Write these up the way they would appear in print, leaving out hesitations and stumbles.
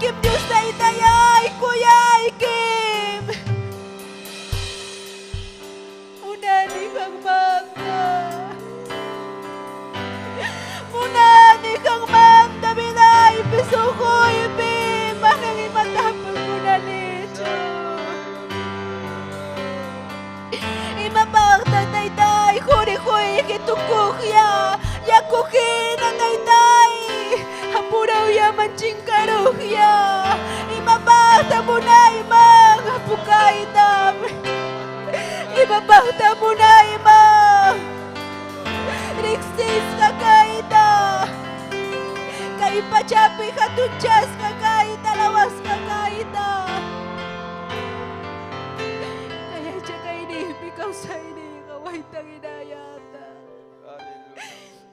Kuyaykim Dios taytayay, kuyaykim. Munani qanmanta. Munani qanmanta vidaypi sunquypi manan imatapas munanichu. Imapaqtaq taytay quri quyki tukuqya yaku hina taytay apurawyaman chinkaruqya imapaqtaq munayman apukaytam imapaqtaq munayman riqsisqa kayta kay pachapi hatunchasqa kayta alabasqa kayta kay aycha kayniypi kawsayniyqa waytan hinayata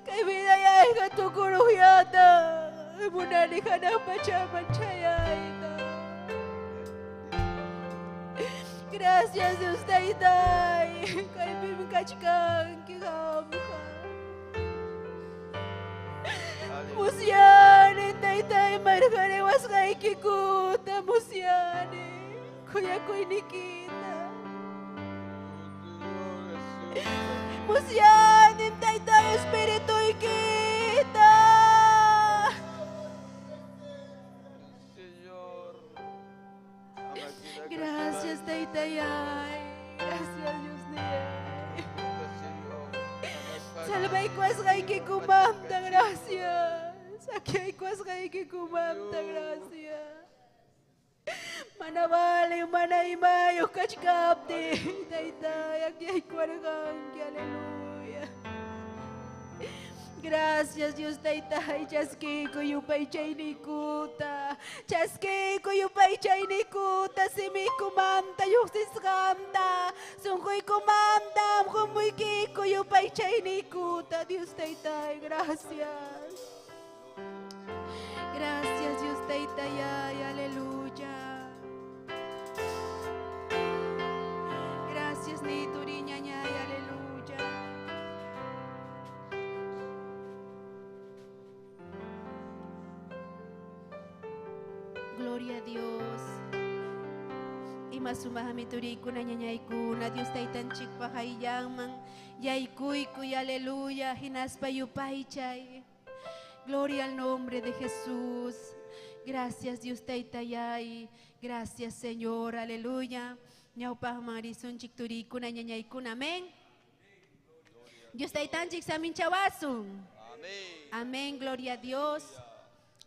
kay vidayayqa tukuruqyata munani hanaq pachaman chayayta. Gracias Dios taytay, kaypim kachkanki qamqa. Musyani taytay marqariwasqaykikuta musyani kuyakuynikita. Musyanim taytay espirituykita. Gracias taytayay, gracias Dios mío. Salvaykuwasqaykikumanta gracias. Akaykuwasqaykikumanta gracias. Mana vale, mana imayuq kachkaptin, taytay, akaykuwarqanki, aleluya. Gracias Dios taytay, chaskiykuy yupaychayniykuta, chaskiykuy yupaychayniykuta, simiykumanta lluqsisqanta, sunquykumanta qumuykiku yupaychayniykuta, Dios taytay, gracias. Gracias Dios taytay, aleluya. Gracias nituriñañay, aleluya. Gloria a Dios. Ima sumaqmi turikuna ñañaykuna Dios taytanchikpaq hayllanman yaykuykuy, aleluya, hinaspa yupaychay. Gloria al nombre de Jesús. Gracias Dios taytayay. Gracias Señor, aleluya. Ñawpaqman risunchik turikuna ñañaykuna, amén. Dios taytanchik saminchawasun. Amén. Amén, gloria a Dios.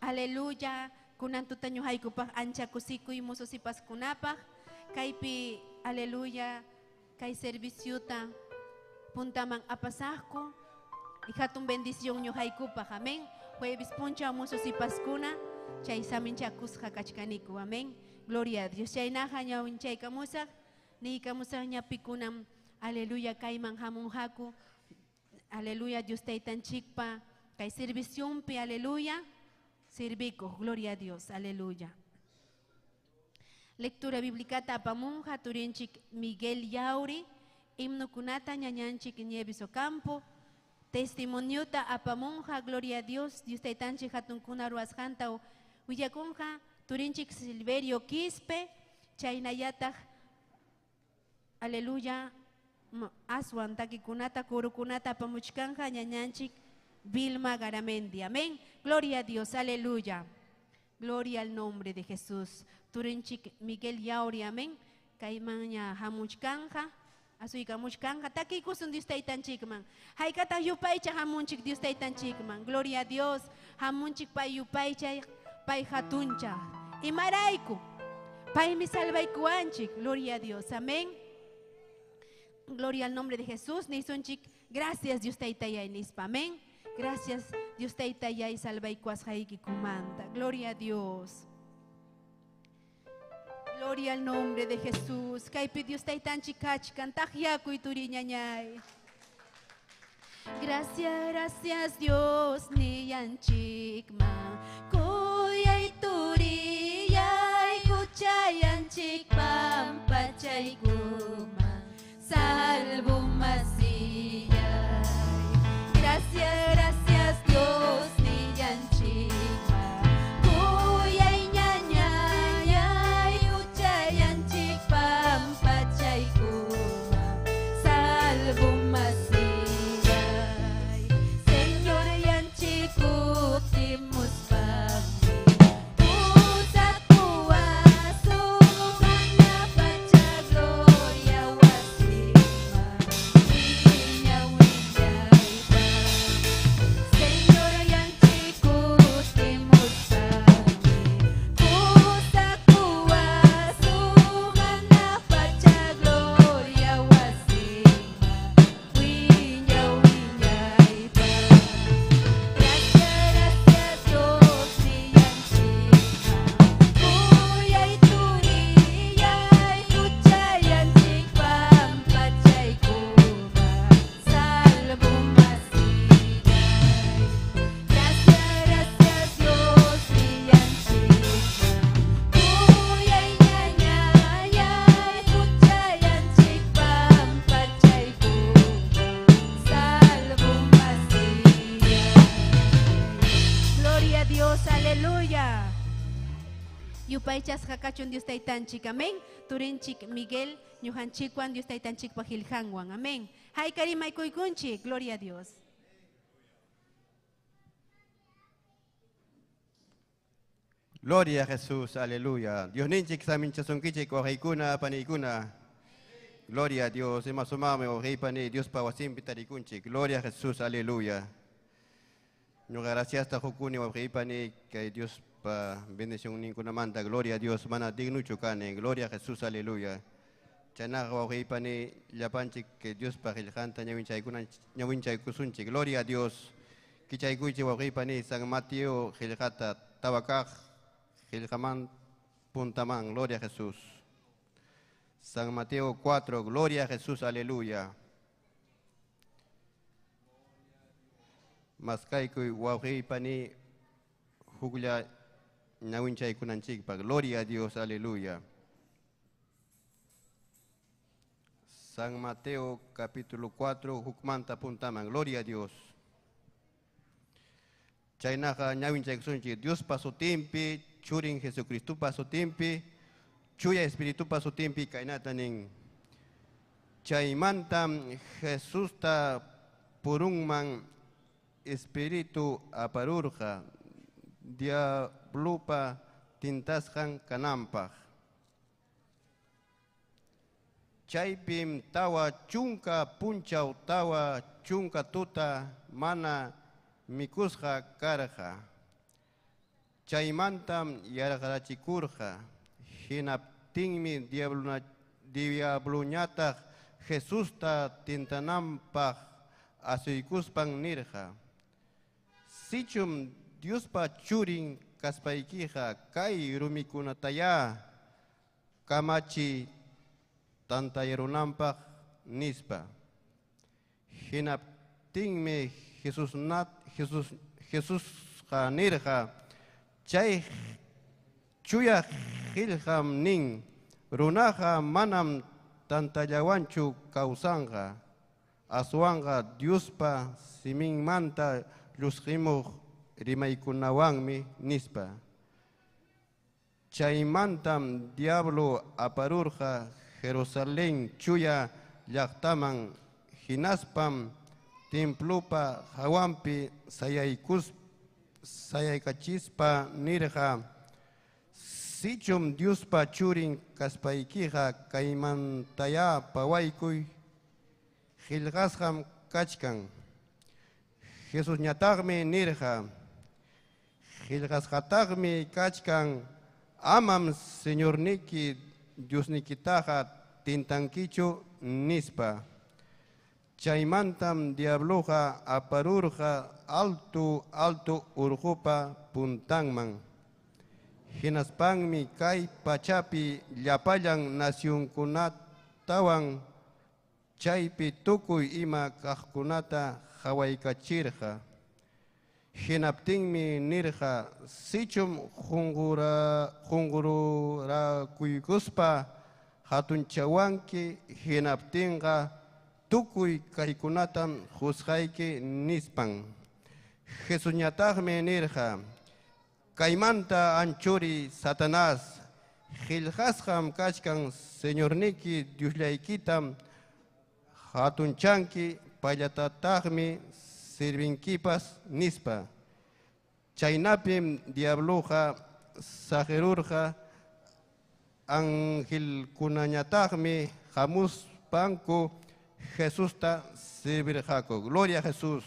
Aleluya. Kunan tutaño haykupaq ancha kusikuy mususipaskunapaq kaypi, aleluya, kay serviciuta puntaman apasaqku y hatun bendición ñuqaykupaq, amén. Jueves punchaw mususipaskuna chay saminchakusqa kachkaniku, amén. Gloria a Dios. Chaynaqa ñawinchaykamusaq niykamusaq ñapikunam, aleluya, kayman hamunqaku, aleluya, Dios taytanchikpa kay serviciunpi, aleluya, sirvico, gloria a Dios, aleluya. Lectura bíblica apamunja, turinchik Miguel Yauri, himno kunata ñañanchik Nieves Ocampo, testimoniota apamunja, gloria a Dios, Dios taytanchik hatunkuna ruwasqanta willakunja, turinchik Silverio Quispe, chaynayataj, aleluya, aswan takikunata, kurukunata apamuchkanja, ñañanchik Vilma Garamendi, amén. Gloria a Dios, aleluya. Gloria al nombre de Jesús. Turinchik Miguel Yauri, amén. Kaymanña hamuchkanja, asuykamuchkanja, takiykusun Dios taytanchikman. Haykataq yupaycha hamunchik Dios taytanchikman. Gloria a Dios, hamunchik pay yupaycha, pay hatuncha. Imarayku, paymi salvaykuwanchik. Gloria a Dios, amén. Gloria al nombre de Jesús. Nisunchik, gracias Dios taytayay nispa, amén. Gracias Dios taytayay salvaykuwasqaykikumanta. Gloria a Dios. Gloria al nombre de Jesús. Kaypi Dios taytanchik kachkan taqyakuy turiñañay. Gracias, gracias Dios niyanchikman. Kuyay turiyay kuchayanchik pampachaykuman. Salvo masiyay. Gracias, gracias Dios niyanchikman. Kuyay ñañay. Dios, aleluya. Yupaychasqa kachun Dios taytanchik, amén. Turinchik Miguel, ñuqanchikwan Dios taytanchikpa qillqanwan, amén. Hayka rimaykuykunchik, gloria a Dios. Gloria a Jesús, aleluya. Dios ninchik saminchasunkichik wawqiykuna paniykuna. Gloria a Dios, ima sumaqmi wawqiypani Diospa wasinpi tarikunchik. Gloria a Jesús, aleluya. Ñuqa graciasta qukuni wawqiypani kay Diospa bendicionninkunamanta. Gloria a Dios, mana dignuchu kani. Gloria a Jesús, aleluya. Chaynaqa wawqiypani llapanchik kay Diospa qillqanta ñawinchaykusunchik. Gloria a Dios. Kichaykuychik wawqiypani San Mateo qillqata tawa kaq qillqaman puntaman. Gloria a Jesús. San Mateo 4, gloria a Jesús, aleluya. Maskaykuy wawqiypani huklla ñawinchaykunanchikpaq. Gloria a Dios, aleluya. San Mateo capítulo 4, hukmanta puntaman. Gloria a Dios. Chaynaqa ñawinchaykusunchik Diospa sutinpi, Churin Jesucristopa sutinpi, Chuya Espiritupa sutinpi kaynata nin. Chaymantam Jesusta purunman Espíritu aparurqa diablupa tintasqan kananpaq. Chaypim 40 punchaw 40 tuta mana mikusqa karqa. Chaymantam yarqarachikurqa. Hinaptinmi diabluñataq Jesusta tintananpaq asuykuspan nirqa: Sichum Diospa churin kaspaykiqa kay rumikunatayá kamachi tantayarunanpaq nispa. Hinaptinmi Jesusqa nirqa: Chay chuya qillqam nin, runaqa manam tantallawanchu kawsanqa, aswanqa Diospa siminmanta llusqimuq rimaykunawanmi nispa. Chaymantam diablo aparurqa Jerusalén chuya llaqtaman, hinaspam templopa hawanpi sayaykachispa nirqa: Sichum Diospa churin kaspaykiqa kaymantayá pawaykuy, qillqasqam kachkan. Jesusñataqmi nirqa: Qillqasqataqmi kachkan, amam Señorniki Diosnikitaqa tintankichu nispa. Chaymantam diabloqa aparurqa alto alto urqupa puntanman. Hinaspanmi kay pachapi llapallan nacionkunatawan chaypi tukuy ima kaqkunata hawaykachirqa. Hinaptinmi nirqa: Sichum qunqurakuykuspa hatunchawanki, hinaptinqa tukuy kaykunatam qusqayki nispan. Jesusñataqmi nirqa: Kaymanta anchuri Satanás, qillqasqam kachkan Señorniki Diosllaykitam hatunchanki, payllatataqmi sirvinkipas nispa. Chaynapim diabloqa saqirurqa, angelkunañataqmi hamuspanku Jesusta servirqaku. Gloria a Jesús.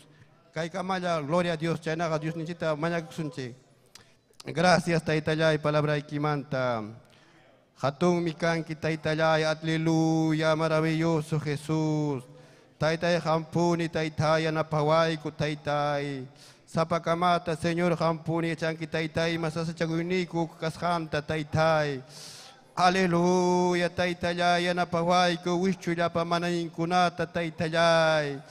Kaykamalla, gloria a Dios. Chaynaqa Diosninchikta mañakusunchik. Gracias, Taytallay, palabraykimanta. Hatunmi kanki, Taytallay, aleluya, maravilloso Jesús. Taytay hampuni, Taytay, yanapawayku, Taytay. Sapakamata, Señor, hampuni, yachanki, Taytay, masasachakuyniku kasqanta, Taytay. Aleluya, Taytallay, yanapawayku, wischullapa manayinkunata, Taytallay.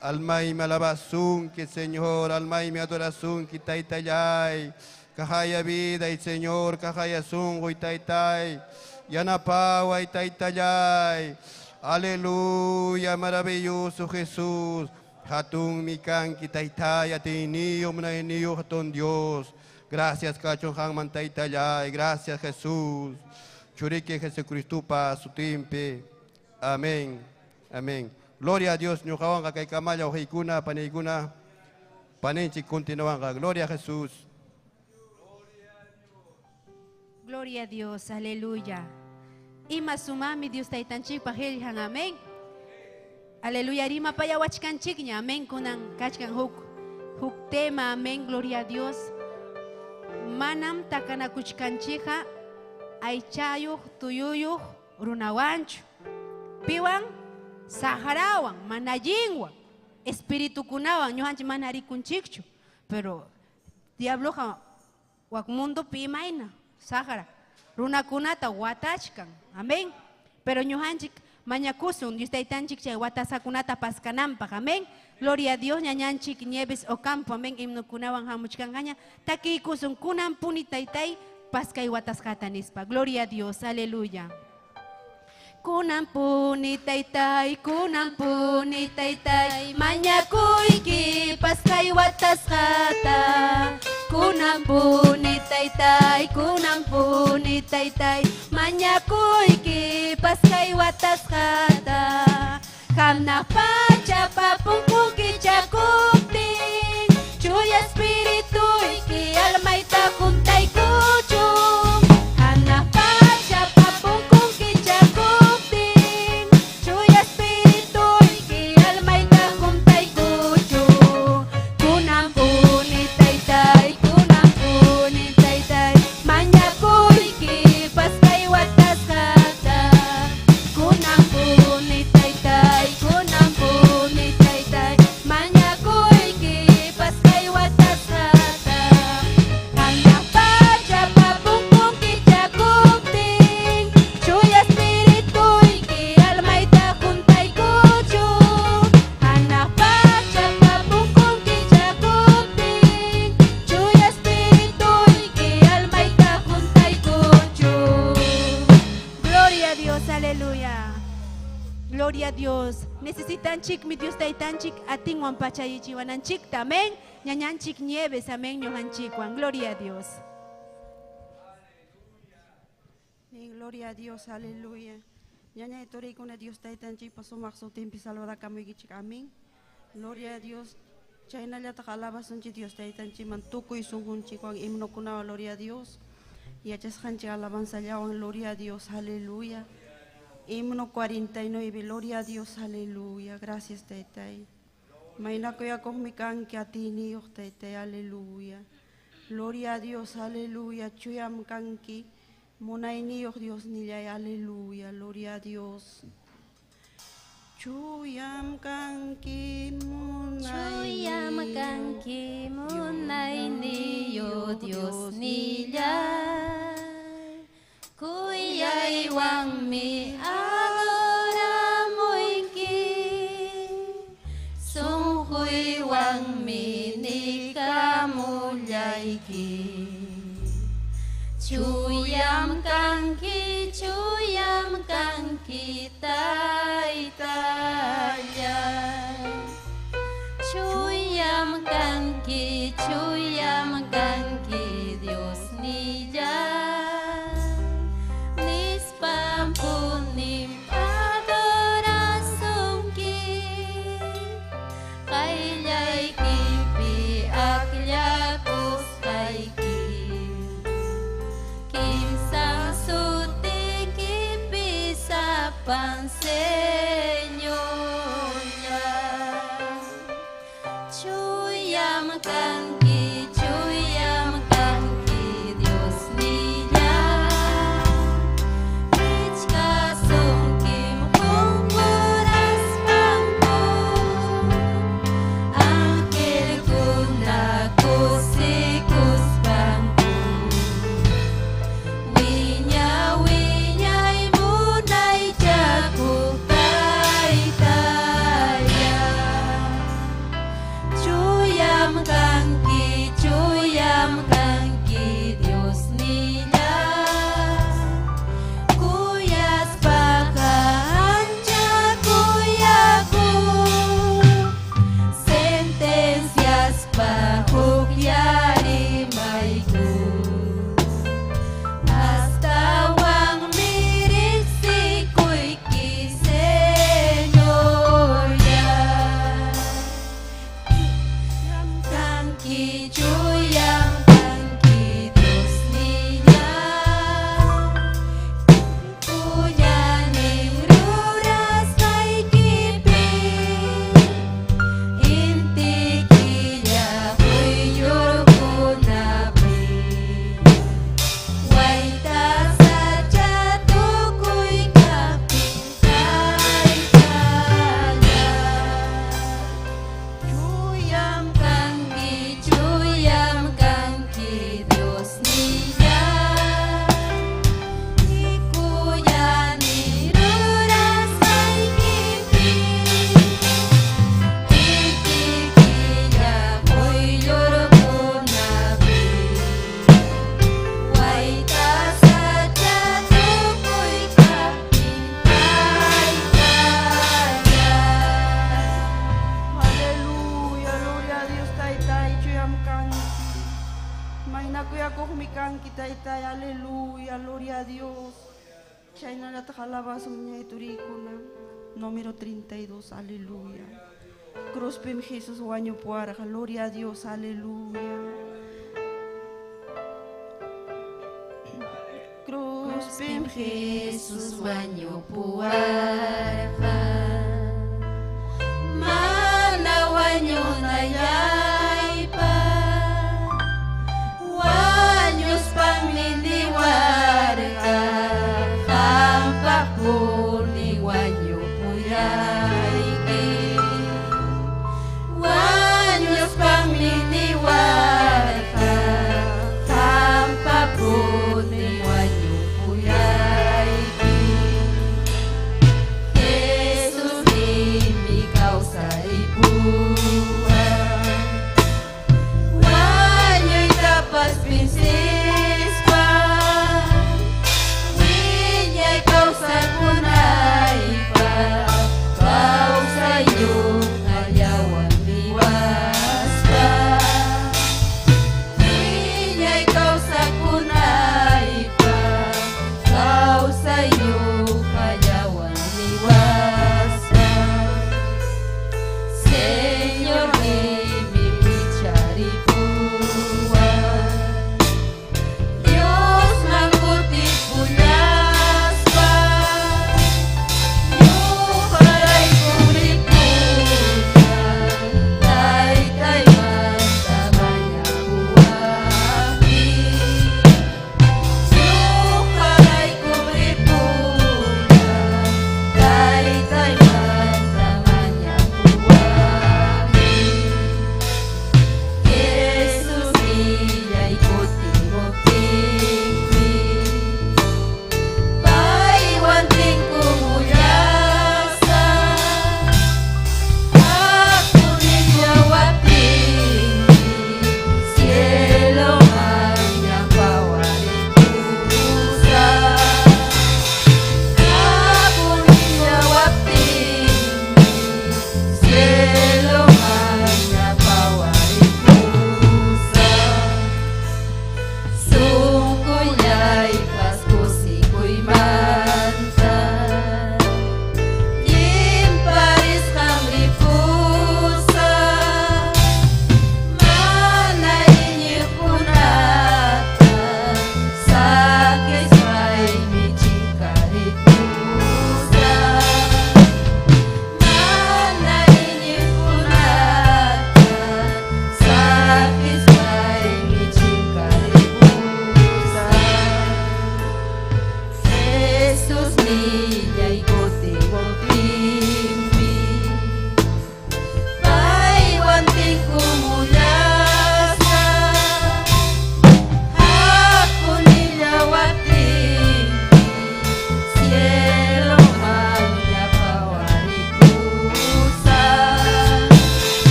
Almaymi alabasunki, Señor, almaymi adorasunki, Taytallay. Kahaya vida y Señor, kahaya sunqu y Taytay. Yanapaway, Taytallay. Aleluya, maravilloso Jesús. Hatun mi kanki taytay atiyniyo munayniyo hatun Dios. Gracias kachun hanman taytallay. Gracias Jesús. Churiki Jesucristupa sutinpi. Amén. Amén. Gloria a Dios. Ñuqawanqa kay kamalla wawqiykuna, paniykuna, paninchik continuanqa. Gloria a Jesús. Gloria a Dios, aleluya. Ima sumami Dios taytanchikpa qillqan, amén. Aleluya, rima payawachkanchikña, amén. Kunan kachkan huk tema, amén, gloria a Dios. Manam takanakuchkanchikqa aychayuq, tuyuyuq runawanchu. Piwan, saqrawan, manallinwan, espiritukunawan, ñuqanchik mana rikunchikchu. Pero diabloqa wak mundopi imayna, saqra, runakunata watachkan, amén. Pero ñuqanchik mañakusun, Dios taytanchik chay watasakunata paskananpaq, amén. Gloria a Dios, ñañanchik Nieves Ocampo, amén. Himnokunawan hamuchkanqaña, takiykusun kunan puni taytay paskay watasqata nispa. Gloria a Dios, aleluya. Kunan puni taytay, kunan puni taytay, mañakuyki paskay watasqata. Kunan puni taytay, kunan puni taytay, mañakuyki paskay watasqata. Hanaq pachapa punkun kichakuptin, chuya espirituyki almayta juntaykuchun. Hanaq pachapa punkun kichakuptin, chuya espirituyki almayta juntaykuchun. Kunan puni taytay, kunan puni taytay, mañakuyki paskay watasqata. Kunan puni taytay, kunan puni taytay, mañakuyki paskay watasqata. Hanaq pachapa punkun kichakuptin, chuya espirituyki almayta juntaykuchun. Hanaq pachapa punkun kichakuptin, chuya espirituyki almayta juntaykuchun. Gloria a Dios, aleluya. Gloria a Dios. Necesitanchik mi Dios taytanchik atinwan pachayichiwananchikta, amén. Ñañanchik Nieves, amén, ñuqanchikwan. Gloria a Dios. Amén, gloria a Dios, aleluya. Ñañay turikuna Dios taytanchikpa sumaq sutinpi salvadakamuykichik, amén. Gloria a Dios. Chaynallataq alabasunchik Dios taytanchikman tukuy sunqunchikwan himnokunawan, gloria a Dios. Yachasqanchik alabanzallawan, gloria a Dios, aleluya. Himno 49, gloria a Dios, aleluya. Gracias, taytay. Maynakuyakuqmi kanki atiniyuq, taytay, aleluya. Gloria a Dios, aleluya. Chuyam kanki, munayniyuq Dios nillay, aleluya. Gloria a Dios. Chuyam kanki, Chuyam munayniyuq kanki, munayniyuq Dios nillay. Kuyaywanmi adoramuyki, sunquywanmi nikamullayki. Chuyam kanki, chuyam kanki, taytallay. Chuyam kanki, chuyam kanki, Dios nillay. Nispam punim adorasunki, qayllaykipi akllakusqayki. Kimsan sutikipi sapan Señorllay. Chuyam kanki, chuyam Maynakuyakuqmi kanki taytay, aleluya, gloria a Dios. Chaynallataq alabasun ñañay turikuna. Número 32, aleluya. Cruzpim Jesús wañupuarqa, gloria a Dios, aleluya. Cruzpim Jesús wañupuarqa, mana wañunallaypaq, wañuspanmi niwarqa, qampaqpuni wañupuyayki. Wañuspanmi niwarqa, qampaqpuni wañupuyayki. Jesús nimi kawsaripuwan, wañuytapas vencespa, wiñay kawsakunaypaq, kawsay ñuqallawan niwaspa. Wiñay kawsakunaypaq, kawsay ñuqallawan niwaspa. Señor nimi wicharipuwan, Diosman kutipullaspa, ñuqarayku ripusan, taytaymanta mañakuwaqmi. Ñuqarayku ripusan, taytaymanta mañakuwaqmi. Jesús nillay kutimuptinmi, paywan tinkumullasaq, haku nillawaptinmi, cieloman ñapawaripusaq. Haku nillawaptinmi, cieloman ñapawaripusaq. Sunqullaypas kusikuymanta, llimparisqam ripusaq, mana iñiqkunata saqispaymi chinkaripusaq. Mana iñiqkunata saqispaymi chinkaripusaq. Jesús nillay kutimuptinmi, paywan tinkumullasaq, haku nillawaptinmi, cieloman ñapawaripusaq.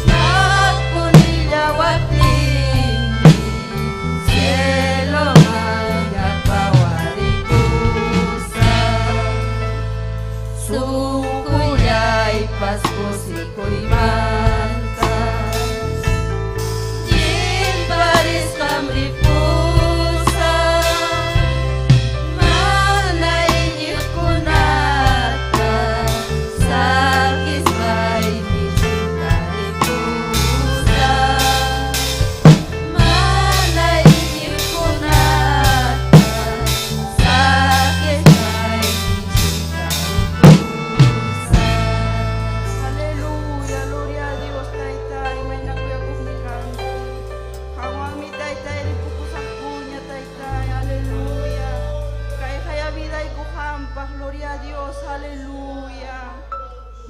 Haku nillawaptinmi, cieloman ñapawaripusaq. Sunqullaypas kusikuymanta, llimparisqam ripusaq, mana iñiqkunata saqispaymi chinkaripusaq. Mana iñiqkunata saqispaymi chinkaripusaq. Aleluya, gloria a Dios, taytay, maynakuyakuqmi kanki. Qanwanmi taytay ripukusaqkuña, taytay, aleluya. Kayqaya vidayku qampaq, gloria a Dios, aleluya.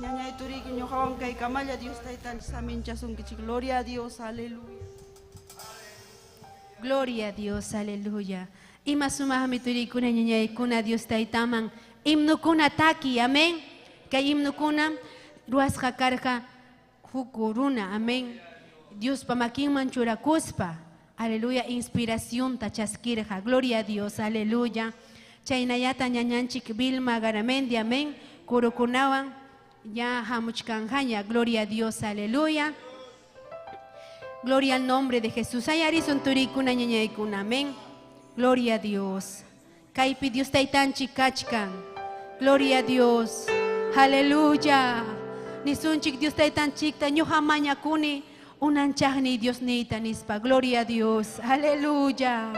Ñañay turiyki ñuqawan kaykamalla Dios taytanchik saminchasunkichik, gloria a Dios, aleluya. Gloria a Dios, aleluya. Ima sumaqmi turikuna ñañaykuna Dios taytaman himnukuna taki, amén. Kay himnukuna ruwasqa karqa huk runa, amén. Diospa makinman churakuspa, aleluya, inspiracionta chaskirqa, gloria a Dios, aleluya. Chaynayata ñañanchik Vilma Garamendi, amén. Kurukunawan ya hamuchkanjaña, gloria a Dios, aleluya. Gloria al nombre de Jesús. Ayarisun turikuna ñañaykuna. Amén. Gloria a Dios. Kaypi Dios taytanchik kachkan. Gloria a Dios. Aleluya. Nisunchik Dios taytanchikta ñuqa mañakuni unanchaqni Dios niyta nispa. Gloria a Dios. Aleluya.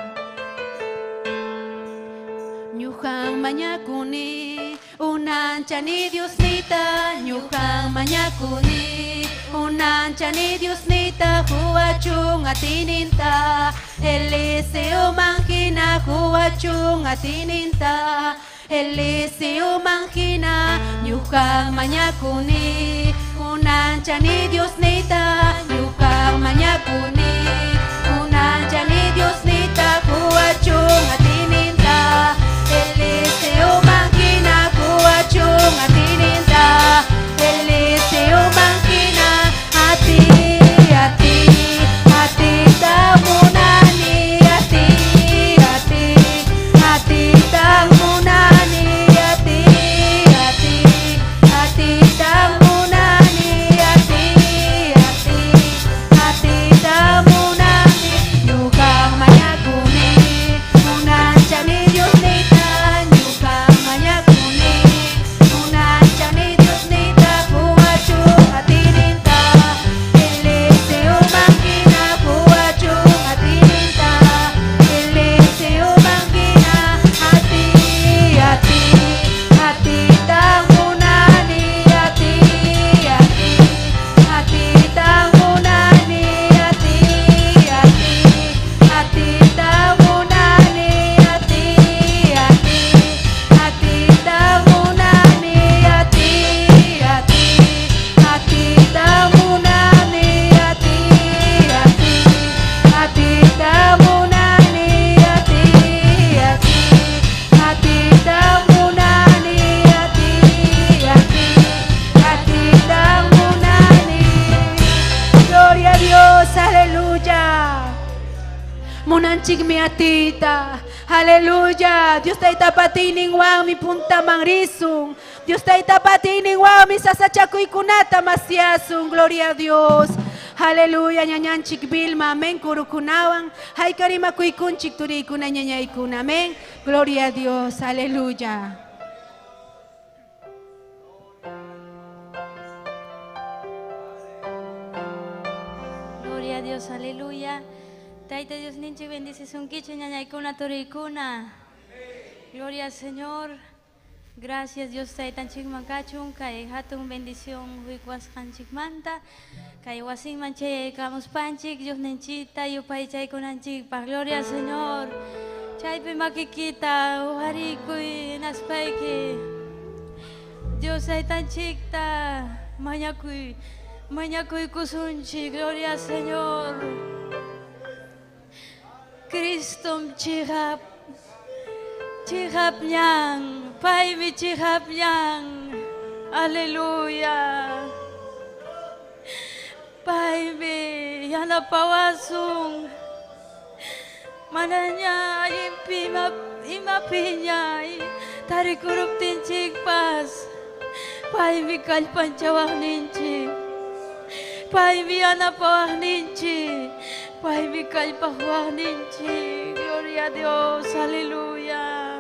Ñuqan mañakuni unanchani Dios niyta. Ñuqan mañakuni unanchani Dios niyta huwachun atininta. Eliseo manjina huwachun atininta. Eliseo manjina ñuqan mañakuni unanchani Dios niyta. Ñuqan mañakuni unanchani Dios niyta huwachun atininta. Eliseo manjina huwachun atininta. Eliseo manjina ati ati atita munani ati ati atita munani ati ati atita munani ati ati atita munani ñuqa mañakuni unanchani Dios niyta ñuqa mañakuni unanchani Dios niyta huwachun atininta. Eliseo manjina huwachun atininta. Eliseo manjina ati ati atita munani ati ati atita munani ati ati atita munani ati ati atita munani ati ati atita munani ati ati atita munani ati ati atita munani ati ati atita munani. Gloria a Dios, aleluya. Munanchikmi atita. Aleluya. Dios taytapa atiyninwanmi puntaman risun. Dios taytapa atiyninwanmi sasachakuykunata masyasun. Gloria a Dios. Aleluya, ñañanchik Vilma, amén, kurukunawan. Haykarimakuykunchik turiykuna ñañaykuna, amén. Gloria a Dios, aleluya. Gloria a Dios, aleluya. Tayta Dios ninchik bendicisunkichik ñañaykuna turiykuna. Gloria al Señor. Gracias Dios taytanchikman kachun kay hatun bendición huikwasqanchikmanta. Kay wasinman chayaykamuspanchik Dios ninchita yupaychaykunanchikpaq. Gloria al Señor. Chaypi makikita uharikuy naspayki. Dios taytanchikta mañakuy mañakuykusunchik. Gloria al Señor. Cristom chihap chihap ñan, paymi chihap ñan. Aleluya. Paymi yanapawasun. Manaña allinpi imapiña tarikuruptinchikpas. Paymi kallpanchawaqninchik. Paymi yanapawaqninchik. Paymi kallpaqwaqninchik. Gloria a Dios, aleluya.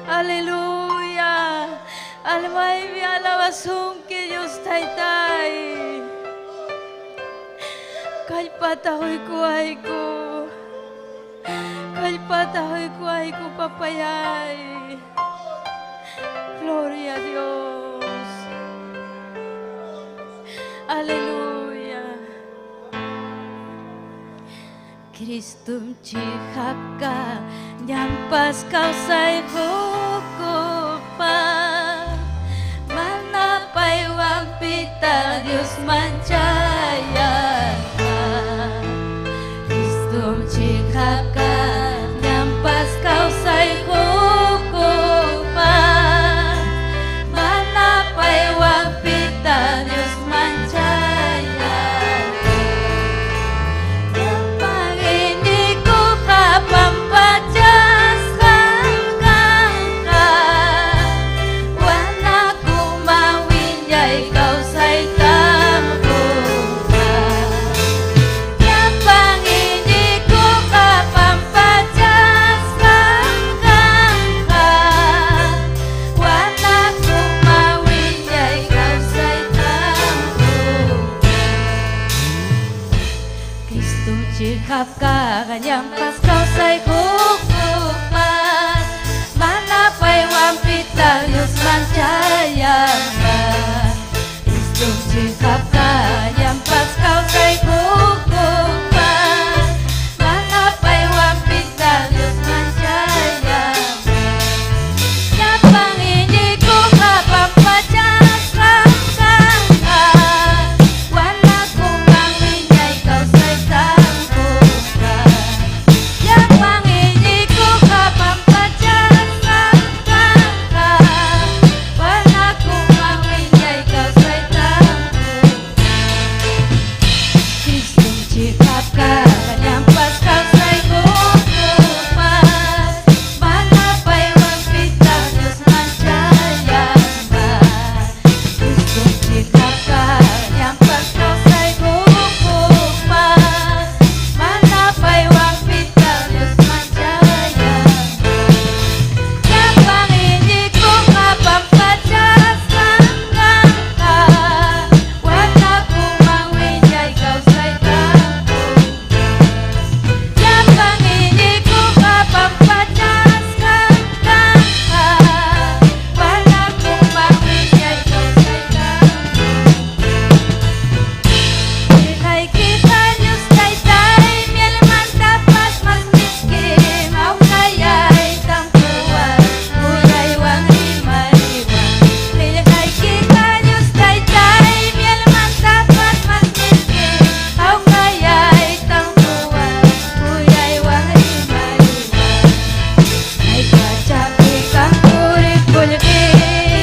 Aleluya. Almaymi alabasunki Dios taytay. Kallpata huykuwayku. Kallpata huykuwayku papayay. Gloria a Dios. Aleluya. Cristum chihapka ñampas kawsay hukupa. Mana paywanpita Dios manchayaka. Cristum chihapka ñampas kawsay hukupa. Mana paywanpita Dios manchayaka. Llapaynikuqa pampachasqan kanqa. Wanakuma wiñay kawsaytam qunqa. Chiqap kaq, ñanpas kawsay qukuqpas, mana paywan pitaq Diosman chayanqa. Cristom chiqap kaq, ñanpas kawsay qukuqpas, mana paywan pitaq Diosman chayanqa. Llapan iñikuqqa pampachasqam kanqa, wanakunqam wiñay kawsaytam qunqa. Llapan iñikuqqa pampachasqam kanqa, wanakunqam wiñay kawsaytam qunqa. Cristom chiqap kaq, ñanpas kawsay qukuqpas, mana paywan pitaq Diosman chayanqa. Cristom chiqap kaq, ñanpas kawsay qukuqpas, mana paywan pitaq Diosman chayanqa. Llapan iñikuqqa pampachasqam kanqa, wanakunman wiñay kawsaytam qunqa. Llapan iñikuqqa pampachasqam kanqa, wanakunman wiñay kawsaytam qunqa. Qillqaykiqa Dios taytay mielmantapas mas miskim, hawkayaytam quwan, kuyaywan rimariwan. Qillqaykiqa Dios taytay mielmantapas mas miskim, hawkayaytam quwan, kuyaywan rimariwan. Kay pachapi kan quri qullqi,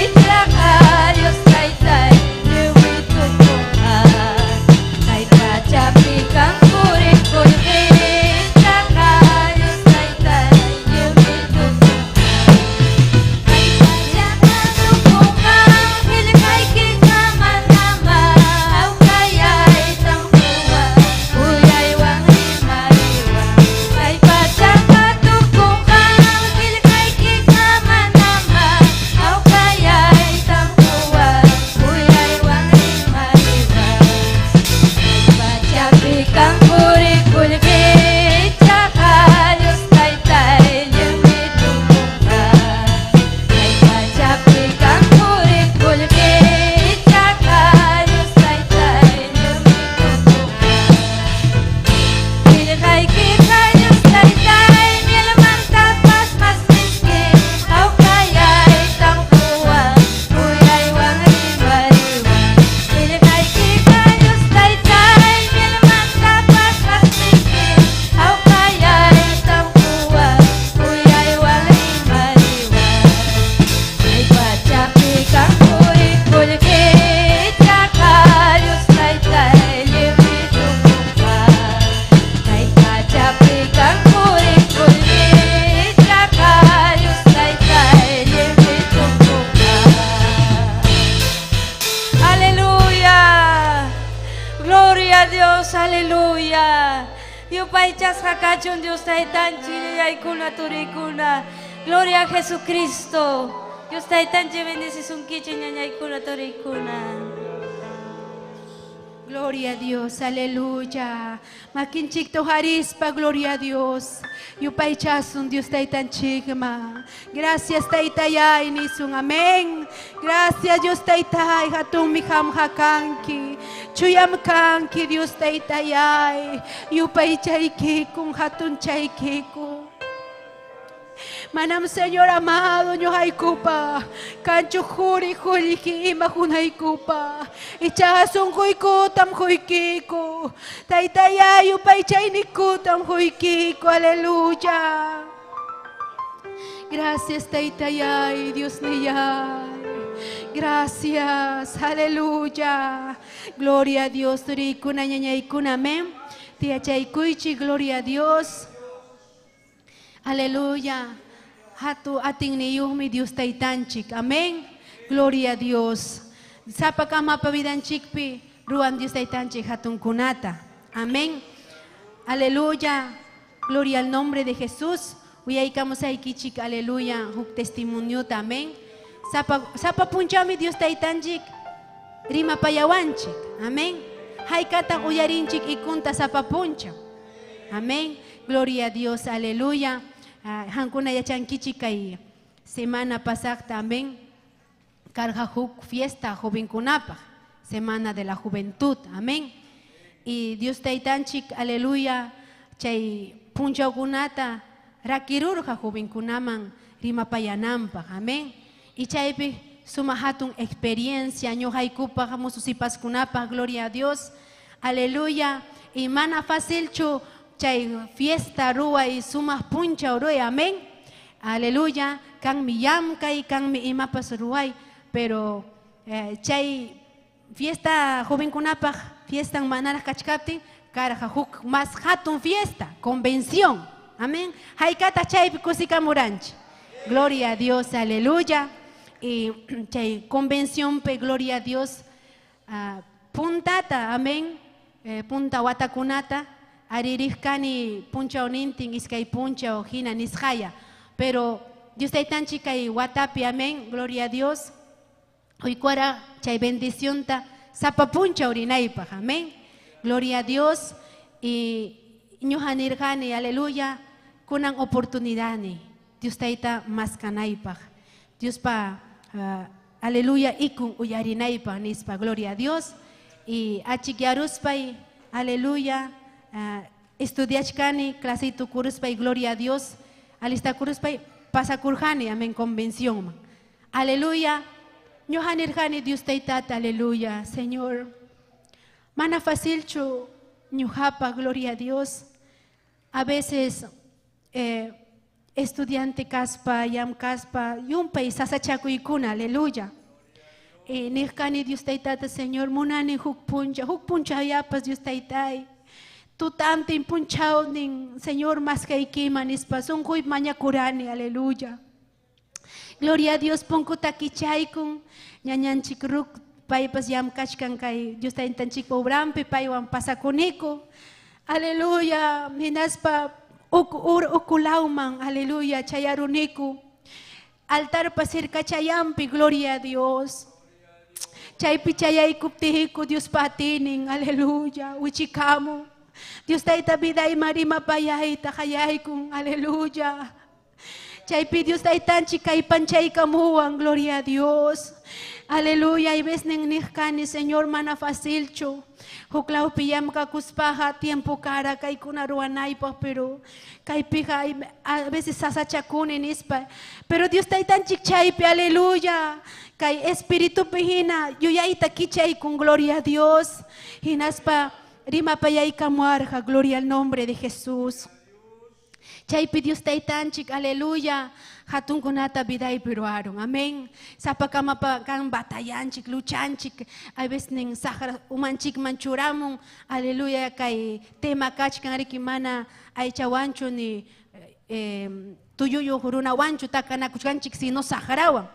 ichaqa Dios taytay lliwmi tukunqa. Kay pachapi kan quri qullqi, ichaqa Dios taytay lliwmi tukunqa. Kay pachaqa tukunqa, qillqaykiqa manamá, hawkayaytam quwan, kuyaywan rimariwan. Kay pachaqa tukunqa, qillqaykiqa manamá, hawkayaytam quwan, kuyaywan rimariwan. Kay pachapi kan quri qullqi, ichaqa Dios taytay lliwmi tukunqa. Kay pachapi kan quri qullqi, ichaqa Dios taytay lliwmi tukunqa. Qillqaykiqa Dios taytay mielmantapas mas miskim, hawkayaytam quwan, kuyaywan rimariwan. Qillqaykiqa Dios taytay mielmantapas mas miskim, hawkayaytam quwan, kuyaywan rimariwan. Kay pachapi kan quri qullqi, ichaqa Dios taytay lliwmi tukunqa. Kay pachapi kan quri qullqi, ichaqa Dios taytay lliwmi tukunqa. Aleluya. Gloria a Dios, aleluya. Yupaychasqa kachun Dios taytanchik ñañaykuna turikuna. Gloria a Jesucristo. Dios taytanchik bendecisunkichik ñañaykuna turikuna. Gloria a Dios, aleluya. Makinchikta huqarispa, gloria a Dios. Yupaychasun Dios taytanchikman. Gracias taytayay nisun, amén. Gracias Dios taytay, hatunmi qamqa kanki. Chuyam kanki Dios taytayay. Yupaychaykikun, hatunchaykikun. Manam Señor amado ñuqaykupa kanchu quri qullqi ima qunaykupa ichaqa sunquykutam quykiku taytayay yupaychaynikutam quykiku, aleluya. Gracias taytayay Dios niyay. Gracias, aleluya. Gloria a Dios, turikuna ñañaykuna, amén. Tiyachaykuychik, gloria a Dios. Aleluya. Hatu atiyniyuqmi Dios taytanchik. Amén. Gloria a Dios. Sapakamapa vidanchikpi ruwan Dios taytanchik hatunkunata. Amén. Aleluya. Gloria al nombre de Jesús. Uyaykamusaykichik, aleluya, huk testimoniota, amén. Sapa, sapa punchawmi Dios taytanchik rimapayawanchik. Amén. Haykataq uyarinchik ikunta sapa punchaw. Amén. Gloria a Dios, aleluya. Hankuna yachankichik kay semana pasaqta, amén. Karqa huk fiesta jovenkunapaq, semana de la juventud, amén. Y Dios taytanchik, aleluya, chay punchawkunata rakirurqa jovenkunaman rimapayananpaq, amén. Y chaypi suma hatun experiencia ñuqaykupaq mususipaskunapaq, gloria a Dios, aleluya. Y mana facilchu chay fiesta ruway sumaq punchaw ruway, amén. Aleluya, kanmi llamkay, kanmi imapas ruway, pero chay fiesta jovenkunapaq fiestan manaraq kachkaptin karqa huk mas hatun fiesta, convención, amén. Haykataq chaypi kusikamuranchik, gloria a Dios, aleluya. Y chay convención pe, gloria a Dios, puntata, amén, punta watakunata aririqkani punchawnintin iskay punchaw hina nisqaya, pero Dios taytanchik kay watapi, amén, gloria a Dios, uykuara chay bendicionta sapa punchaw rinaypaq, amén, gloria a Dios. Y ñuqa nirqani, aleluya, kunan oportunidadni Dios tayta maskanaypaq, Diospa aleluya ikun uyarinaypaq nispa, gloria a Dios. Y achikyaruspay, aleluya, estudiachkani, clase tukuruspay, gloria a Dios, alistakuruspay, pasakurjani, amén, convención. Aleluya, ñuqa nirqani Dios taytata, aleluya, Señor, mana facilchu ñuqapa, gloria a Dios. A veces estudiante kaspa, yam kaspa, yumpay sasachakuykuna, aleluya. Nirqani Dios taytata, Señor, munani huk puncha yapas Dios taytay, tutantin punchawnin, Señor, maskaykima nispa, sunquy mañakurani, aleluya. Gloria a Dios, punkuta kichaykun, ñañanchik ruk, paypas llamkachkan kay Dios taytanchikpa obranpi, paywan pasakuniku, aleluya, hinaspa ukulawman, aleluya, chayaruniku, altarpa sirkachayampi, gloria a Dios. Chaypi chayaykuptihiku Dios patinin, aleluya, wichikamu. Dios tayta vida ima rimapayayta hayaykun, aleluya. Chaypi Dios taytanchik kaypanchaykamuwan, gloria a Dios. Aleluya, y ves niqkani, Señor, mana facilchu. Huklawpi llamkakuspaqa tiempo kara kaykuna ruwanaypaq, pero kaypiqa a veces sasachakuni nispa. Pero Dios taytanchik chaypi, aleluya, kay espiritupi hina yuyayta kichaykun, gloria a Dios. Hinaspa rimapayaykamuarqa, gloria al nombre de Jesús. Chaypi Dios taytanchik, aleluya, hatunkunata vidaypi ruwarun, amén. Sapakamapa kan batallanchik, luchanchik, a veces nin saqra umanchikman churamun, aleluya, kay tema kachkan riki mana aychawanchu ni tuyuyu runawanchu takanakuchkanchik, sino saqrawan.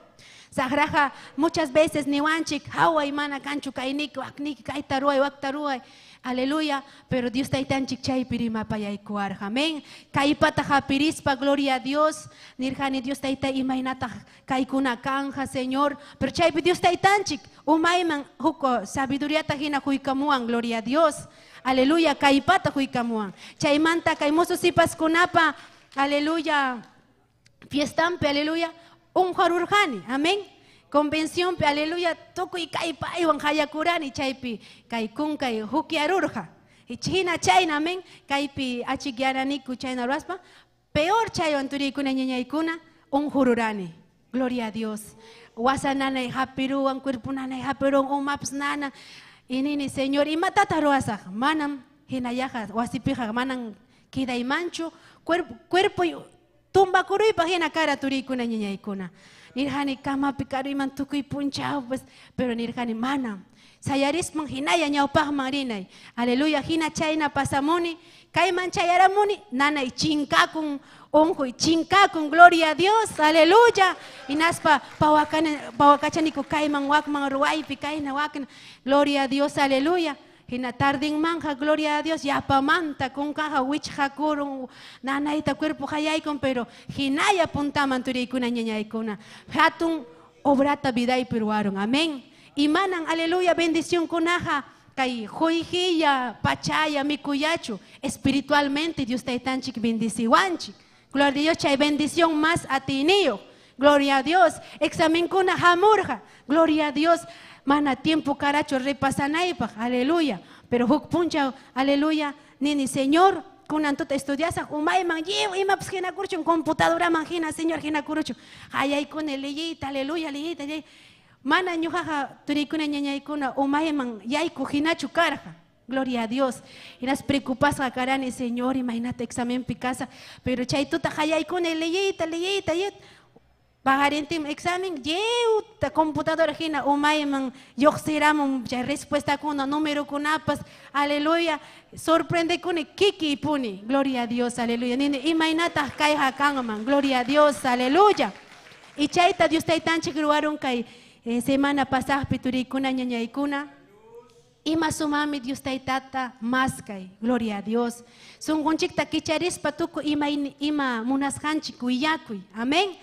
Saqraqa muchas veces niwanchik, haway mana kanchu kayniki, wakniki, kayta ruway, wakta ruway, aleluya, pero Dios taytanchik chaypi rimapayaykuwarqa, amén. Kaypata hapirispa, gloria a Dios, nirqani Dios tayta imaynataq kaykuna kanja, Señor, pero chaypi Dios taytanchik umayman huk sabiduriata hina huykamuwan, gloria a Dios, aleluya, kaypata huykamuwan. Chaymanta kay mususipaskunapa, aleluya, fiestampi, aleluya, unqarurqani, amén. Convención, aleluya, tukuy kaypaywan hayakurani chaypi kay kunkay hukyarurqa. Y china chayna, amén, kaypi achikyaraniku chayna ruwaspa, peor chaywan turiykuna ñañaykuna unqururani. Gloria a Dios. Wasa nanay hapiruwan, cuerpo nanay hapiruwan, umapas nana. Y nini, Señor, imatata ruwasaq? Manam hinayaqa wasipiqa manam kidaymanchu, cuerpo tumbakuruypaq hina kara turiykuna ñañaykuna. Nirqani kamapi karuyman tukuy punchaw, pues, pero nirqani manam. Sayarisman hinaya ñawpaqman rinay. Aleluya, hina chayna pasamuni, kayman chayaramuni, nanay chinkakun, unquy chinkakun, gloria a Dios, aleluya. Hinaspa pawakachaniku kayman wakman ruwaypi, kayna wakna, gloria a Dios, aleluya. Hina tardinmanja, gloria a Dios, yapamanta, kunkaja, wichjakurun, nanayta cuerpo hayaykun, pero hinaya puntaman turiykuna ñañaykuna. Hatun obrata vidaypi ruwarun, amén. Y manan, aleluya, bendición kunaja, kay quyqiya, pachaya, mikuyachu, espiritualmente Dios taytanchik bendiciwanchik. Gloria a Dios, chay bendición más atiyniyuq. Gloria a Dios. Examenkuna hamurqa. Gloria a Dios. Mana tiempo karachu repasanaypaq. Aleluya. Pero huk punchaw, aleluya, nini Señor, kunan tuta estudiasaq umayman lliw imapas hinakuruchun computadoraman hina, Señor hinakuruchun. Hayaykuna leyiyta, aleluya, leyiyta, leyiyta. Mana ñuqaqa turiykuna ñañaykuna umayman yaykuq hinachu karqa. Gloria a Dios. Hinas preocupasqa karani, Señor, imaynata examenpi kasaq. Pero chay tuta hayaykuna leyiyta, leyiyta, paqarintin examen, lliwta computadora hina umayman lluqsiramun chay respuestakuna, numerokunapas, aleluya, sorprendekuni kikiypuni, gloria a Dios, aleluya. Nini imaynataq kayqa kanman, gloria a Dios, aleluya. Y chayta Dios taytanchik ruwarun kay semana pasaqpi turiykuna ñañaykuna. Ima sumami Dios taytata maskay, gloria a Dios. Sunqunchikta kicharispa tukuy ima, ima munasqanchik willakuy, amén.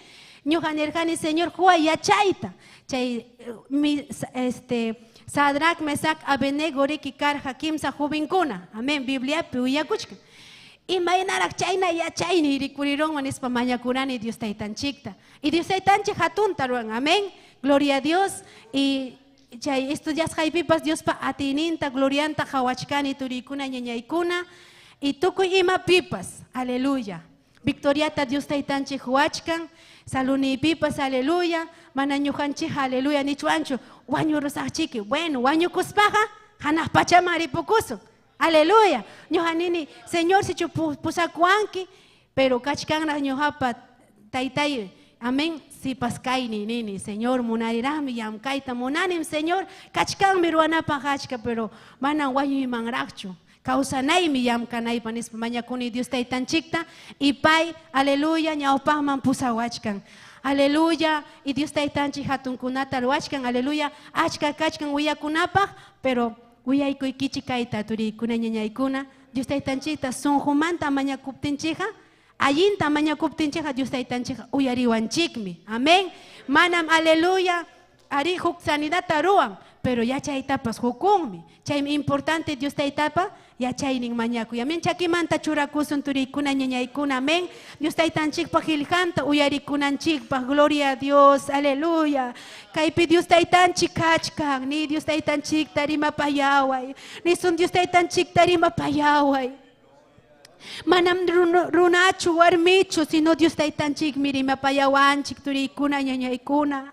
Ñuqa nirqani, Señor, huway yachayta. Chay mi, este, Sadrac, Mesac, Abednego riki karqa kimsa jovenkuna, amén, Bibliapi willakuchkan. Imaynaraq chayna yachayniy rikurirunman nispa mañakurani Dios taytanchikta. Y Dios taytanchik hatunta ruwan, amén. Gloria a Dios. Y chay estudiasqaypipas Diospa atiyninta, glorianta qhawachkani turiykuna ñañaykuna y tukuy imapipas, aleluya. Victoriata Dios taytanchik huwachkan, saluniypipas, aleluya. Mana ñuqanchik, aleluya, nichwanchu, wañurusaqchiki. Bueno, wañukuspaqa hanaq pachaman ripukusun. Aleluya. Ñuqa nini, Señor, sichu pusakuwanki, pero kachkanraq ñuqapa taytay, amén, sipas kayni nini, Señor, munariraqmi llamkayta munanim, Señor, kachkanmi ruwanapaq achka, pero manam wañuymanraqchu. Kawsanaymi llamkanaypa nispa mañakuni Dios taytanchikta y pay, aleluya, ñawpaqman pusawachkan. Aleluya, y Dios taytanchik hatunkunata ruwachkan, aleluya, achka kachkan willakunapaq, pero willaykuykichik kayta turiykuna ñañaykuna, Dios taytanchikta sunqumanta mañakuptinchikqa, allinta mañakuptinchikqa Dios taytanchikqa uyariwanchikmi. Amén. Manam, aleluya, ari huk sanidadta ruwan, pero yachaytapas hukunmi. Chaymi importante Dios taytapa yachaynin mañakuy. Amén. Chakimanta churakusun turiykuna ñañaykuna. Amén. Dios taytanchikpa qillqanta uyarikunanchikpaq. Gloria a Dios. Aleluya. Kaypi Dios taytanchik kachkan. Ni Dios taytanchikta rimapayaway. Nisun Dios taytanchikta rimapayaway. Manam runachu warmichu, sino Dios taytanchikmi rimapayawanchik turiykuna ñañaykuna.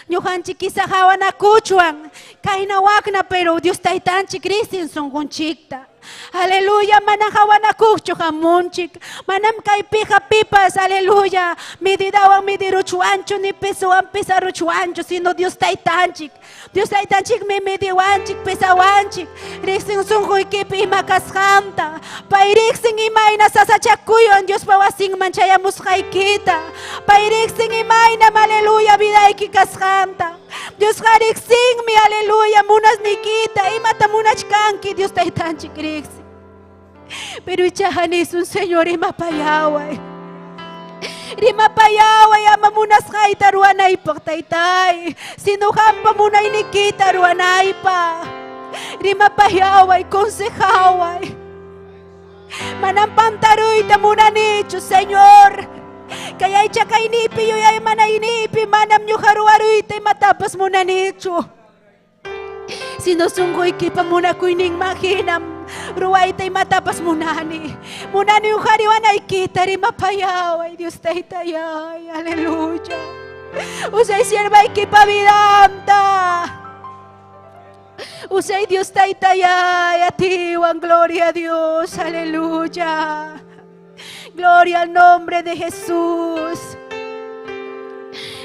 Ñuqanchik kisa hawanakuchwan kayna wakna, pero Dios taytanchik risin sunqunchikta. Aleluya, manam hawanakuqchu hamunchik. Manam kaypiqa pipas, aleluya, medidawan mediruchwanchu, ni pesowan pesaruchwanchu, sino Dios taytanchik. Dios taytanchikmi mediwanchik, pesawanchik. Riqsin sunquykipi ima kasqanta. Pay riqsin imayna sasachakuywan Diospa wasinman chayamusqaykita. Pay riqsin imaynam, aleluya, vidayki kasqanta. Diosqa riqsinmi, aleluya, munasniykita, imata munachkanki, Dios taytanchik riqsin. Pero ichaqa nisun, Señor, rimapayaway. Rimapayaway ama munasqayta ruwanaypaq, taytay, sino qampa munaynikita ruwanaypaq. Rimapayaway, consejaway. Manam pantaruyta munanichu, Señor. Kay aycha kaynipi, yuyaymanaynipi, manam ñuqa ruwaruyta imatapas munanichu. Sino sunquykipa munakuyninman hinam ruwayta imatapas munani. Munani uqariwanaykita rimapayaway, Dios taytayay, aleluya. Usay siervaykipa vidanta. Usay Dios taytayay, atiwan, gloria a Dios, aleluya. Gloria al nombre de Jesús.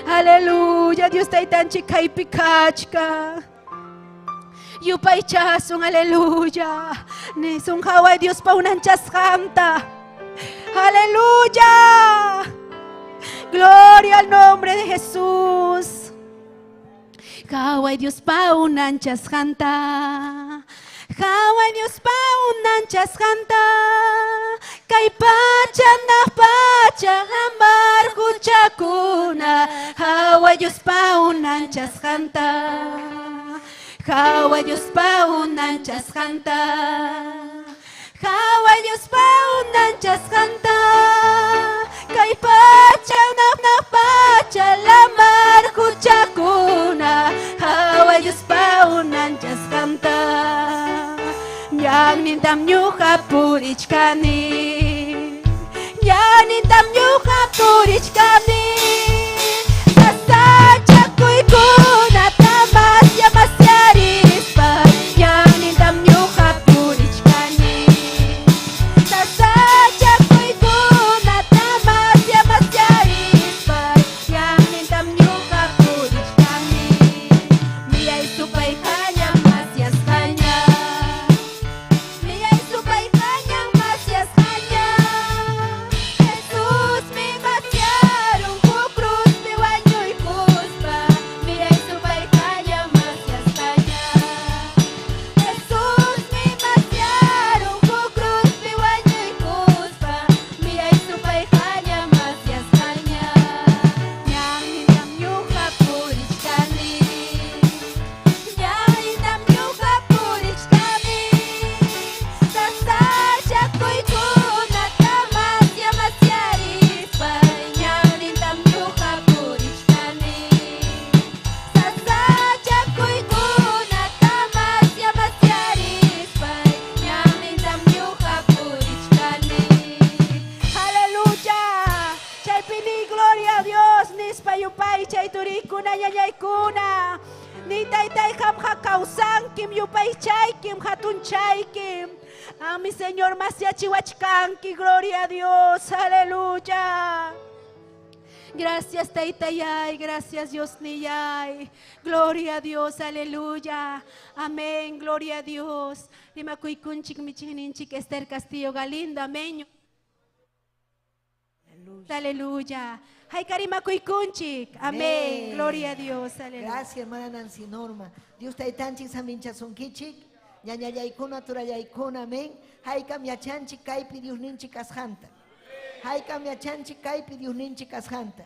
Aleluya, Dios taytanchik kaypi kachkan. Yupaychasun, aleluya. Nisun qhaway Diospa unanchasqanta. Aleluya. Gloria al nombre de Jesús. Qhaway Diospa unanchasqanta. Qhaway Diospa unanchasqanta. Kay pacha hanaq pacha lamar quchakuna. Qhaway Diospa unanchasqanta. Hawa Diospa unanchasqanta. Hawa Diospa unanchasqanta. Kay pacha na pacha lamar huchakuna. Hawa Diospa unanchasqanta. Ñannintam ñuqa purichkani. Ñannintam ñuqa purichkani. Sasachakuykunata masya masyarispa. Ñannintam ñuqa purichkani. Sasachakuykunata masya masyarispa. Ñannintam ñuqa purichkani. Millay supay hañam masyasqaña. Millay supay hañam masyasqaña. Jesusmi masyarun huk cruzpi wañuykuspa. Millay supay hañam masyasqaña. Jesusmi masyarun huk cruzpi wañuykuspa. Millay supay hañam masyasqaña. Ñannintam ñuqa purichkani. Ñannintam ñuqa purichkani. Sasachakuykunata masya masyarispa. Ñannintam ñuqa purichkani. Sasachakuykunata masya masyarispa. Ñannintam ñuqa purichkani. Aleluya. Chaypini gloria a Dios nispa yupaychay turikuna ñañaykuna. Ni taytay qamqa kawsankim yupaychaykim hatunchaykim. Ah, mi Señor masyachiwachkanki, gloria a Dios, aleluya. Gracias, Taytayay, gracias, Dios niyay. Gloria a Dios, aleluya. Amén, gloria a Dios. Rimakuykunchik michiqninchik Esther Castillo Galindo, amén. Aleluya. Hayka rimakuykunchik. Amén. Gloria a Dios, aleluya. Gracias, hermana Nancy Norma. Dios taytanchik saminchasunkichik. Ñañallaykuna turallaykuna, amén. Haykam yachanchik kaypi Diosninchik kasqanta. Haykam yachanchik kaypi Diosninchik kasqanta.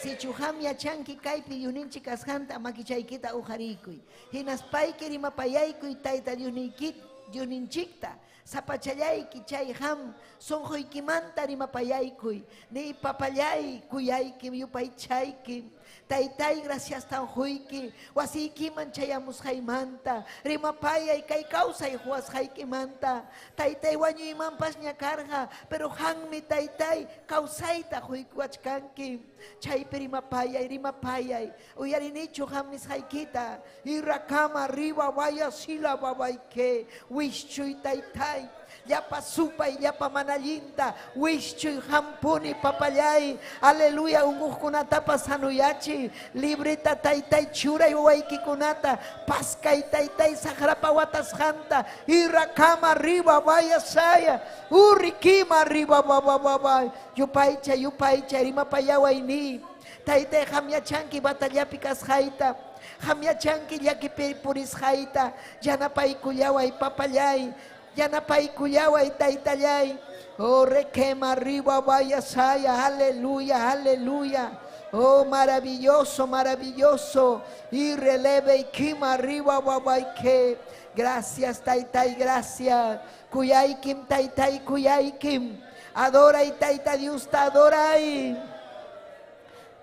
Sichu ham yachanki kaypi Diosninchik kasqanta makichaykita uqarikuy. Hinaspayki rimapayaykuy tayta Diosninchikta. Sapachallayki chay ham sunquykimanta rimapayaykuy. Ni papallay kuyayki yupaychayki. Taytay gracias tanjuyki. Wasiykiman chayamusqaymanta. Rimapayay kay kawsay huwasqaykimanta. Taytay wañuymanpas ñakarqa, pero hanmi taytay kawsayta huykuwachkanki. Chaypi rimapayay, rimapayay. Uyarinichu ham nisqaykita. Irrakama riba vaya sila babayke. Wischuy taytay. Llapa supay, llapa manallinta, wischuy hampuni papallay. Aleluya, unquqkunatapas sanuyachi. Libreta taytay churay wawaykikunata. Paskay taytay saqrapa watasqanta. Irrakama riba vaya saya. Urrikima riba babababay. Yupaycha, yupaycha, rimapayaway ni. Taytay hamyachanki batallapi kasqayta. Hamyachanki llakipi purisqayta. Yanapaykullaway papallay. Yanapaykullaway taytallay. Oh, requema arriba vaya saya. Aleluya, aleluya. Oh, maravilloso, maravilloso. Y releve y kima arriba babayke. Gracias, taytay, gracias. Kuyaykim, taytay, kuyaykim. Adora y tayta Dios ta adoray.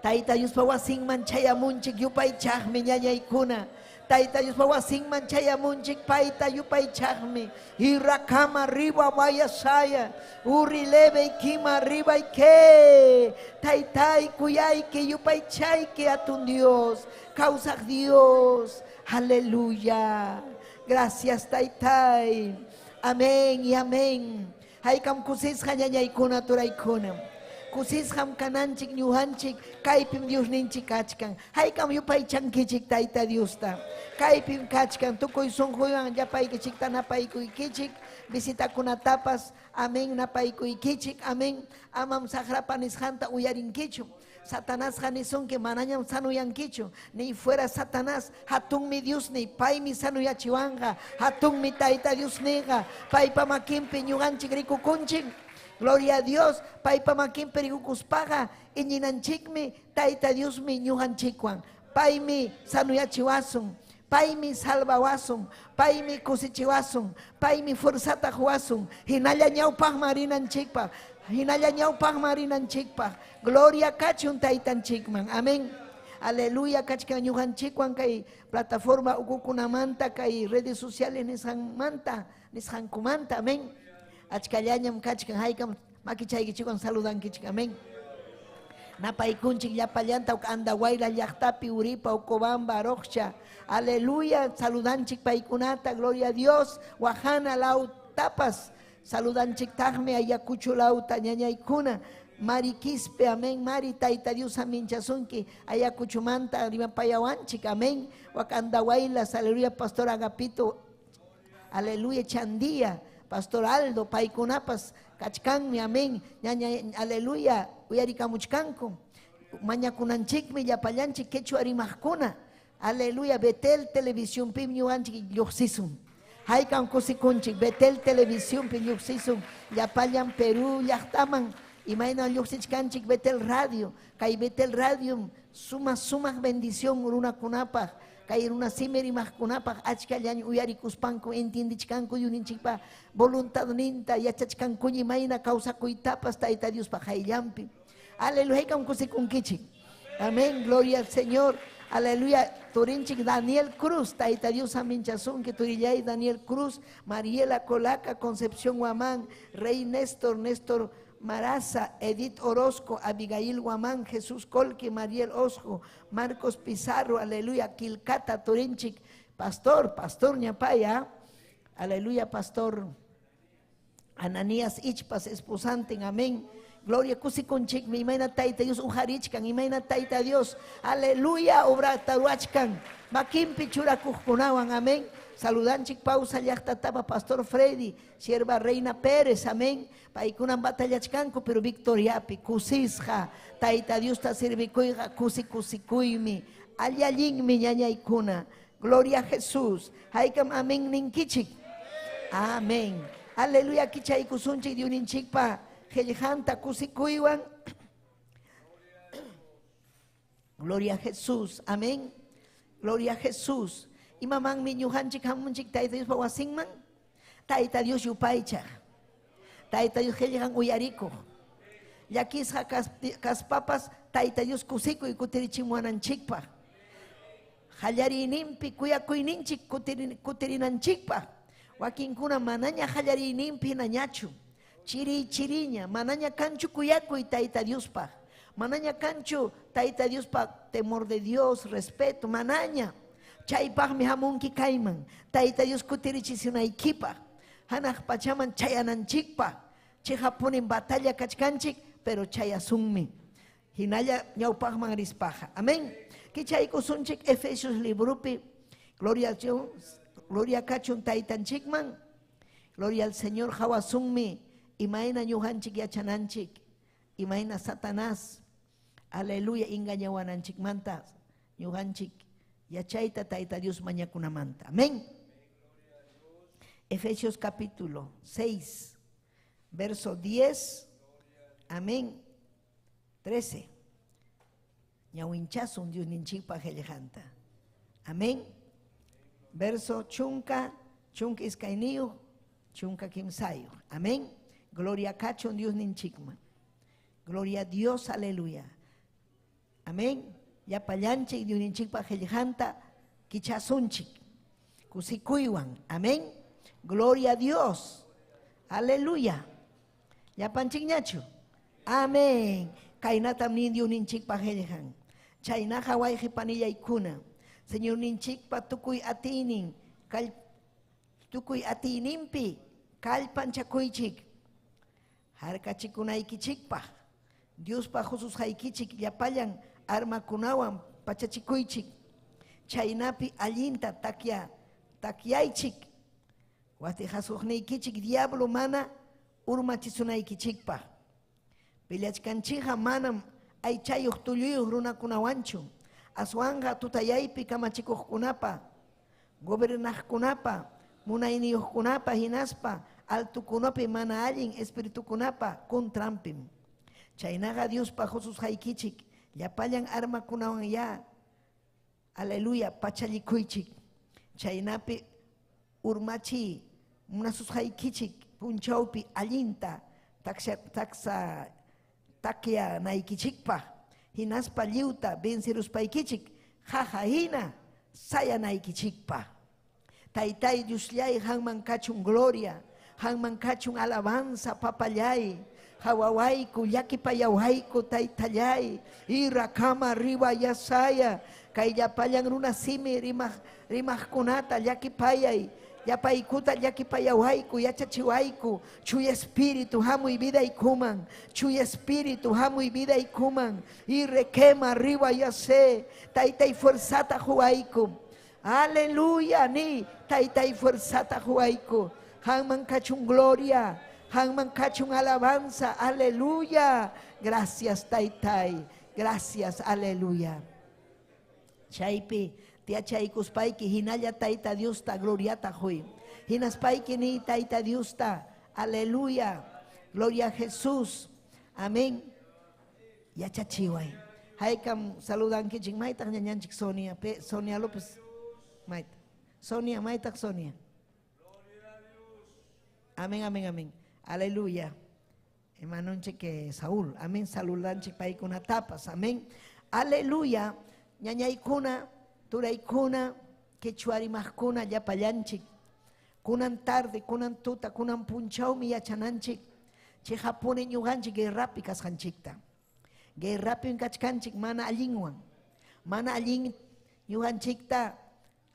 Tayta Diospa wasinman chayamunchik yupaychaqmi ñañaykuna. Tayta Diospa wasinman chayamunchik payta yupaychaqmi. Irrakama riba vaya saya. Urrileve y kima riba y ke. Taytay kuyayki yupaychayki atun Dios. Kawsaq Dios. Aleluya. Gracias taytay. Amén y amén. Haykam kusisqa ñañaykuna turaykuna. Kusisqam kananchik ñuqanchik kaypim Diosninchik kachkan. Haykam yupaychankichik Tayta Diosta. Kaypim kachkan tukuy sunquywan llapaykichikta napaykuykichik. Visitakunatapas amén napaykuykichik. Amén. Amam saqrapa nisqanta uyarinkichu. Satanásqa nisunki manañam sanuyankichu. Ni fuera Satanás, hatunmi Dios ni paymi sanuyachiwanqa. Hatunmi Tayta Dios niqa. Paypa makinpi ñuqanchik rikukunchik. Gloria a Dios, paypa makinpi rikukuspaqa iñinanchikmi Tayta Diosmi ñuqanchikwan. Paymi sanuyachiwasun. Paymi salvawasun, paymi kusichiwasun, paymi fuerzata quwasun. Hinalla ñawpaqman rinanchikpaq, hinalla ñawpaqman rinanchikpaq. Gloria kachun taytanchikman. Amén. Aleluya kachkan ñuqanchikwan kay plataforma ukukunamanta kay redes sociales nisqanmanta, nisqankumanta. Amén. Achkallañam kachkan haykam makichaykichikwan saludankichik. Amén. Napaykunchik llapallanta Andahuayla llaqtapi Uripa Ocobamba Arojcha. Aleluya, saludanchik paykunata, gloria a Dios. Wajana lautapas, saludanchiktaqmi Ayacucho lauta ñañaykuna. Mari Quispe, amén. Mari Tayta Dios aminchasunki Ayacuchumanta rimapayawanchik, amén. Wak Andahuaylas, aleluya, Pastor Agapito, aleluya, Chandía, Pastor Aldo, paykunapas kachkanmi, amén. Ñaña, aleluya, uyarikamuchkanku. Mañakunanchikmi llapallanchik quechua rimaqkuna. Aleluya, Betel Televisión pim ñuqanchik lluqsisun. Haykam kusikunchik Betel Televisión pi lluqsisun llapallan Perú llaqtaman imayna lluqsichkanchik Betel Radio. Kay Betel Radio suma sumaq bendición runakunapaq. Kay runa simi rimaqkunapaq achkallaña uyarikuspanku entiendichkanku Diosninchikpa voluntadninta yachachkankuña imayna kawsakuytapas Tayta Diospaq hayllanpi. Aleluya, haykam kusikunkichik. Amén, gloria al Señor. Aleluya, turinchik Daniel Cruz, Tayta Dios aminchasunki, turillay Daniel Cruz, Mariela Colaca, Concepción Guamán, Rey Néstor, Néstor Maraza, Edith Orozco, Abigail Guamán, Jesús Colque, Mariel Osjo, Marcos Pizarro, aleluya, Quilcata, Turinchik, Pastor, Pastor Ñapaya, aleluya, Pastor Ananías Ichpas, esposanten, amén. Gloria kusikunchik, mi imayna Tayta Dios ujarichkan, imayna Tayta Dios, aleluya, obra taruachkan, makinpi churakuqkunawan, amén. Saludanchik pausa llaqtatapa Pastor Freddy, sierva Reina Pérez, amén. Paykunan batallachkanku, pero victoriapi, kusisqa, Tayta Diosta sirvikuyqa, kusi kusikuymi, allallinmi ñañaykuna. Gloria a Jesús. Haykam amén ninkichik. Amén. Aleluya, kichaykusunchik Diosninchikpa qillqanta kusikuywan. Gloria a Jesús. Amén. Gloria a Jesús. Imamanmi ñuqanchik hamunchik Tayta Diospa wasinman? Tayta Dios yupaychaq. Tayta Dios qillqan uyarikuq. Llakisqa kaspapas Tayta Dios kusikuy kutirichimuwananchikpaq. Qallariyninpi kuyakuyninchik kutirinanchikpaq. Wakinkuna manaña qallariyninpi hinañachu. Chiri chiriña, manaña kanchu kuyakuy Tayta Diospaq. Manaña kanchu Tayta Diospaq temor de Dios, respeto, manaña. Chaypaqmi hamunki kayman. Tayta Dios kutirichisunaykipaq. Hanaq pachaman chayananchikpaq. Chiqapunin batalla kachkanchik, pero chayasunmi. Hinalla ñawpaqman rispaqa. Amén. Kichaykusunchik Efesios librupi. Gloria a Dios, gloria kachun taytanchikman. Gloria al Señor hawasunmi. Imayna ñuqanchik yachananchik. Imayna Satanás. Aleluya, engañawananchikmanta ñuqanchik yachayta Tayta Dios mañakunamanta. Amén. Efesios capítulo 6, verso 10. Amén. 13. Ñawinchasun Dios ninchikpa qillqanta. Amén. Verso chunka, chunka iskayniyuq, chunka kimsayuq. Amén. Gloria kachun Dios ninchikman. Gloria a Dios, aleluya. Amén. Llapallanchik Dios ninchikpa qillqanta kichasunchik. Kusikuywan. Amén. Gloria a Dios. Aleluya. Llapanchikñachu. Amén. Kaynatam nin Dios ninchikpa qillqan. Chaynaqa wayqipanillaykuna. Señor ninchikpa tukuy atiynin, tukuy atiyninpi kallpanchakuychik. Harkachikunaykichikpaq. Diospa hususqaykichik llapallan armakunawan pachachikuychik. Chaynapi allinta takyaychik. Watijasuqniykichik diablo mana urmachisunaykichikpaq. Peleachkanchikqa manam aychayuq tulluyuq runakunawanchu. Aswanqa tutayaypi kamachikuqkunapa, gobernaqkunapa, munayniyuqkunapa hinaspa altukunapi mana allin espiritukunapa contrampim. Chaynaqa Diospa hususqaykichik llapallan armakunawan ya, aleluya, pachallikuychik. Chaynapi urmachi munasusqaykichik punchawpi allinta taksa takyanaykichikpaq, hinaspa lliwta venceruspaykichik qaqa hina sayanaykichikpaq. Taytay Diosllay, qanman kachun gloria, qanman kachun alabanza, papallay. Hawawayku, llakipayawayku, taytallay. Irakama riba yasaya, kay llapallan runasimi rimaqkunata llakipayay. Llapaykuta llakipayawayku, yachachiwayku. Chuya espíritu hamuy vidaykuman, chuya espíritu hamuy vidaykuman. Irrequema riba yase, taytay fuerzata huwayku. Aleluya, ni taytay fuerzata huwayku. Qanman kachun gloria, qanman kachun alabanza, aleluya. Gracias taytay, gracias, aleluya. Chaypi tiyachaykuspayki hinalla Tayta Diosta gloriata huy. Hinaspayki ni Tayta Diosta, aleluya. Gloria a Jesús. Amén. Yachachiway. Haykam saludankichik maytaq ñañanchik Sonia, Sonia López. Mayta. Sonia, maytaq Sonia. Amén, amén, amén. Aleluya. Hermanonchik Saúl. Amén. Saludanchik paykunatapas. Amén. Aleluya. Ñañaykuna, turaykuna, quechuarimaqkuna, llapallanchik. Kunan tarde, kunan tuta, kunan punchawmi yachananchik. Chihapuni ñuqanchik guerrapi kasqanchikta. Guerrapi kachkanchik mana allinwan. Mana allin ñuqanchikta.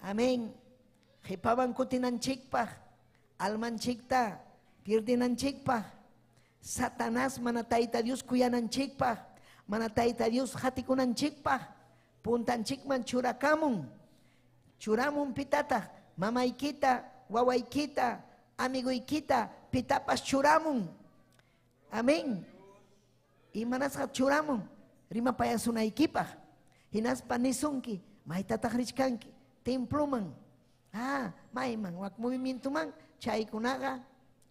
Amén. Qhipaman kutinanchikpaq, almanchikta pierdinanchikpaq. Satanás mana Tayta Dios kuyananchikpaq, mana Tayta Dios hatikunanchikpaq. Puntanchikman churakamun. Churamun pitataq, mamaykita, wawaykita, amiguykita, pitapas churamun. Amén. Imanasqa churamun, rimapayasunaykipaq. Hinaspa nisunki, maytataq richkanki, temploman. Ah, mayman, wak movimientoman, chaykunaqa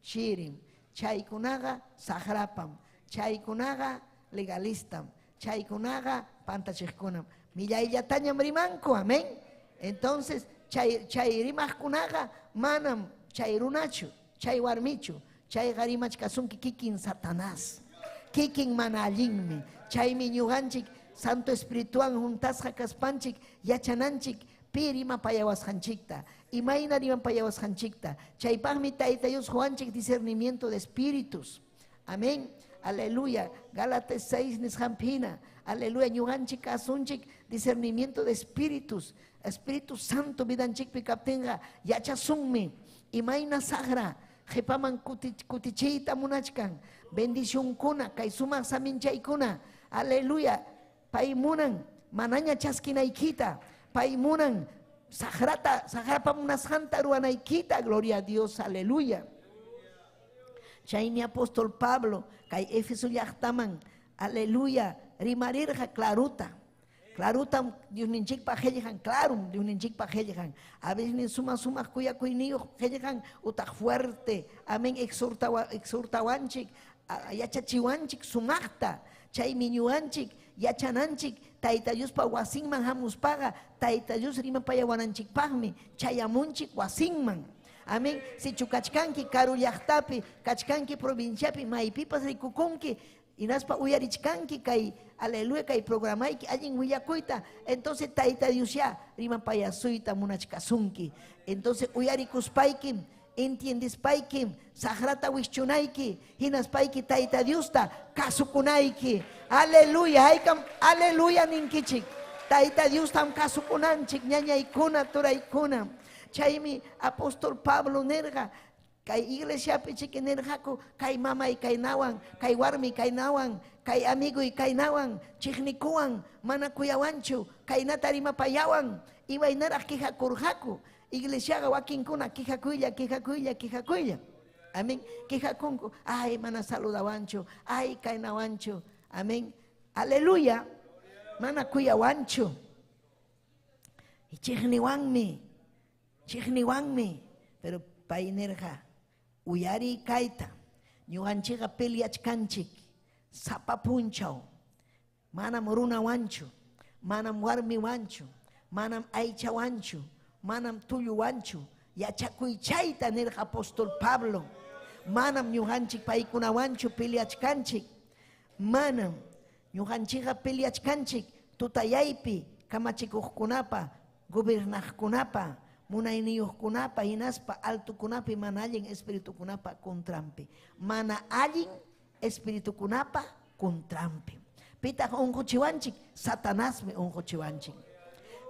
chirim, chaykunaqa saqrapam, chaykunaqa legalistam, chaykunaqa pantachiqkunam. Millayllatañam rimanku, amén. Entonces, chay rimaqkunaqa manam chay runachu, chay warmichu, chayqa rimachkasunki kikin Satanás, kikin mana allinmi. Chaymi ñuqanchik Santo Espirituwan juntasqa kaspanchik yachananchik pi rimapayawasqanchikta, imayna rimapayawasqanchikta. Chaypaqmi Tayta Dios quwanchik discernimiento de espíritus. Amén. Aleluya. Gálatas 6 nisqanpina. Aleluya. Ñuqanchik kasunchik discernimiento de espíritus. Espíritu Santo vidanchikpi kaptinqa yachasunmi. Imayna saqra qhipaman kutichiyta munachkan. Bendicionkuna kay sumaq saminchaykuna. Aleluya. Pay munan manaña chaskinaykita. Pay munan saqrata, saqrapa munasqanta ruwanaykita. Gloria a Dios. Aleluya. Chaymi apóstol Pablo kay Éfeso llaqtaman, aleluya, rimarirqa claruta. Clarutam Diosninchikpa qillqan, clarum Diosninchikpa qillqan. A veces suma sumaq kuyakuyniyuq qillqan utaq fuerte. Amén, exhortawanchik, yachachiwanchik sumaqta. Chaymi ñuqanchik yachananchik Tayta Diospa wasinman hamuspaqa Tayta Dios rimapayawananchikpaqmi chayamunchik wasinman. Amén. Sichu kachkanki karu llaqtapi, kachkanki provinciapi, maypipas rikukunki, hinaspa uyarichkanki kay aleluya kay programayki allin willakuyta, entonces Tayta Dios ya rimapayasuyta munachkasunki. Entonces uyarikuspaykim, entiendispaykim, saqrata wischunayki, hinaspayki Tayta Diosta kasukunayki. Aleluya, haykam aleluya ninkichik. Tayta Diostam kasukunanchik, ñañaykuna, turaykuna. Chaymi apóstol Pablo nirqa, kay iglesiapi chiki nirqaku, kay mamay kaynawan, kay warmi kaynawan, kay amiguy kaynawan, chiqnikuwan, mana kuyawanchu, kaynata rimapayawan, imaynaraq quejakurqaku. Iglesiaqa wakinkuna quejakuylla, quejakuylla, quejakuylla. Amén. Quejakunku, ay mana saludawanchu, ay kaynawanchu. Amén. Aleluya. Mana kuyawanchu. Chiqniwanmi. Chiqniwanmi, pero pay nirqa, uyari kayta, ñuqanchikqa peleachkanchik, sapa punchaw, manam runawanchu, manam warmiwanchu, manam aychawanchu, Manam tulluwanchu. Yachakuy chayta nirqa apóstol Pablo. Manam ñuqanchik paykunawanchu peleachkanchik. Manam ñuqanchikqa peleachkanchik tutayaypi kamachikuqkunapa, gobernaqkunapa, munayniyuqkunapa, hinaspa altukunapi mana allin espiritukunapa contranpi. Mana allin espiritukunapa contranpi. Pitaq unquchiwanchik? Satanasmi unquchiwanchik.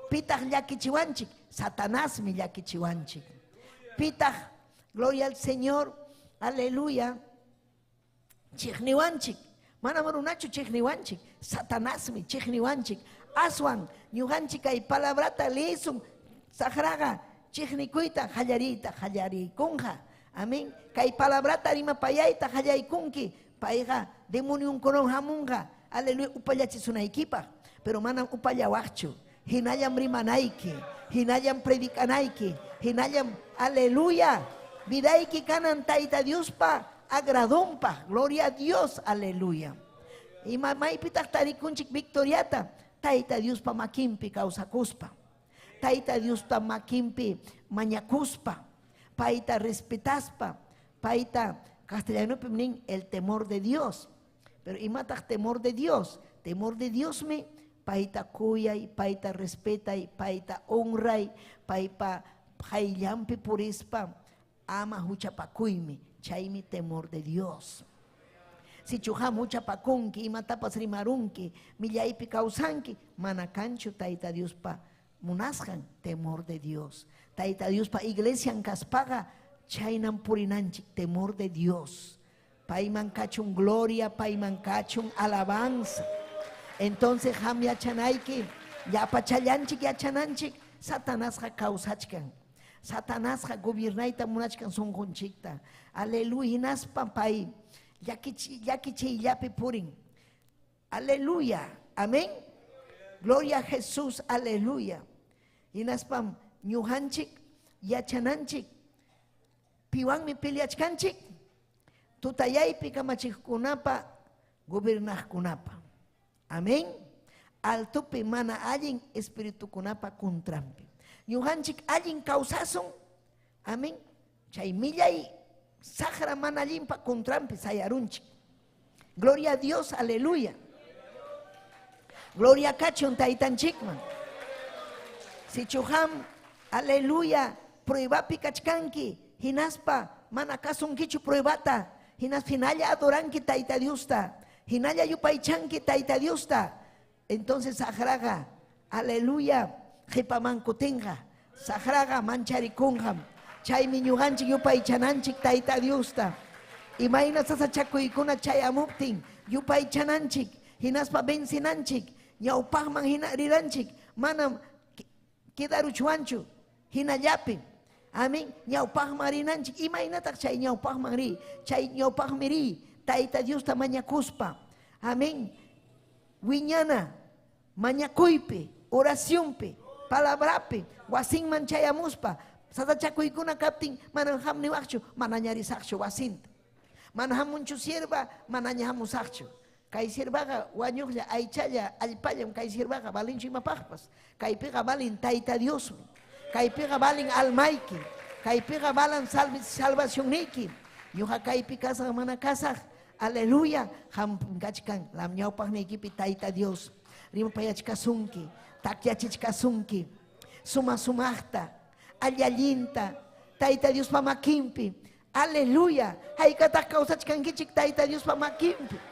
Pitaq llakichiwanchik? Satanasmi llakichiwanchik. Pitaq, gloria al Señor, aleluya, chiqniwanchik. Manam runachu chiqniwanchik, Satanasmi chiqniwanchik. Aswan ñuqanchik kay palabrata leesun, saqraqa chiqnikuyta qallariyta qallariykunqa. Amén. Kay palabrata rimapayayta qallaykunki, payqa demoniunkunawan hamunqa. Aleluya, upallachisunaykipaq, pero manam upallawaqchu. Hinallam rimanayki, hinallam predicanayki, hinallam, aleluya, vidayki kanan Tayta Diospa agradonpaq. Gloria a Dios, aleluya. Ima maypitaq tarikunchik victoriata? Tayta Diospa makinpi kawsakuspa, Tayta Diospa makinpi mañakuspa, payta respetaspa, payta, castellanopi nin el temor de Dios. Pero imataq temor de Dios? Temor de Diosmi payta kuyay, payta respetay, payta honray, paypa qayllanpi purispa ama huchapakuymi. Chaymi temor de Dios. Sichu qam huchapakunki, imatapas rimarunki, millaypi kawsanki, mana kanchu Tayta Diospa munasqan temor de Dios. Tayta Diospa iglesian kaspaqa chaynam purinanchik temor de Dios. Payman kachun gloria, payman kachun alabanza. Entonces qam yachanayki, llapachallanchik yachananchik, Satanasqa kawsachkan. Satanasqa gobiernayta munachkan sunqunchikta. Aleluya, hinaspa pay llakichiyllapi purin. Aleluya, amén. Gloria a Jesús, aleluya. Hinaspam ñuqanchik yachananchik piwanmi peleachkanchik tutayaypi kamachiqkunapa gobernaqkunapa. Amén. Altopi mana allin espiritukunapa contranpi. Ñuqanchik allin kawsasun. Amén. Chay millay saqra mana allinpa contranpi sayarunchik. Gloria a Dios, aleluya. Gloria kachun taytanchikman. Sichu qam, aleluya, pruebapi kachkanki, hinaspa mana kasunkichu pruebata, hinaspa hinalla adoranki Tayta Diosta, hinalla yupaychanki Tayta Diosta. Entonces saqraqa, aleluya, qhipaman kutinqa, saqraqa mancharikunqam. Chaymi ñuqanchik yupaychananchik Tayta Diosta. Imayna sasachakuykuna chayamuptin yupaychananchik, hinaspa vencinanchik, ñawpaqman hina riranchik, manam quedaruchwanchu hinallapi. Amén. Ñawpaqman rinanchik. Imaynataq chay ñawpaqman ri? Chay ñawpaqmi ri Tayta Diosta mañakuspa. Amén. Wiñana mañakuypi, oracionpi, palabrapi, wasinman chayamuspa, sasachakuykuna kaptin manam qam niwaqchu, manaña risaqchu wasinta. Mana hamunchu sierva, manaña hamusaqchu. Kay siervaqa wañuqlla, aychalla, allpallam kay siervaqa valinchu imapaqpas. Kaypiqa valin Tayta Diosmi. Kaypiqa valin almayki. Kaypiqa valan salvacionniyki. Ñuqa kaypi kasaq mana kasaq. Aleluya. Qam kachkan lam ñawpaqniykipi Tayta Dios. Rimapayachkasunki, takyachichkasunki. Suma sumaqta, allallinta, Tayta Diospa makinpi. Aleluya. Haykataq kawsachkankichik Tayta Diospa makinpi.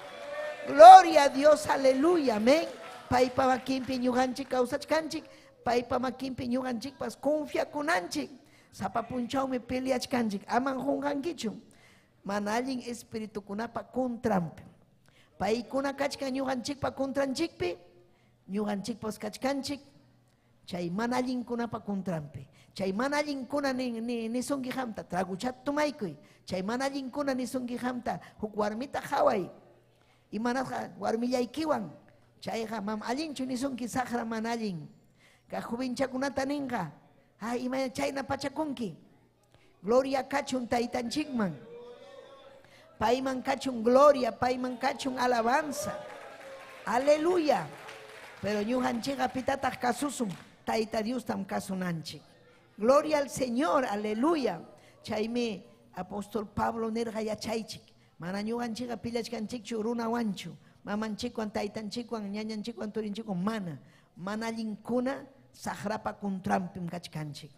Gloria a Dios, aleluya, amén. Paypa makinpi ñuqanchik kawsachkanchik, paypa makinpi ñuqanchikpas confiakunanchik. Sapa punchawmi peleachkanchik, aman qunqankichu. Mana allin espiritukunapa contranpi. Paykuna kachkan ñuqanchikpa contranchikpi, ñuqanchikpas kachkanchik chay mana allinkunapa contranpi. Chay mana allinkuna nisunki qamta, traguchat tumaykuy. Chay mana allinkuna nisunki qamta, huk warmita qhaway. Imanasqa warmillaykiwan, chayqa mam allinchu nisunki saqra mana allin. Kaq jovenchakunata ninqa, ay imayna chayna pachakunki. Gloria kachun taytanchikman. Payman kachun gloria, payman kachun alabanza. Aleluya. Pero ñuqanchikqa pitataq kasusun, Tayta Diostam kasunanchik. Gloria al Señor, aleluya. Chaymi apóstol Pablo nirqa yachaychik. Mana ñuqanchikqa pillachkanchikchu runawanchu. Mamanchikwan, taytanchikwan, ñañanchikwan, turinchikwan, mana. Mana allinkuna saqrapa contranpim kachkanchik.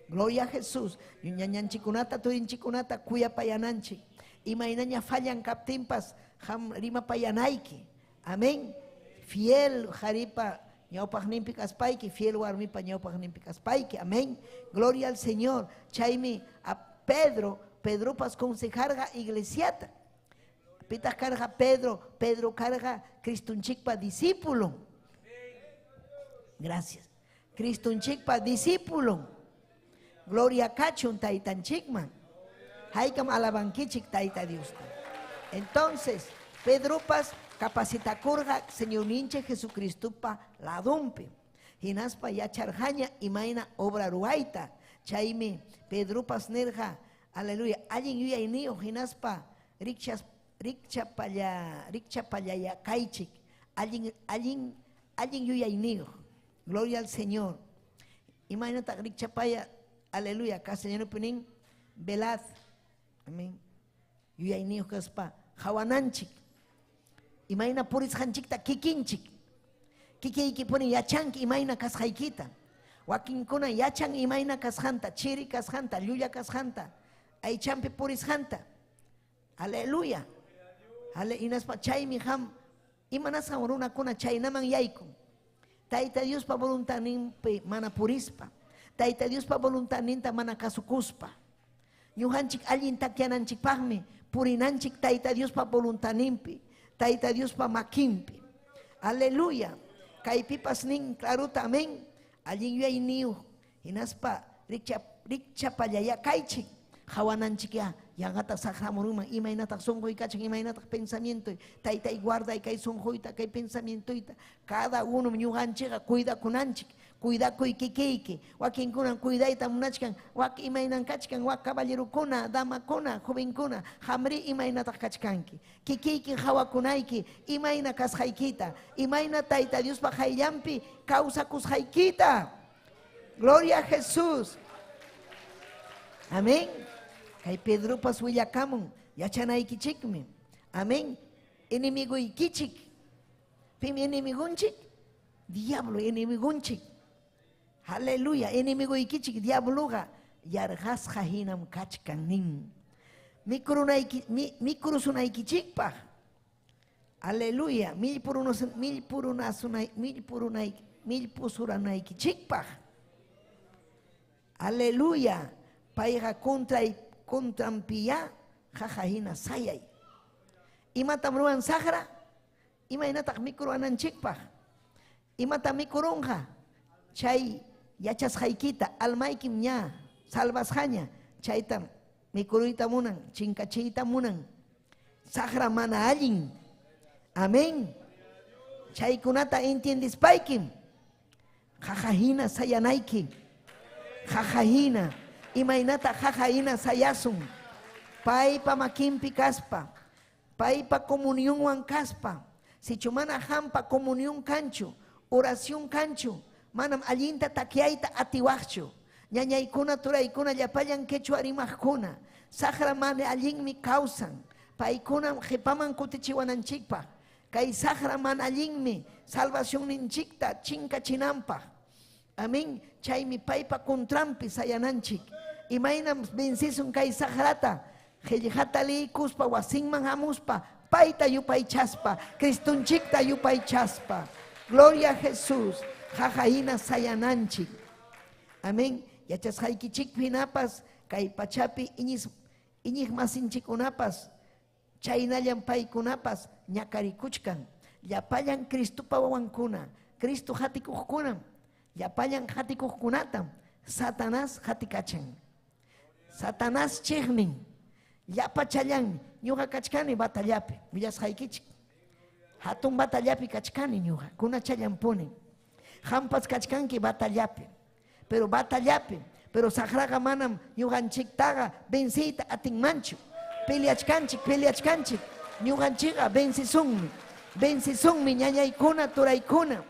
Gloria a Jesús. Ñañanchikunata, turinchikunata kuyapayananchik. Imaynaña fallan kaptinpas qam rimapayanayki. Amén. Fiel qaripa ñawpaqninpi kaspayki, fiel warmipa ñawpaqninpi kaspayki. Amén. Gloria al Señor. Chaymi a Pedro, Pedropas consejarqa iglesiata. Pitaq karqa Pedro, Pedro karqa Cristonchikpa discípulo. Gracias. Cristonchikpa discípulo. Gloria kachun taytanchikman. Haykam alabankichik Tayta Diosta. Entonces, Pedropas capacitakurqa Señorninchik Jesucristopa ladunpi. Hinaspa yacharqaña imayna obra ruwayta. Chaymi Pedropas nirqa, aleluya, allin yuyayniyuq hinaspa rikchas rikchapalla rikchapallaya kaychik, allin allin allin yuyayniyuq. Gloria al Señor. Imaynataq rikchapaya, aleluya, castellanopi nin, velad. Amén. Yuyayniyuq kaspa qawananchik. Imayna purisqanchikta kikinchik. Kikiykipuni yachanki imayna kasqaykita. Wakinkuna yachan imayna kasqanta, chiri kasqanta, llulla kasqanta, aychanpi purisqanta. Aleluya. Ale, hinaspa chaymi qam imanasqan runakuna chaynaman yaykun. Tayta Diospa voluntadninpi mana purispa. Tayta Diospa voluntadninta mana kasukuspa. Ñuqanchik allin takyananchikpaqmi purinanchik Tayta Diospa voluntadninpi, Tayta Diospa makinpi. Aleluya. Kaypipas nin claruta, amén. Allin yuyayniyuq hinaspa rikcha rikchapallaya kaychik. Qawananchikya yanqataq saqramurunman imaynataq sunquy kachin, imaynataq pensamientoy. Taytay guarday kay sunquyta, kay pensamientoyta. Cada uno ñuqanchikqa cuidakunanchik. Cuidakuy kikiyki. Wakinkunam cuidayta munachkan, wak imaynan kachkan, wak caballerokuna, damakuna, jovenkuna, qamri imaynataq kachkanki. Kikiyki qawakunayki imayna kasqaykita, imayna Tayta Diospa qayllanpi kawsakusqaykita. Gloria a Jesús. Amén. Kay Pedropas willakamun yachanaykichikmi. Amén. Enemiguykichik. Pim enemigunchik? Diablo enemigunchik. Aleluya. Enemiguykichik diabloqa yarqasqa hinam kachkan nin. Mikurunayki mi, mikurusunaykichikpaq. Aleluya. Millpurunasunay millpurunay millpusuranaykichikpaq. Aleluya. Payqa contray contranpiyá qaqa hina sayay. Imatam ruwan saqra? Imaynataq mikuruwananchikpaq? Imatam mikurunqa? Chay yachasqaykita almaykim ña salvasqaña, chaytam mikuruyta munan, chinkachiyta munan. Saqra mana allin. Amén. Chaykunata entiendespaykim qaqa hina sayanayki. Qaqa hina, imaynata qaqa hina sayasun. Paypa makinpi kaspa, paypa comunionwan kaspa. Sichu mana qampa comunión kanchu, oración kanchu, manam allinta takyayta atiwaqchu. Ñañaykuna, turaykuna, llapallan quechua rimaqkuna, saqra mana allinmi kawsan. Paykunam qipaman kutichiwananchikpaq. Kay saqra mana allinmi salvacionninchikta chinkachinanpaq. Amén. Chaymi paypa contranpi sayananchik. Imaynam vencisun kay saqrata, qillqata liykuspa, wasinman hamuspa, payta yupaychaspa, Cristonchikta yupaychaspa. Gloria a Jesús. Qaqa hina sayananchik. Amén. Yachasqaykichikpi hinapas kay pachapi iñis iñiqmasinchikkunapas chaynallam paykunapas ñakarikuchkan. Llapallan Cristopa wawankuna, Cristo qatikuqkunam, llapallan qatikuqkunatam Satanás qatikachan. Satanás chiqnin. Llapachallanmi. Ñuqa kachkani batallapi, willasqaykichik. Hatun batallapi kachkani ñuqa, kunachallampuni. Qampas kachkanki batallapi. Pero batallapi, pero saqraqa manam ñuqanchiktaqa venciyta atinmanchu. Peleachkanchik, peleachkanchik. Ñuqanchikqa vencisunmi. Vencisunmi ñañaykuna, turaykuna.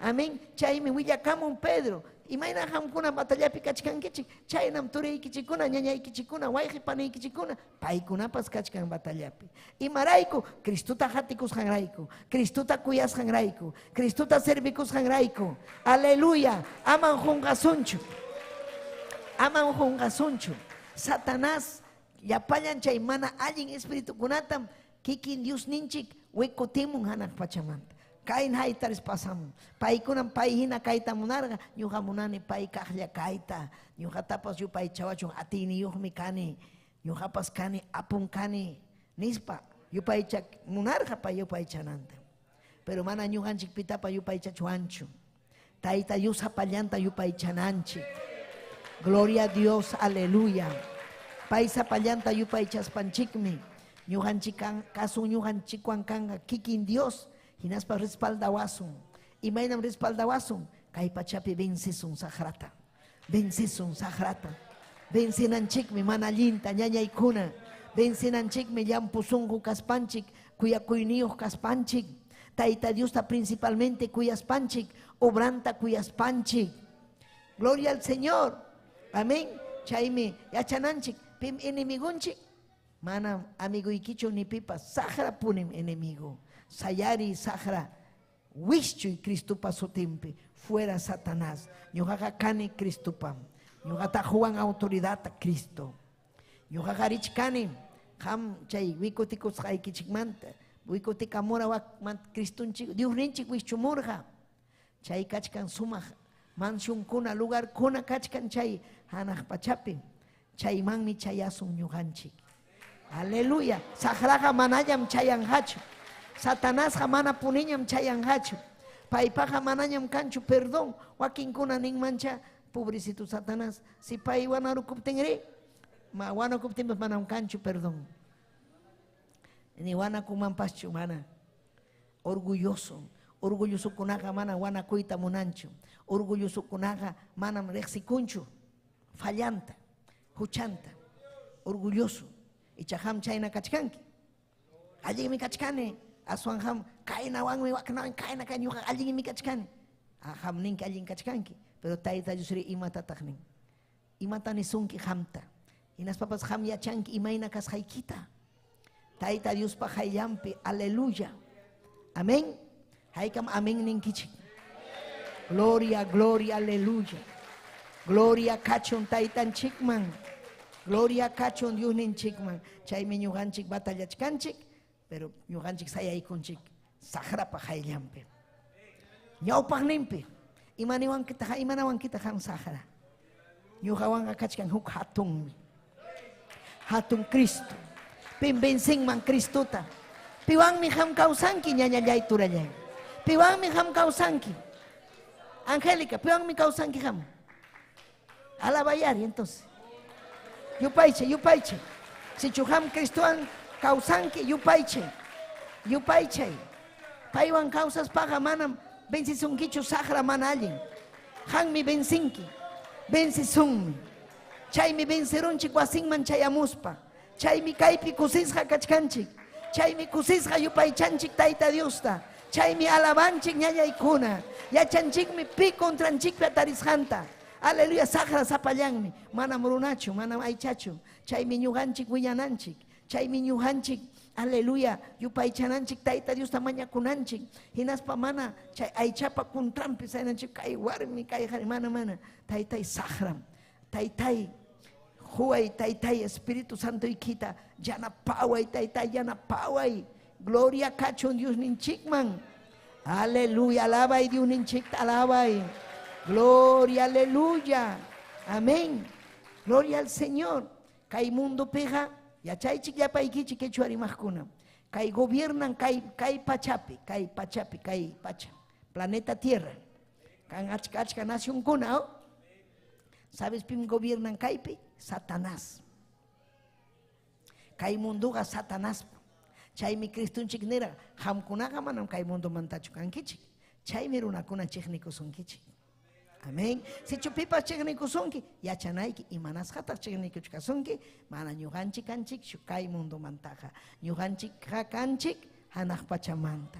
Amén. Chaymi willakamun Pedro. Imayna qamkuna batallapi kachkankichik, chaynam turiykichikkuna, ñañaykichikkuna, wayqi paniykichikkuna, paykunapas kachkan batallapi. Imarayku? Cristota qatikusqanrayku, Cristota kuyasqanrayku, Cristota servikusqanrayku. Aleluya. Aman qunqasunchu. Aman qunqasunchu. Satanás llapallan chay mana allin espiritukunatam kikin Diosninchik wikutimun hanaq pachamanta. Kayn haytaris pasamun. Paykunam pay hina kayta munarqa, ñuqa munani pay kaqlla kayta. Ñuqatapas yupaychawachun atiyniyuqmi kani. Ñuqapas kani apun kani nispa yupaycha munarqa pay yupaychananta. Pero mana ñuqanchik pitapa yupaychachuanchu. Tayta Dios sapallanta yupaychananchik. Gloria a Dios, aleluya. Pay sapallanta yupaychaspanchikmi. Ñuqanchik kasun ñuqanchikwan kanqa kikin Dios hinaspa respaldawasun. Imaynam respaldawasun? Kay pachapi vencesun saqrata. Vencesun saqrata. Vencenanchikmi mana allinta ñañaykuna. Vencenanchikmi llampu sunqu kaspanchik, kuyakuyniyuq kaspanchik. Tayta Diosta principalmente kuyaspanchik, obranta kuyaspanchik. Gloria al Señor. Amén. Chaymi yachananchik, pim enemigunchik, manam amiguykichu ni pipas, saqra punim enemigo. Sayari saqra, wischuy Cristopa sutinpi, fuera Satanás. Ñuqaqa kani Cristopam. Ñuqata Juan autoridad Cristo. Ñuqaqa richkani, qam chay wikutikusqaykichikmanta, wikutikamura wakmanta Cristonchik, Diosninchik wischumurqa. Chay kachkan sumaq mansionkuna, lugarkuna kachkan chay hanaq pachapi. Chaymanmi chayasun ñuqanchik. Aleluya. Saqraqa manañam chayanqachu. Satanasqa mana puniñam chayanqachu. Paypaqa manañam kanchu perdón. Wakinkuna ninmancha, pobrecito Satanás, si pay wanarukuptinri, ma wanakuptinpas manam kanchu perdón. Ni wanakumanpaschu mana. Orgulloso. Orgullosokunaqa mana wanakuyta munanchu. Orgullosokunaqa manam riqsikunchu. Fallanta, huchanta. Orgulloso. Icha qam chayna kachkanki. Allinmi kachkani. Aswan qam kaynawanmi waknawan kayna kay ñuqa allinmi kachkani. Qam ninki allin kachkanki. Pero Tayta Diosri imatataq nin? Imata nisunki qamta? Hinaspapas qam yachanki imayna kasqaykita. Tayta Diospa qayllanpi, aleluya. Amén. Haykam amén ninkichik. Gloria, gloria, aleluya. Gloria kachun taytanchikman. Gloria kachun Diosninchikman. Chaymi ñuqanchik batallachkanchik, pero ñuqanchik sayaykunchik saqrapa qayllanpi. Ñawpaqninpi. Imaniwankitaq, imanawankitaq qam saqra. Ñuqawanqa kachkan huk hatunmi. Hatun Cristo. Pim vencinman Cristota. Piwanmi qam kawsanki ñañallay turallay. Piwanmi qam kawsanki. Angélica, piwanmi kawsanki qam. Alabayari entonces. Yupayche, yupayche. Sichu qam Cristowan kawsanki, yupayche. Yupaychay. Paywan kawsaspaqa manam vencisunkichu saqra mana allin. Qammi vencinki. Vencisunmi. Chaymi vencerunchik wasinman chayamuspa. Chaymi kaypi kusisqa kachkanchik. Chaymi kusisqa yupaychanchik Tayta Diosta. Chaymi alabanchik ñañaykuna. Yachanchikmi pi contranchikpi atarisqanta. Aleluya, saqra sapallanmi. Manam runachu, manam aychachu. Chaymi ñuqanchik willananchik. Chaymi ñuqanchik, aleluya, yupaychananchik Tayta Diosta mañakunanchik. Hinaspa mana chay aychapa contranpi saynanchik kay warmi kay qhari mana mana. Taytay saqram. Taytay huway taytay Espíritu Santo ikita yanapaway taytay yanapaway. Gloria kachun Diosninchikman. Aleluya, alabay Diosninchikta alabay. Gloria, aleluya. Amén. Gloria al Señor. Kay mundopiqa yachaychik llapaykichik quechua rimaqkuna. Kay gobiernan kay kay pachapi, kay pachapi, kay pacha, planeta Tierra. Kan achka achka nacionkuna, oh? ¿Sabes pim gobiernan kaypi? Satanás. Kay munduqa Satanás. Chaymi Cristonchik nira, qamkunaqa manam kay mundomantachu kankichik. Chaymi runakuna chiqnikusunkichik. Amén. Sichu pipas chiqnikusunki, yachanayki imanasqataq chiqnikuchkasunki, mana ñuqanchik kanchikchu kay mundomantaqa. Ñuqanchikqa kanchik hanaq pachamanta.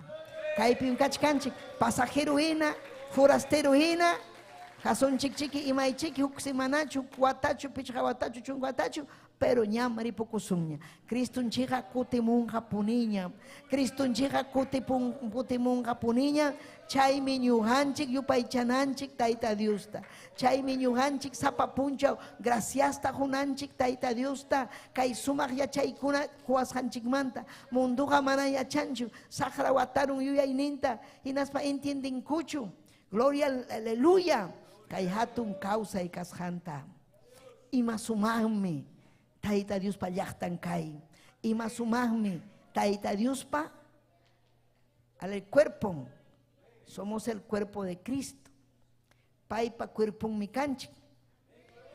Kaypim kachkanchik pasajero hina, forastero hina, Kasunchikchiki imaychiki huk semanachu, watachu, pichqa watachu, chunka watachu, pero ñam ripukusunña. Cristonchikqa kutimunqa puniña. Cristonchikqa kutimunqa puniña. Chaymi ñuqanchik yupaychananchik Tayta Diosta. Chaymi ñuqanchik sapa punchaw graciasta qunanchik Tayta Diosta. Kay sumaq yachaykuna quwasqanchikmanta. Munduqa mana yachanchu. Saqra watarun yuyayninta. Hinaspa entiendenkuchu. Gloria, aleluya. Kay hatun kawsay kasqanta. Ima sumaqmi Tayta Diospa llaqtan kay. Ima sumaqmi Tayta Diospa al cuerpo. Somos el cuerpo de Cristo. Paypa cuerponmi kanchik.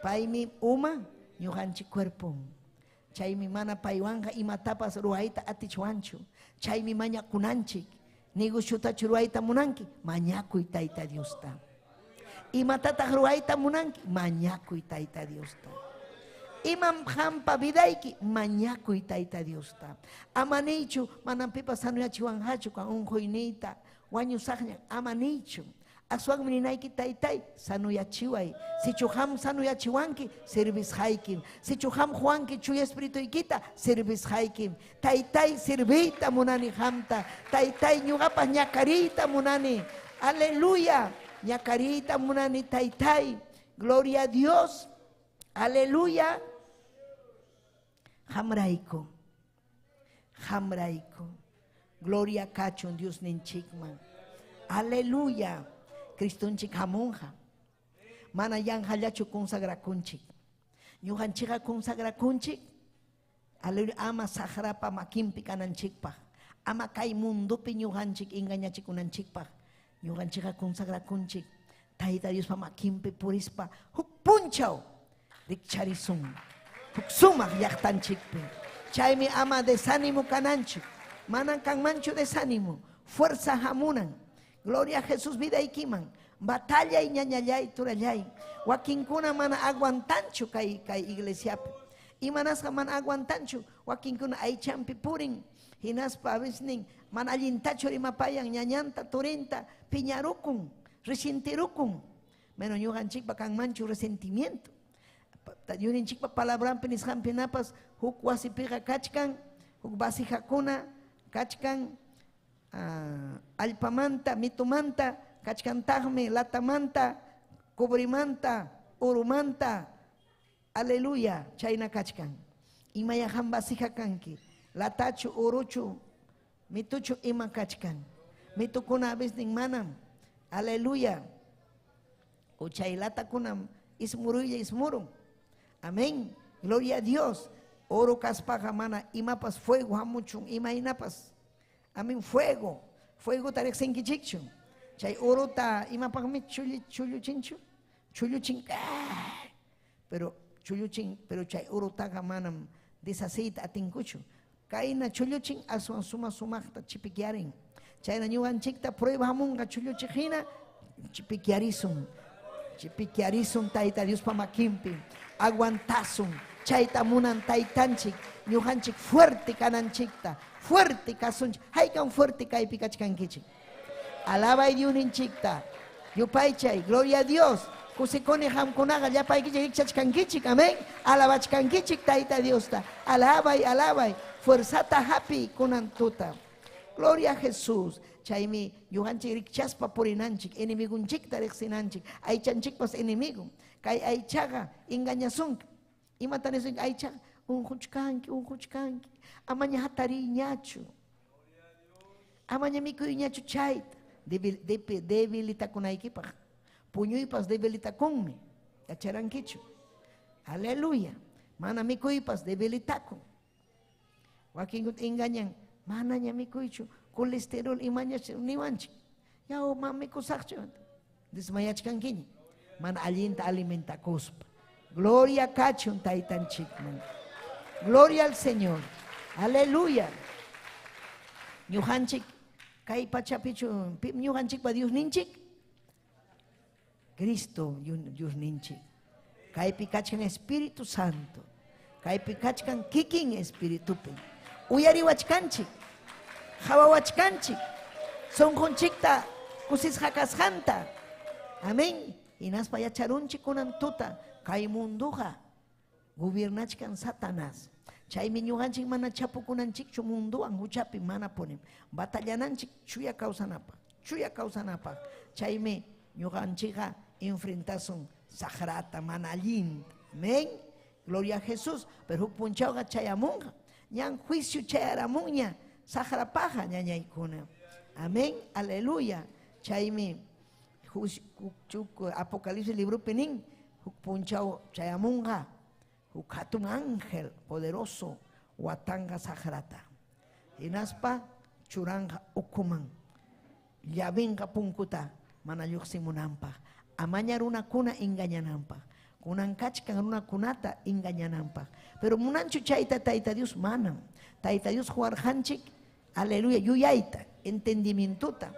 Paymi uma, ñuqanchik cuerpon. Chaymi mana paywanqa imatapas ruwayta atichwanchu. Chaymi mañakunanchik. Negociotachu ruwayta munanki, mañakuy Tayta Diosta. Imatataq ruwayta munanki, mañakuy Tayta Diosta. Imam qampa vidayki, mañakuy Tayta Diosta. Ama niychu, manam pipas sanoyachiwanqachu kan unquyniyta, wañusaqña, ama niychu. Aswanmi ninayki, Taytay, sanoyachiway. Sichu qam sanoyachiwanki, servisqaykim. Sichu qam quwanki chuya espirituykita, servisqaykim. Taytay, serviyta munani qamta. Taytay, ñuqapaq ñakariyta munani. Aleluya. Ñakariyta munani, Taytay. Gloria a Dios. Aleluya. Qamrayku. Qamrayku. Gloria kachun Dios ninchikman. Aleluya. Cristonchik hamunqa. Mana yanqallachu consagrakunchik. Ñuqanchikqa consagrakunchik. Aleluya. Ama saqrapa makinpi kananchikpaq. Ama kay mundopi ñuqanchik engañachikunanchikpaq. Ñuqanchikqa consagrakunchik. Tayta Diospa makinpi purispa huk punchaw rikcharisun. Huk sumaq llaqtanchikpi. Chaymi ama desánimo kananchik. Manan kanmanchu desánimo. Fuerza hamunan. Gloria a Jesús vidaykiman. Batallay ñañallay turallay. Wakinkuna mana aguantanchu kay iglesiapi. Imanasqa mana aguantanchu. Wakinkuna aychampi purin. Hinaspa a veces nin mana allintachu rimapayan ñañanta turinta piñarukun, resentirukun. Pero ñuqanchikpa kanmanchu resentimiento. Ñuqanchikpa palabranpi nisqanpi napas huk wasipiqa kachkan, huk vasijakuna kachkan, allpamanta, mitumanta, kachkantaqmi latamanta, cobrimanta, urumanta. Aleluya, chayna kachkan. Imayahan vasija kanki, latachu, uruchu, mituchu ima kachkan. Mitukuna a veces manam. Aleluya. O chay latakunam ismuruylla ismurun. Amén. Gloria a Dios. Oro kaspaqa mana imapas fuego hamuchun, imaynapas. Amén, fuego. Fuego riqsinkichikchu. Chay orota imapaqmi chulluchinchu. Chulluchin. Pero chulluchin, pero chay orotaqa manam deshaceyta atinkuchu. Kayna chulluchin aswan suma sumaqta chipikiarin. Chayna ñuqanchikta prueba hamunqa chulluchiq hina chipikiarisun. Chipikiarisun Tayta Diospa makinpi. Aguantasun. Chayta munan taytanchik, ñuqanchik fuerte kananchikta, fuerte kasunchik. Haykan fuerte kaypi kachkankichik. Alabay Diosninchikta. Yupaychay, gloria a Dios. Kusikuni qamkunaqa llapaykichik rikchachkankichik, amén. Alabachkankichik Tayta Diosta. Alabay, alabay. Fuerzata hapi kunan tuta. Gloria a Jesús. Chaymi ñuqanchik rikchaspa purinanchik, enemigunchikta riqsinanchik, aychanchikpas enemigo. Kay aychaqa engañasunki. Imata nisunki aychaqa unquchkanki, unquchkanki. Amaña hatariyñachu. Amaña mikuyñachu chayta. Debilitakunaykipaq. Puñuypas debilitakunmi. Yacharankichu. Aleluya. Mana mikuypas debilitakun. Wakinkuta engañan. Manaña mikuychu. Colesterol imaña niwanchik. Yaw, ma mikusaqchu. Desmayachkankiña. Mana allinta alimentakuspa. Gloria kachun taytanchikman. Gloria al Señor. Aleluya. Ñuqanchik kay pachapichu pim ñuqanchikpa Diosninchik? Cristo Diosninchik. Kaypi kachkan Espíritu Santo. Kaypi kachkan kikin Espiritupi. Uyariwachkanchik. Qhawawachkanchik. Sunqunchikta kusisqa kasqanta. Amén. Hinaspa yacharunchik kunan tuta kay munduqa gobiernachkan Satanás. Chaymi ñuqanchik mana chapukunanchikchu munduwan huchapi mana punim. Batallananchik chuya kawsanapaq, chuya kawsanapaq. Chaymi ñuqanchikqa enfrentasun saqrata mana allinta. Amén. Gloria a Jesús. Pero huk punchawqa chayamunqa. Ñan juicio chayaramunña saqrapaqa ñañaykuna. Amén. Aleluya. Chaymi Apocalipsis libropi nin huk punchaw chayamunqa huk hatun ángel poderoso watanqa saqrata. Hinaspa churanqa ukuman. Llavinqa punkuta mana lluqsimunanpaq. Amaña runakuna engañananpaq. Kunan kachkan runakunata engañananpaq. Pero munanchu chayta Tayta Dios manam. Tayta Dios huwarqanchik, aleluya, yuyayta, entendimientuta.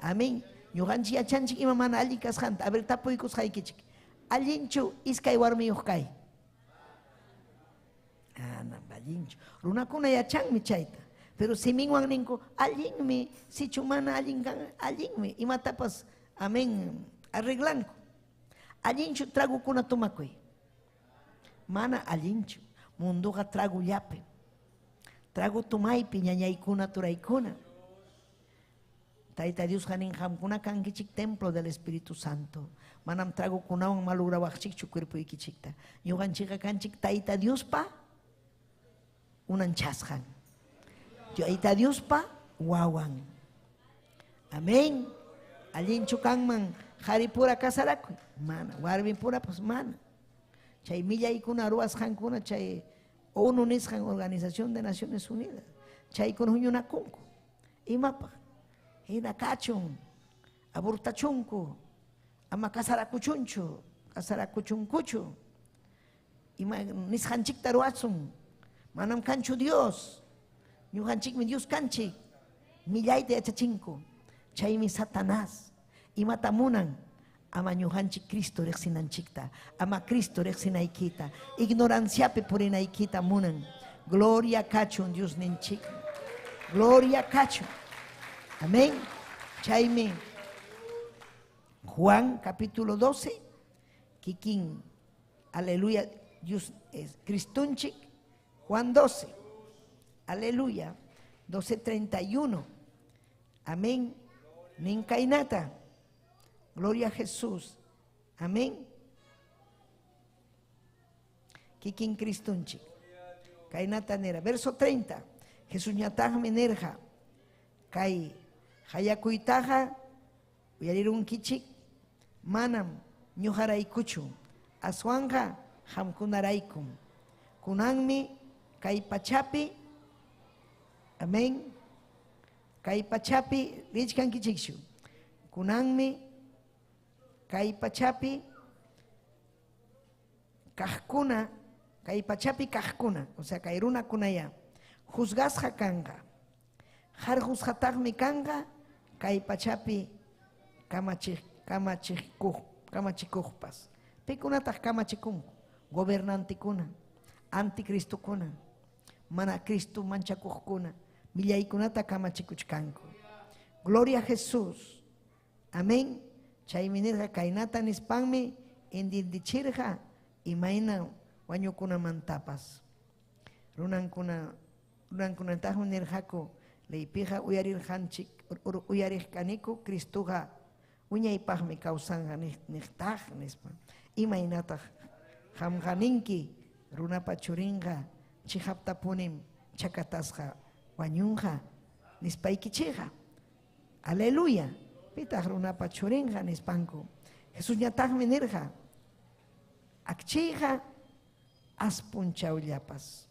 Amén. Ñuqanchik yachanchik ima mana allin kasqanta. A ver, tapuykusqaykichik. Allinchu iskay warmiyuq kay? Manam allinchu. Runakuna yachanmi chayta. Pero siminwan ninku, allinmi, sichu mana allin kan, allinmi. Imatapas, amén, arreglanku. Allinchu tragukuna tumakuy. Mana allinchu. Munduqa tragullapi. Trago tumaypi ñañaykuna turaykuna. Tayta Dios nin qamkuna kankichik templo del Espíritu Santo. Manam tragukunawan malograwaqchikchu cuerpoykichikta. Ñuqanchikqa kanchik Tayta Diospa unanchasqan. Tayta Diospa wawan. Amén. Allinchu kanman qharipura casarakuy. Mana, warmipura pues mana. Chay millaykuna ruwasqankuna chay ONU nisqan Organización de Naciones Unidas. Chaykuna huñunakunku. Imapaq? Hina kachun, abortachunku, ama casarakuchunchu, casarakuchunkuchu. Ima nisqanchikta ruwasun. Manam kanchu Dios. Ñuqanchikmi Dios kanchik. Millayta yachachinku. Chaymi Satanás. Imata munan. Ama ñuqanchik Cristo riqsinanchikta. Ama Cristo riqsinaykita. Ignoranciapi purinaykita munan. Gloria kachun Dios ninchik. Gloria kachun. Amén. Chaymi Juan capítulo 12. Kikin. Aleluya. Dios es Cristunchik. Juan 12. Aleluya. 12:31. Amén. Ninkainata. Gloria a Jesús. Amén. Kikin Cristunchik. Kainata nera. Verso 30. Jesús ñatajmi nirqa. Kay hayakuytaqa uyarirunkichik manam ñuqaraykuchu. Aswanqa qamkunaraykum. Kunanmi kay pachapi, amén, kay pachapi richkankichikchu. Kunanmi kay pachapi kaqkuna, kay pachapi kaqkuna, o sea, kay runakunaya, juzgasqa kanqa. Harqusqataqmi kanqa kay pachapi kamachikuqpas. Pikunataq kamachikunku? Gobernantekuna, anticristukuna, mana Cristo manchakuqkuna, millaykunata kamachikuchkanku. Gloria a Jesús. Amén. Chaymi nirqa kaynata nispanmi intindichirqa imayna wañukunamantapas. Runankunataqmi nirqaku leypiqa uyarirqanchik uyariqkaniku Cristoqa wiñaypaqmi kawsanqa niqtaq nispa. Imaynataq qamqa ninki runapa churinqa chiqaptapunim chakatasqa wañunqa nispaykichikqa. Aleluya. Pitaq runapa churinqa nispanku. Jesusñataqmi nirqa akchiyqa aspunchawllapas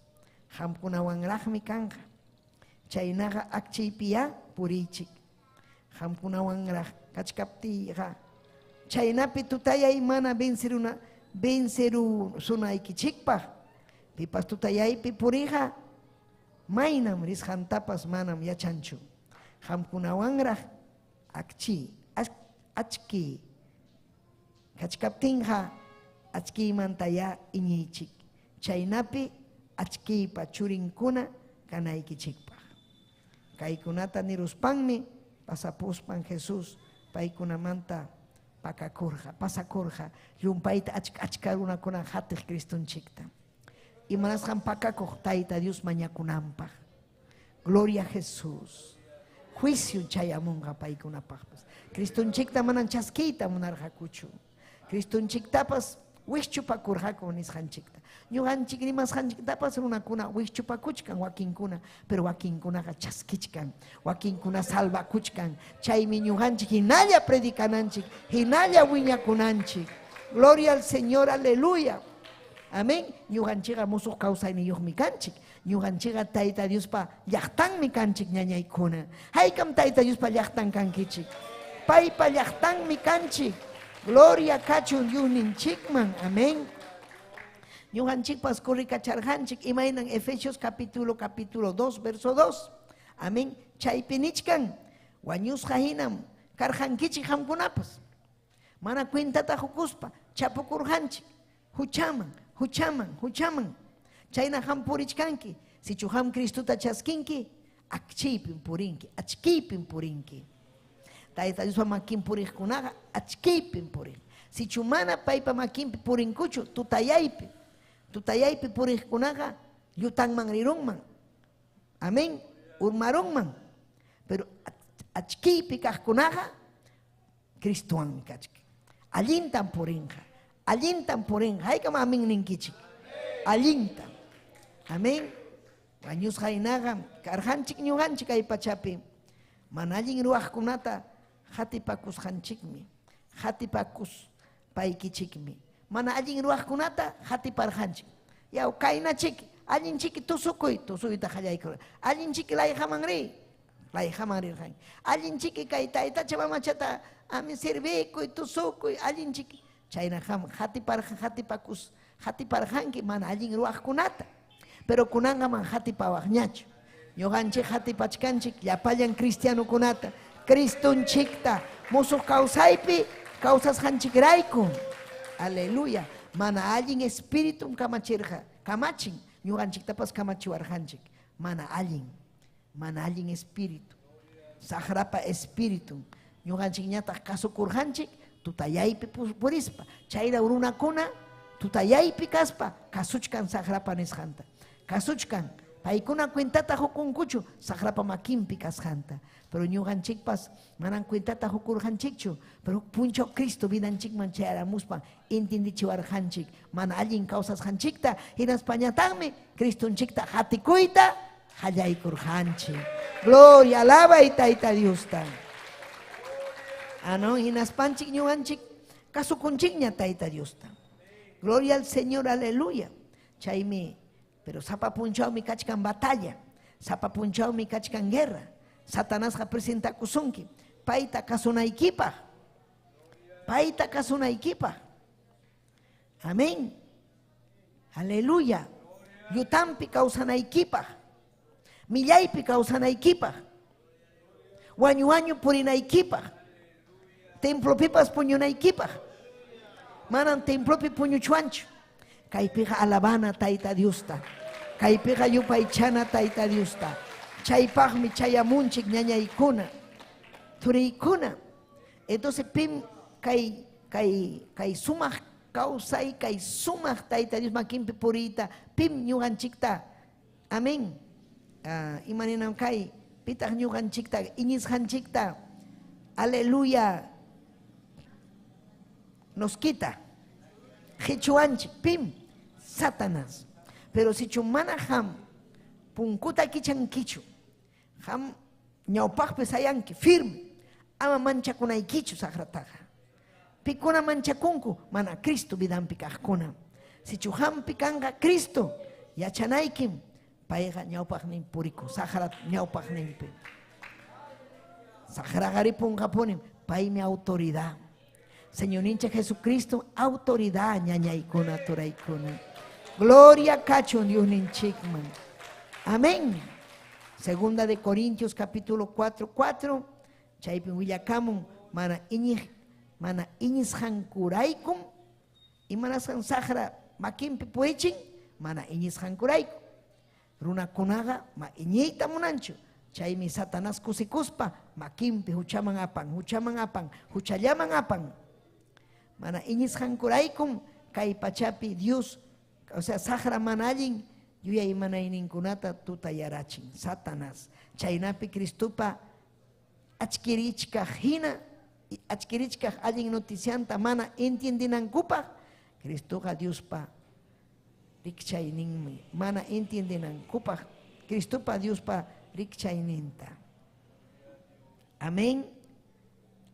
qamkunawanraqmi kanqa. Chaynaqa akchiypiya puriychik. Qamkunawanraq kachkaptiyqa chaynapi tutayay mana vencerusunaykichikpaq. Pipas tutayaypi puriqa maynam risqantapas manam yachanchu. Qamkunawanraq achki kachkaptinqa achkiymantaya iñiychik. Chaynapi achkiypa churinkuna kanaykichikpaq. Kaykunata niruspanmi pasapuspan Jesús paykunamanta Pakakurqa, pasakurqa, llumpayta achka achka runakuna hatiq Cristonchikta. Imanasqam pakakuq Tayta Dios mañakunanpaq. Gloria a Jesús. Juicio chayamunqa paykunapaqpas. Cristonchikta manan chaskiyta munarqakuchu. Cristonchiktapas wikchupakurqaku nisqanchikta. Ñuqanchik rimasqanchiktapas runakuna wikchupakuchkan wakinkuna, pero wakinkunaqa chaskichkan, wakinkuna salvakuchkan. Chaymi ñuqanchik hinalla predicananchik, hinalla wiñakunanchik. Gloria al Señor, aleluya. Amén. Ñuqanchikqa musuq kawsayniyuqmi kanchik. Ñuqanchikqa Tayta Diospa llaqtanmi kanchik ñañaykuna. Haykam Tayta Diospa llaqtan kankichik. Paypa llaqtanmi kanchik. Gloria kachun Diosninchikman. Amén. Ñuqanchikpas corrikacharqanchik imaynan Efesios capítulo 2 verso 2. Amén. Chaypi nichkan wañusqa hinam karqankichik qamkunapas. Mana cuentata hukuspa chapukurqanchik huchaman, huchaman, huchaman. Chayna qam purichkanki. Sichu qam Cristuta chaskinki, akchiypim purinki, achkiypim purinki. Tayta Diospa makin puriqkunaqa achkiypim purin. Sichu mana paypa makinpi purinkuchu, tutayaypi. Tutayaypi puriqkunaqa llutanman rirunman. Amén. Urmarunman. Pero achkiypi kaqkunaqa Cristuwanmi kachkan. Allintan purinqa. Allintan purinqa. Haykam amén ninkichik. Allintan. Amén. Wañusqa hinaqa karqanchik ñuqanchik kay pachapi. Mana allin ruwaqkunata hatipakusqanchikmi. Hatipakuspaykichikmi. Mana allin ruwaqkunata hatiparqanchik. Yaw kaynachik, allin chiki tusukuy, tusuyta qallaykur. Allin chiki layqaman riy, layqaman rirqanki. Allin chiki kay taytacha mamachata ami servikuy, tusukuy, allin chiki. Chayna qam hatiparqanki mana allin ruwaqkunata. Pero kunanqa man hatipawaqñachu. Ñuqanchik hatipachkanchik llapallan cristianokunata, Cristonchikta, musuq kawsaypi kawsasqanchikrayku. Aleluya. Mana allin espíritum kamachirqa, kamachin, ñuqanchiktapas kamachiwarqanchik. Mana allin espíritu. Saqrapa espíritu. Ñuqanchikñataq kasukurqanchik tutayaypi purispa. Chayra runakuna tutayaypi kaspa kasuchkan saqrapa nisqanta. Kasuchkan. Paykuna cuentata hukunkuchu saqrapa makinpi kasqanta. Pero ñuqanchikpas manan cuentata hukurqanchikchu. Pero punchaw Cristo vidanchikman chayaramuspa intindichiwarqanchik mana allin kawsasqanchikta hinaspañataqmi Cristonchikta hatikuyta qallaykurqanchik. Gloria, alabay Tayta Diosta. Ano hinaspanchik ñuqanchik kasukunchikña Tayta Diosta. Gloria al Señor, aleluya. Chaymi, pero sapa punchawmi kachkan batalla, sapa punchawmi kachkan guerra. Satanasqa presentakusunki, payta kasunaykipaq. Payta kasunaykipaq. Amén. Aleluya. Llutampi kawsanaykipaq. Millaypi kawsanaykipaq. Wañu wañu purinaykipaq. Templopipas puñunaykipaq. Manan templopi puñuchwanchu. Kaypiqa alabana Tayta Diosta. Kaypiqa yupaychana Tayta Diosta. Chaypaqmi chayamunchik ñañaykuna, turiykuna. Entonces pim kay sumaq kawsay, kay sumaq Tayta Dios makinpi puriyta, pim ñuqanchikta. Amén. Imaninam kay pitaq ñuqanchikta, iñisqanchikta. Aleluya. Nos quita. Qichwanchik pim Satanás. Pero sichu mana ham punkuta kichankichu, ham ñawpaqpi sayanki firme, ama manchakunaykichu saqrataqa. Pikuna manchakunku mana Cristo vidanpi kaqkuna. Sichu hampi kanqa Cristo yachanaykim payqa ñawpaqnin purikun saqra ñawpaqninpi. Saqraqa ripunqapunim, paymi autoridad. Señorninchik Jesucristo autoridad ñañaykuna turaykuna. Gloria kachun Diosninchikman. Amén. Segunda de Corintios capítulo 4, 4. Chaypi willakamun mana iñisqankuraykum imanasqan saqra makinpi purichin mana iñisqankuraykum. Runakunaqa ma iñiyta munanchu. Chaymi Satanás kusikuspa makinpi huchaman apan, huchaman apan, huchallaman apan. Mana iñisqankuraykum kay pachapi Dios, o sea, saqra mana allin yuyaymanayninkunata tutayarachin, Satanás. Chaynapi Cristopa achkirichkaq hina, achkirichkaq allin noticianta mana entiendinankupaq, Cristoqa Diospa rikchayninmi, mana entiendinankupaq, Cristopa Diospa rikchayninta. Amén.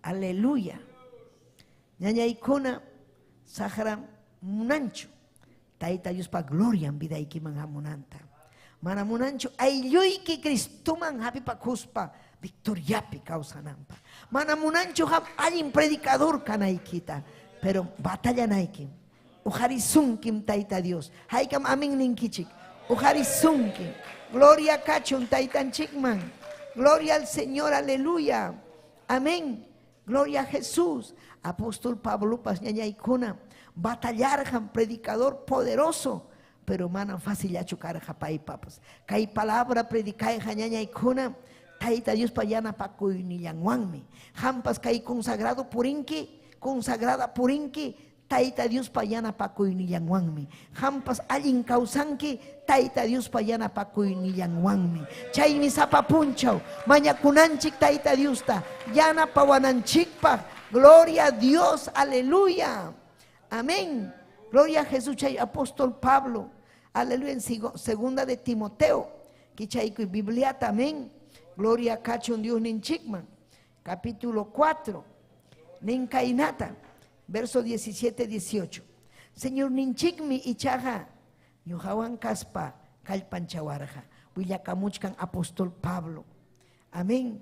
Aleluya. Ñañaykuna saqra munanchu Tayta Diospa glorian vidaykiman hamunanta. Mana munanchu aylluyki Cristoman hapipakuspa victoriapi kawsananpaq. Mana munanchu qam allin predicador kanaykita, pero batallanaykim. Uqarisunkim Tayta Dios. Haykam amén ninkichik. Uqarisunkim. Gloria kachun Taytanchikman. Gloria al Señor, aleluya. Amén. Gloria a Jesús. Apóstol Pablopas ñañaykuna batallarqan, predicador poderoso, pero manam facillachu karqa paypapas. Kay palabra predicayqa ñañaykuna Tayta Diospa yanapakuynillanwanmi. Qampas kay consagrado purinki, consagrada purinki, Tayta Diospa yanapakuynillanwanmi. Qampas allin kawsanki Tayta Diospa yanapakuynillanwanmi. Chaymi sapa punchaw mañakunanchik Tayta Diosta yanapawananchikpaq. Gloria a Dios, aleluya. Amén. Gloria a Jesús. Chay apóstol Pablo, aleluya, en segunda de Timoteo, kichaykuy Bibliata, amén. Gloria kachun Dios ninchikman. Capítulo 4, ninkaynata, verso 17, 18. Señor ninchikmi ichaqa ñuqawan kaspa kallpanchawarqa. Willakamuchkan apóstol Pablo. Amén.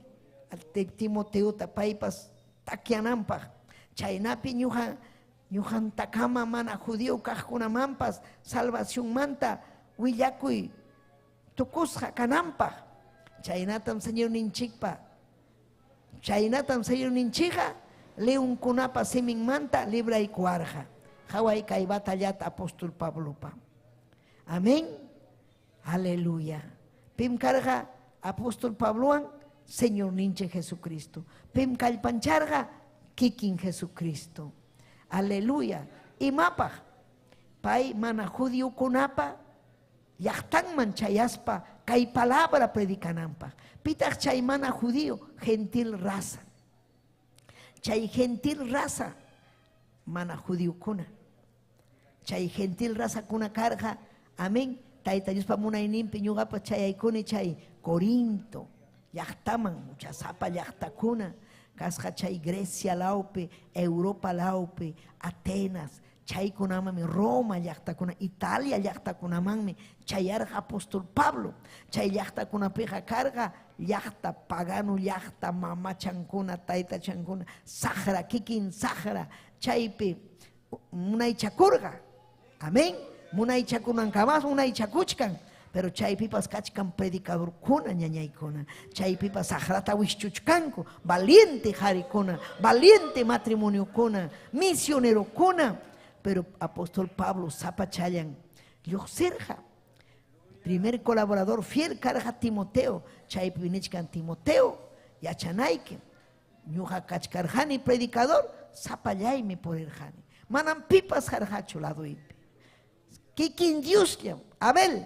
Timoteota paypas takyananpaq. Chaynapi ñuqa ñuqantakama mana judío kaqkunamanpas salvacionmanta willakuy tukusqa kananpaq. Chaynatam Señor ninchikpa, chaynatam Señor ninchikqa leonkunapa siminmanta libraykuwarqa. Qaway kay batallata apóstol Pablopa. Amén. Aleluya. Pim karqa apóstol Pablowan? Señor ninchik Jesucristo. Pim kallpancharqa? Kikin Jesucristo. Aleluya. Imapaq? Pay mana judiokunapa llaqtanman chayaspa kay palabra predicananpaq. Pitaq chay mana judío? Gentil raza. Chay gentil raza mana judiokuna. Chay gentil razakuna karqa, amén, Tayta Diospa munayninpi ñuqapas chayaykuni chay Corinto llaqtaman, huchasapa llaqtakuna kasqa chay Grecia lawpi, Europa lawpi, Atenas, chaykunamanmi, Roma llaqtakuna, Italia llaqtakunamanmi chayarqa apóstol Pablo. Chay llaqtakunapiqa karqa llaqta pagano llaqta mamachankuna, taytachankuna, saqra, kikin saqra, chaypi munaychakurqa. Amén. Munaychakunankamas munaychakuchkan. Pero chaypipas kachkan predicadorkuna, ñañaykuna. Chaypipas saqrata wischuchkanku, valiente qarikuna, valiente matrimoniokuna, misionerokuna. Pero apóstol Pablo sapachallan lluqsirqa. Primer colaborador fiel karqa Timoteo. Chaypi nichkan Timoteo, yachanayki. Ñuqa kachkarqani predicador, sapallaymi purirqani. Manam pipas karqachu ladoypi. Kikin Diosllam, Abel,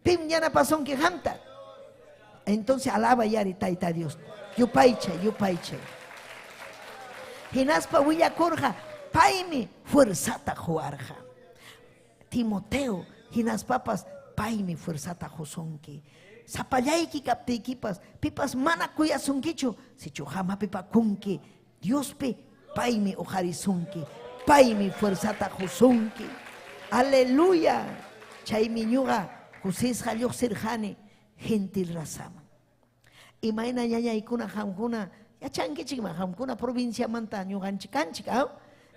pim yanapasunki qamta. Entonces alaba yari Tayta Dios. Yupaychay, yupaychay. Hinaspa willakurqa, paymi fuerzata quwarqa. Timoteo, hinaspapas paymi fuerzata qusunki. Sapallayki kaptiykipas, pipas mana kuyasunkichu, sichu qam hapipakunki Diospi, paymi uqarisunki, paymi fuerzata qusunki. Aleluya. Chaymi ñuqa kusisqa lluqsirqani gentil razaman. Imayna ñañaykuna qamkuna yachankichikman, qamkuna provinciamanta ñuqanchik kanchik, aw?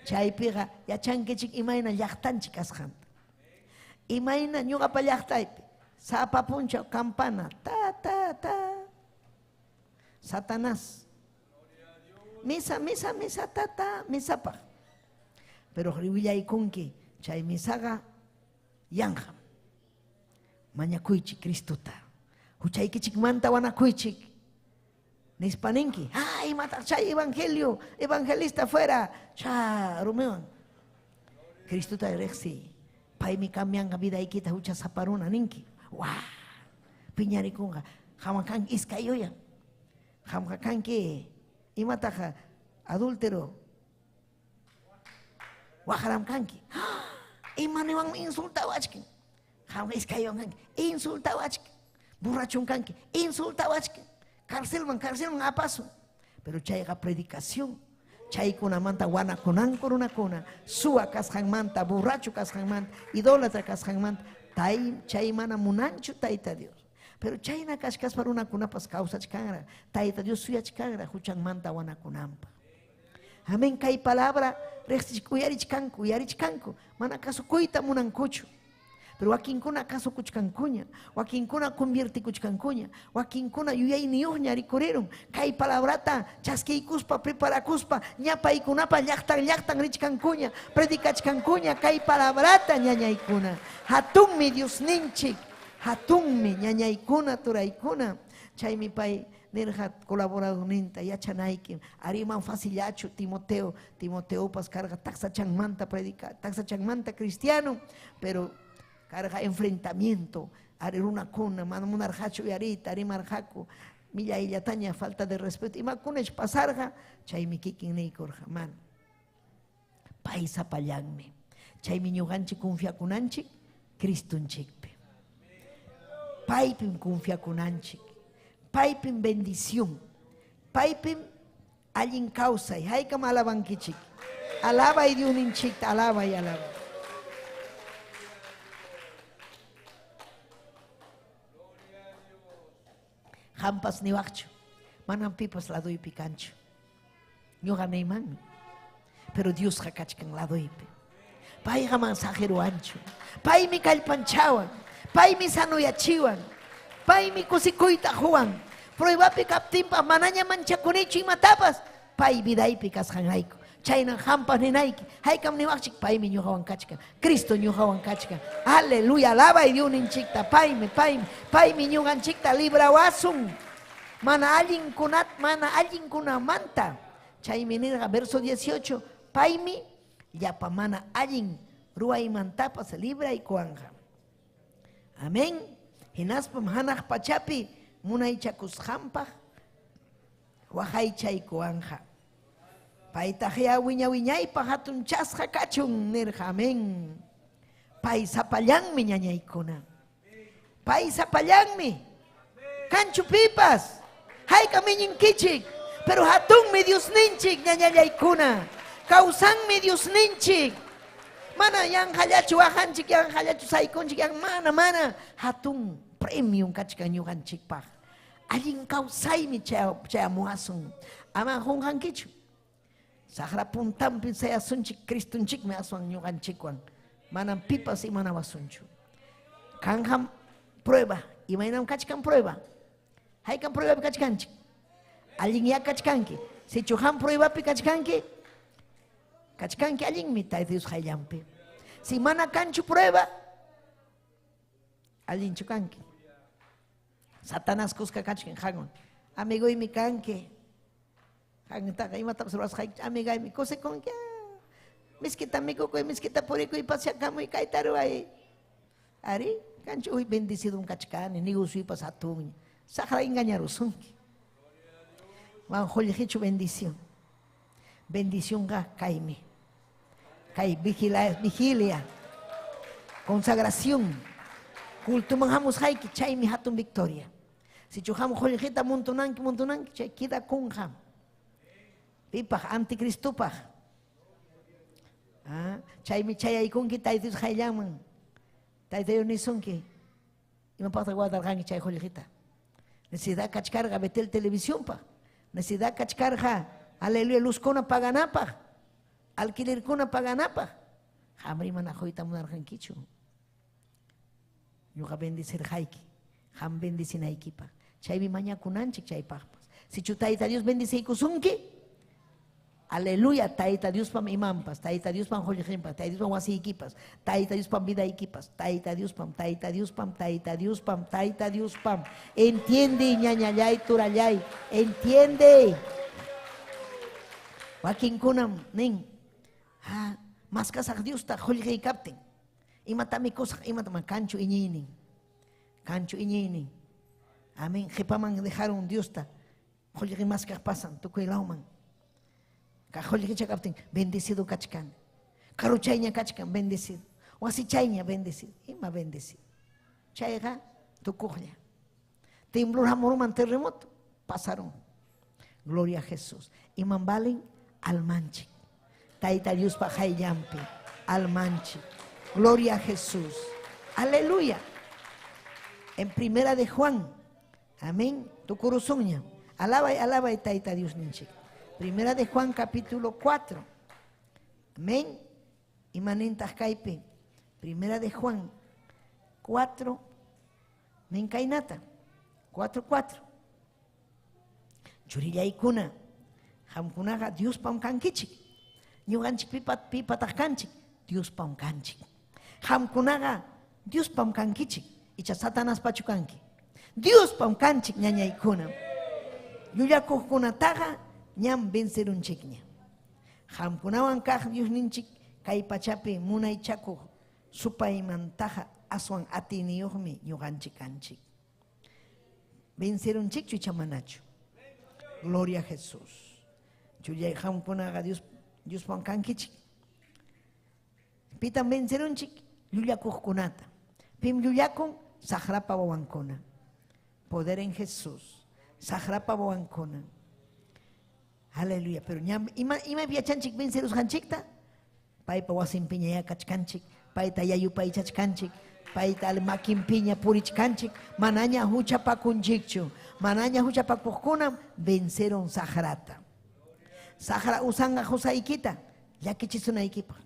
Chaypiqa yachankichik imayna llaqtanchik kasqanta. Imayna ñuqapa llaqtaypi sapa punchaw campana ta ta ta. Satanás. Misa, misa, misa, ta ta, misapaq. Pero willaykunki chay misaqa yanqam. Mañakuychik Cristota. Huchaykichikmanta wanakuychik. Nispa ninki, ay, imataq chay evangelio, evangelista fuera, cha rumiwan. Cristota riqsiy. Paymi cambianqa vidaykita huchasapa runa ninki. Wa! Piñarikunqa. Qamqa kanki iskay yuyan. Qamqa kanki imataqa adúltero. Waqram kanki. Ima niwanmi insultawachkan. Qamqa iskaywan kanki. Insultawachkan. Borrachon kanki. Insultawachkan. Carcelman, carcelman apasun. Pero chayqa predicación. Chaykunamanta wanakunanku runakuna, suwa kasqanmanta, borracho kasqanmanta, idólatra kasqanmanta, chay mana munanchu Tayta Dios. Pero chayna kachkaspa runakunapas kawsachkanra, Tayta Dios suyachkanra huchanmanta wanakunanpaq. Amén, kay palabra uyarichkanku, uyarichkanku, mana kasukuyta munankuchu. Pero wakinkuna kasukuchkankuña, wakinkuna conviertikuchkankuña, wakinkuna yuyayniyuqña rikurirun. Kay palabrata chaskiykuspa, preparakuspa, ña paykunapa llaqtan llaqtan richkankuña, predicachkankuña kay palabrata ñañaykuna. Hatunmi Diosninchik, hatunmi ñañaykuna, turaykuna. Chaymi pay nirqa colaboradorninta yachanayki, ariman facillachu Timoteo, Timoteopas karqa taksachanmanta predica, taksachanmanta cristiano, pero karqa enfrentamiento, ari runakuna, mana munarqachu uyariyta, rimarqaku, millayllataña falta de respeto, imakunach pasarqa, chaymi kikin niykurqa, mana. Pay sapallanmi. Chaymi ñuqanchik confiakunanchik Cristonchikpi. Paypim confiakunanchik. Paypim bendición. Paypim allin kawsay. Haykam alabankichik. Alabay Diosninchikta, alabay, alabay. Qampas niwaqchu, manam pipas ladoypi kanchu. Ñuqa niymanmi. Pero Diosqa kachkan ladoypi. Payqa man saqiruwanchu. Paymi kallpanchawan. Paymi sanoyachiwan. Paymi kusikuyta quwan. Pruebapi kaptinpas manaña manchakunichu imatapas. Pay vidaypi kasqanrayku. Chaynan qampas ninayki. Haykam niwaqchik, paymi ñuqawan kachkan. Cristo ñuqawan kachkan. Aleluya, alabay Diosninchikta. Paymi, paymi, paymi ñuqanchikta librawasun. Mana allinkunat, mana allinkunamanta. Chaymi nirqa verso 18, paymi llapa mana allin ruwaymantapas libraykuwanqa. Amén. Hinaspam hanaq pachapi munaychakusqanpaq waqaychaykuwanqa. Paytaq ya wiña wiñaypaq hatunchasqa kachun nirqa. Amén. Pay sapallanmi ñañaykuna. Pay sapallanmi. Kanchu pipas. Haykam iñinkichik. Pero hatunmi Diosninchik ñañallaykuna. Kawsanmi Diosninchik. Mana yanqallachu waqanchik, yanqallachu saykunchik, yan mana, mana. Hatun premium kachkan ñuqanchikpaq. Allin kawsaymi chayamuwasun. Ama qunqankichu. Saqra puntanpi sayasunchik, Cristonchikmi aswan ñuqanchikwan. Manam pipas imanawasunchu. Kanqam prueba, imaynam kachkan prueba. Haykam pruebapi kachkanchik. Allin ya kachkanki. Sichu qam pruebapi kachkanki, kachkanki allinmi Tayta Dios hayllanpi. Si mana kanchu prueba, allinchu kanki. Satanás kuska kachkan qanwan. Amiguymi kanki. Qantaqa imatapas ruwasqayki, amigaymi kusikunki. Miskita mikukuy, miskita purikuy, paseakamuy, kayta ruway. Ari, kanchu uy bendecidum kachkani, negocioypas hatunña. Saqra engañarusunki. Man qullqichu bendición. Bendicionqa kaymi. Kay vigilia, consagración. Cultuman hamusqayki, chaymi hatun victoria. Sichu ham qullqita montonanki, montonanki, chay kidakunqa. Pipaq, anticristopaq. Ah, chaymi chayaykunki Tayta Dios hayllanman. Tayta Dios nisunki. Imapaqtaq guardarqanki chay qullqita? Necesidad kachkarqa Betel Televisionpaq. Necesidad kachkarqa, aleluya, luzkuna paganapaq. Alquilerkuna paganapaq. Qamri mana quyta munarqankichu. Ñuqa bendecirqayki, qam bendecinaykipaq. Chaymi mañakunanchik chaypaqpas. Sichu Tayta Dios bendeciykusunki, aleluya, Tayta Diospam imanpas, Tayta Diospam qullqinpas, Tayta Diospam wasiykipas, Tayta Diospam vidaykipas, Tayta Diospam, Tayta Diospam, Tayta Diospam, Tayta Diospam. Entiende, ñañallay, turallay, entiende. Wakinkunam nin, ah, Maskasaq Diosta qullqiy kaptin. Imata mikusaq, imata kanchu iñiynin. Kanchu iñiynin. Amén. Qipaman dejaron Diosta. Qullqi maskaq pasan tukuy lawman. Ka qullqicha kaptin bendecido kachkan. Karuchayña kachkan bendecido. Wasichayña bendecido. Ima bendecido. Chayqa tukuqlla. Temblor hamuruman terremoto pasaron. Gloria a Jesús. Iman valen almanchik. Tayta Diospa qayllanpi almanchik. Gloria a Jesús. Aleluya. En primera de Juan. Amén. Tukurusunña. Alabay, alabay Tayta Dios ninchik. Primera de Juan capítulo 4. Amén. Imanintaq kaypi. Primera de Juan 4. Minkaynata. 4, 4. Churillaykuna. Qamkunaqa Diospam kankichik. Ñuqanchik pipataq kanchik. Diospam kanchik. Qamkunaqa Diospam kankichik. Icha Satanaspachu kanki. Diospam kanchik ñañaykuna. Llullakuqkunataqa ñam vencerunchikña. Qamkunawan kaq Diosninchik kay pachapi munaychakuq supaymantaqa aswan atiyniyuqmi ñuqanchik kanchik. Vencerunchikchu icha manachu. Gloria a Jesús. Chullay qamkunaqa Dios Diospam kankichik. Pitam vencerunchik llullakuqkunata. Pim llullakun saqrapa wawankuna. Poder en Jesús. Saqrapa wawankuna. Aleluya. Pero ñam ima ima yachanchik vencerusqanchikta? Paypa wasinpiña kachkanchik, payta yayupaychachkanchik, payta makinpiña purichkanchik, manaña huchapakunchikchu, manaña huchapakuqkunam venceron saqrata. Saqra usanqa husaykita, llakichisunaykipaq.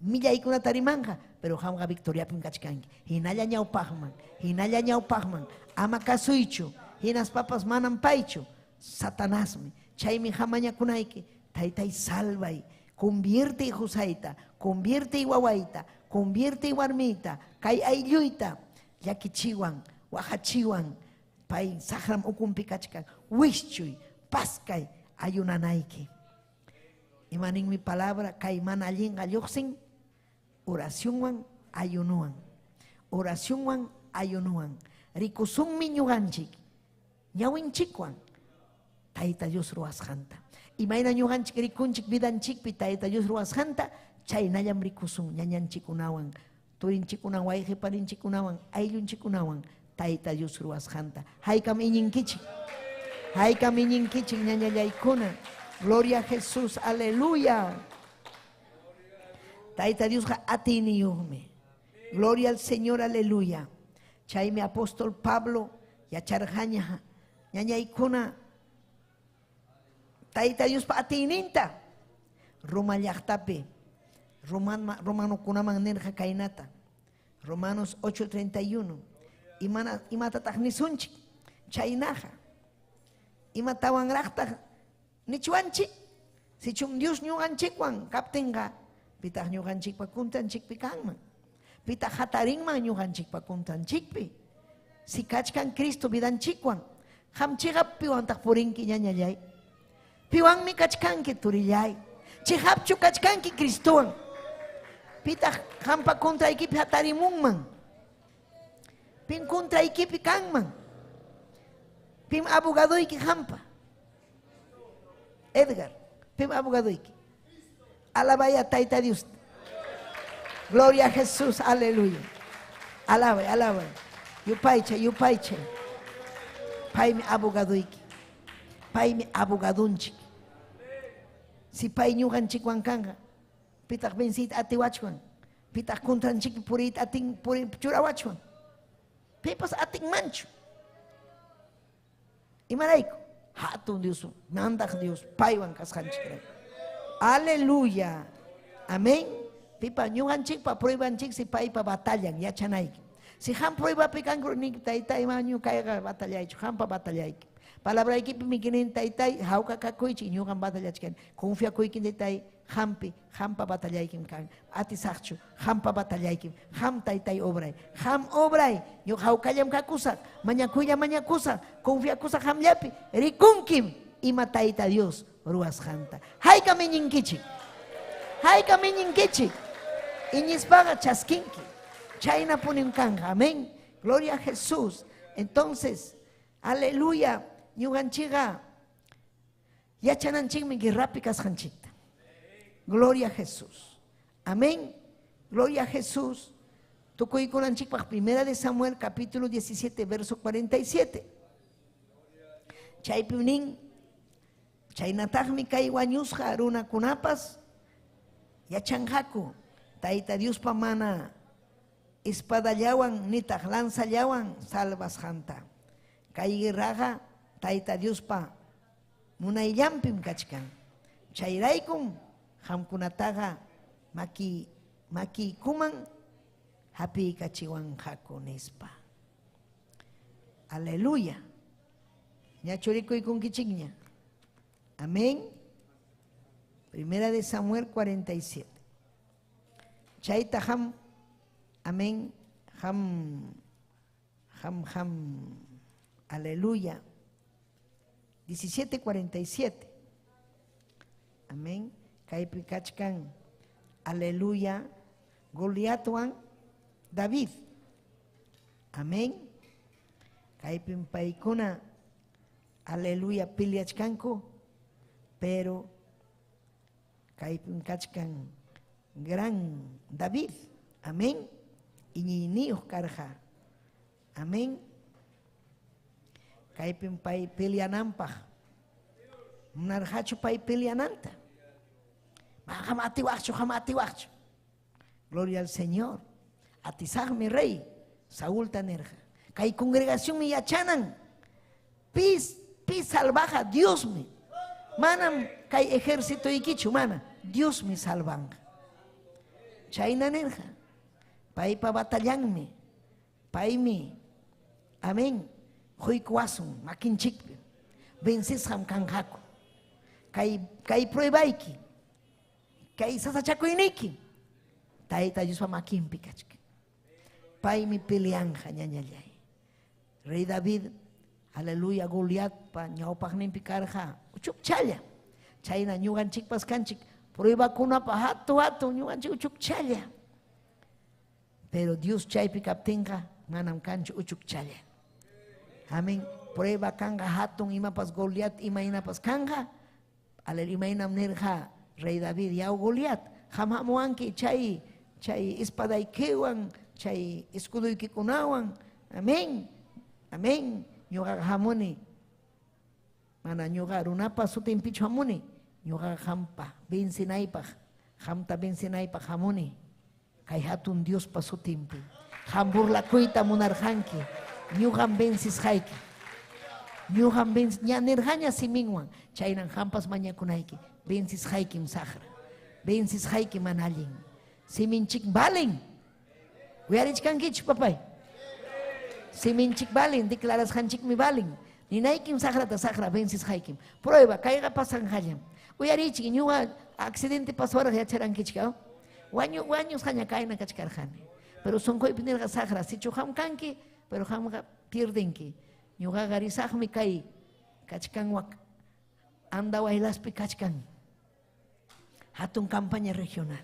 Millaykunata rimanqa, pero qamqa victoriapim kachkanki. Hinalla ñawpaqman, hinalla ñawpaqman, ama kasuychu, hinaspapas manam paychu, Satanasmi. Chaymi hamañakunayki, taytay salvay, convierte husayta, convierte wawayta, convierte warmita, kay aylluyta, llakichiwan, waqachiwan, pay saqram ukunpi kachkan, wischuy, paskay, ayunanayki. Imaninmi palabra, kay mana allinqa lluqsin, oracionwan, ayunuwan. Oracionwan, ayunuwan. Rikusunmi ñuqanchik, ñawinchikwan, Tayta Dios ruwasqanta. Imayna ñuqanchik rikunchik vidanchikpi Tayta Dios ruwasqanta, chaynallam rikusun ñañanchikkunawan, turinchikkunawan, wayqiparinchikkunawan, ayllunchikkunawan Tayta Dios ruwasqanta. Haykam iñinkichik. Haykam iñinkichik ñañallaykuna. Gloria a Jesús, aleluya. Tayta Diosqa atiyniyuqmi. Gloria al Señor, aleluya. Chaymi apóstol Pablo yacharqaña ñañaykuna Tayta Diospa atiyninta Roma llaqtapi romanokunaman nirqa kaynata. Romanos 8:31. Imatataq nisunchik? Chaynaqa. Imatawanraqtaq nichwanchik? Sichum Dios ñuqanchikwan kaptinqa, pitaq ñuqanchikpa kuntanchikpi kanman. Pitaq hatarinman ñuqanchikpa kuntanchikpi. Si kachkan Cristo vidanchikwan, qamchiqa piwantaq purinki ñañallay. Piwanmi kachkanki turillay. Chihapchu kachkanki Cristowan. Pitaq qampa contraykipi hatarimunman. Pim contraykipi kanman. Pim abogadoyki qampa. Edgar, pim abogadoyki. Alabaya Tayta Dios. Gloria a Jesús, aleluya. Alabay, alabay. Yupaychay, yupaychay. Paymi abogadoyki. Paymi abogadunchik. Si pay ñuqanchikwan kanqa, pitaq venciyta atiwachwan, pitaq contranchikpi puriyta atin churawachwan. Pipas atinmanchu. Imarayku? Hatun Dios, mandaq Dios, paywan kasqanchikrayku. Aleluya. Amén. Pipa ñuqanchikpa pruebanchik si paypa batallan yachanayki. Si qam pruebapi kanku niki tayta ima ñuqayqa batallaychu, qampa batallayki. Palabraykipi mikinin taytay hawka kakuychik ñuqam batallachkani. Confiakuyki taytay qampi, qampa batallaykim kan. Atisaqchu, qampa batallaykim. Qam taytay obray. Qam obray, ñuqa hawkallam kakusaq, mañakuylla mañakusaq, confiakusaq qamllapi, rikunkim ima tayta Dios ruwasqanta. Haykam iñinkichik. Haykam iñinkichik? Iñispaqa chaskinki. Chaynapunim kanqa. Amén. Gloria a Jesús. Entonces, aleluya, ñuqanchikqa yachananchikmi guerrapi kasqanchikta. Gloria a Jesús. Amén. Gloria a Jesús. Tukuykunanchikpaq Primera de Samuel capítulo 17 verso 47. Chaypim nin, chaynataqmi kay wañusqa runakunapas yachanqaku Tayta Diospa mana espadallawan nitaq lanzallawan salvasqanta. Kay guerraqa Tayta Diospa munayllanpim kachkan. Chayraykum qamkunataqa maki makiykuman hapiykachiwanqaku nispa. Aleluya. Ña churikuykunkichikña. Amén. Primera de Samuel 47. Chayta ham, amén, ham, ham, ham, aleluya. 17:47. Amén. Kaypi kachkan, aleluya, Goliatwan David. Amén. Kaypim paykuna, aleluya, peleachkanku, pero kaypim kachkan gran David. Amén. Iñiyniyuq karqa. Amén. Kaypim pay peleananpaq. Munarqachu pay peleananta? Qam atiwaqchu, qam atiwaqchu. Gloria al Señor. Atisaqmi rey. Saulta nirqa. Kay congregacionmi yachanan. Pis, pis salvaja Diosmi. Manam kay ejércitoykichu, mana. Diosmi salvanqa. Chayna nirqa. Paypa batallanmi. Paymi. Amén. Quykuwasun makinchikpi. Vencesqam kanqaku. Kay kay pruebayki. Kay sasachakuyniyki. Tayta Diospa makinpi kachkan. Paymi peleanqa ñañallay. Rey David, aleluya, Goliatpa ñawpaqninpi karqa uchukchalla. Chayna ñuqanchikpas kanchik pruebakunapa hatu hatu ñuqanchik uchukchalla. Pero Dios chaypi kaptinqa manam kanchu uchukchalla. Amén. Prueba kanqa hatun imapas Goliat imaynapas kanqa. Aleluya, imaynam nirqa Rey David, yaw Goliat, qam hamuwanki chay chay espadaykiwan, chay escudoykikunawan. Amén. Amén. Ñuqaqa hamuni. Mana ñuqa runapa sutinpichu hamuni. Ñuqaqa qampa vencinaypaq, qamta vencinaypaq hamuni. Kay hatun Diospa sutinpi. Qam burlakuyta munarqanki. Ñuqam vencisqayki. Ñuqam venc ña nirqaña siminwan. Chaynan qampas mañakunayki. Vencisqaykim saqra. Vencisqayki mana allin. Siminchik valen. Uyarichkankichu papay? Siminchik valen, declarasqanchikmi valen. Ninaykim saqrata saqra vencisqaykim. Prueba, kayqa pasanqallam. Uyarichik, ñuqa accidente pasawaraq yacharankichik, wañu wañusqaña kayna kachkarqani. Pero sunquypi nirqa saqra, sichu qam kanki, pero qamqa pierdenki. Ñuqaqa risaqmi kay kachkan wak Andahuaylaspi kachkan. Hatun campaña regional.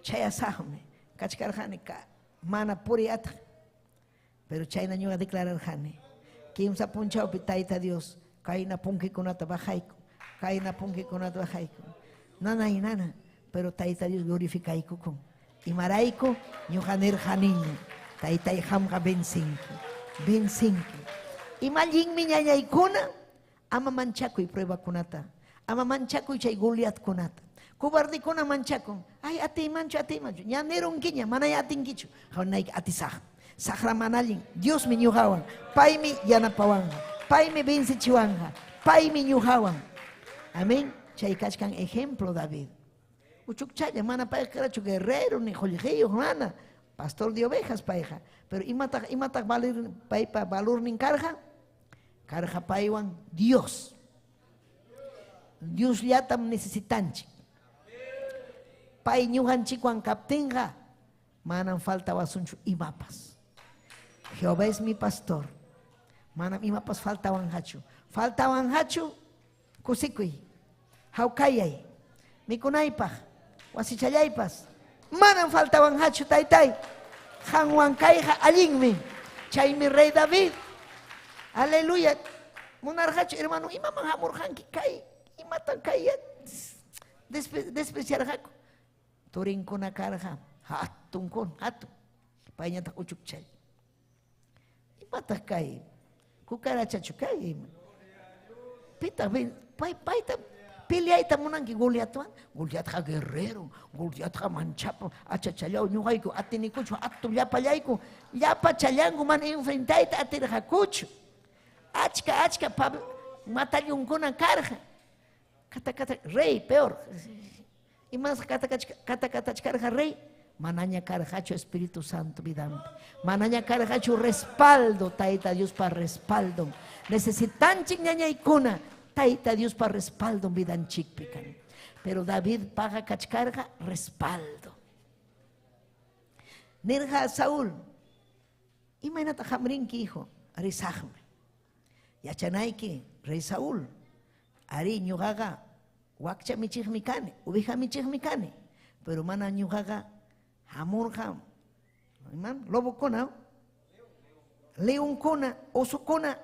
Chayasaqmi kachkarqani ka mana puriy ataq. Pero chayna ñuqa declararqani. Kimsa punchawpi Tayta Dios kayna punkikunata bajayku, kayna punkikunata bajayku. Nanay nana, pero Tayta Dios glorificaykukun. Imarayku ñuqa nirqaniña, Taytay qamqa vencinki, vencinki. Ima allinmi ñañaykuna, ama manchakuy pruebakunata, ama manchakuy chay Goliatkunata. Cobardekuna manchakun, ay atiymanchu, atiymanchu, ña nirunkiña, manaya atinkichu. Qanayki atisaq. Saqra mana allin, Diosmi ñuqawan, paymi yanapawanqa, paymi vencichiwanqa, paymi ñuqawan. Amén. Chay kachkan ejemplo David. Uchukchalla, mana payqa karachu guerrero ni qullqiyuq, mana. Pastor de ovejas payqa. Pero imataq imataq valir paypa valornin karqa? Karqa paywan Dios. Diosllatam necesitanchik. Pay ñuqanchikwan kaptinqa manam faltawasunchu imapas. Jehová es mi pastor. Manam imapas faltawanqachu. Faltawanqachu kusikuy, hawkayay, mikunaypaq, Wasichallaypas. Manam faltawanqachu taytay. Qanwan kayqa allinmi. Chaymi rey David. Aleluya. Munarqachu hermano, imaman hamurqanki kay imatan kay despreciarqaku. Turinkuna karqa hatunkuna, hatun. Payñataq uchukchay. Imataq kay? Cucarachachu kay ima? Pitaq pay payta peleayta munanki Goliatwan? Goliatqa guerrero, Goliatqa manchapa achachallaw ñuqayku atinikuchu atu llapallayku llapachallanku mana enfrentayta atirqakuchu. Achka achka matallunkuna karqa. Kata kata rey peor. Imas kata kata katachkarqa rey? Manaña karqachu Espíritu Santo vidanpi. Manaña karqachu respaldo, Tayta Diospa respaldo. Necesitanchik ñañaykuna, Tayta Diospa respaldo vidanchikpi kan. Pero David paga kachkarqa respaldo. Nirqa Saúl, imaynata hamrinki hijo? Risaqmi. Yachanayki, rey Saúl, ari ñuqaqa wakcha michiqmi kani, oveja michiqmi kani, pero mana ñuqaqa hamurqa, iman, lobokuna, leonkuna, osokuna,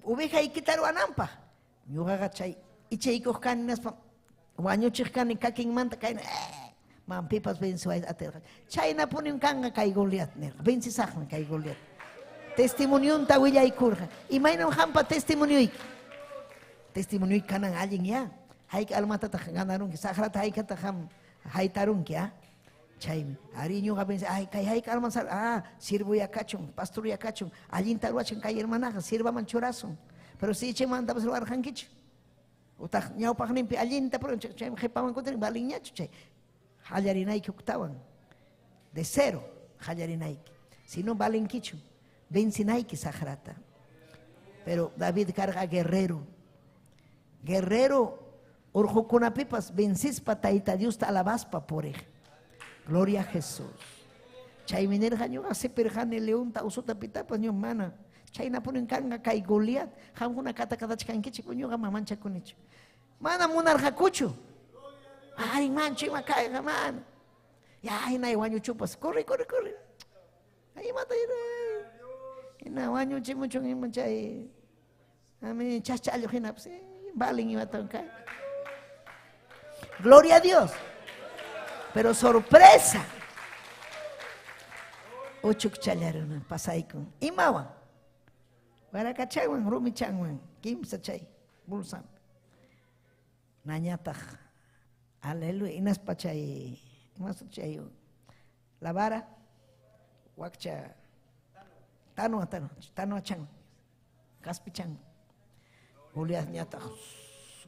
ovejaykita ruwananpaq. Ñuqaqa chay ichaykuq kani nispa wañuchiq kani kakinmanta kayna, man pipas venciwayta atirqa. Chaynapunim kanqa kay Goliat nirqa, vencisaqmi kay Goliat. Testimonionta willaykurqa. Imaynam qampa testimonioyki? Testimonioyki kanan allin ya. Hayka almatataq ganarunki, saqrata haykataq qam haytarunki, ah? Chaymi, ari ñuqa pensé, ay, kay hayka alma ah, sirvuya kachun, pastorya kachun, allinta ruwachin kay hermanaqa, sirvaman churasun. Pero si chaymantapas ruwarqankichu. Utaq ñawpaqninpi allinta, pero chaymi qhipaman kutirin, valinñachu chay. Qallarinayki huktawan. De cero qallarinayki. Si no valinkichu, vencinayki saqrata. Pero David karqa guerrero. Guerrero urqukunapipas vencispa Tayta Diosta alabaspa puriq. Gloria a Jesús. Chaymi nirqa ñuqa sipirqani leonta usuta pitapas ñuqa mana. Chaynapunin kanqa kay Goliat. Qamkuna kata katachkankichik ñuqa manchakunichu. Mana munarqakuchu. Ay, manchu ima kayqa mana. Ya hinay wañuchupas. Corre, corre, corre. Ay, imata hina wañuchimuchun ima chay. Ami chachallo hinapas. Valen imata kay. Gloria a Dios. Pero sorpresa. Uchukchallaruna pasaykun. Imawan. Warakachanwan, rumichanwan, kimsa chay bolsampi. Nañataq, aleluya, inaspa chay, imas chay, la vara, wakcha, tanua, tanua, tanua chan, kaspichan. Goliat ñataq,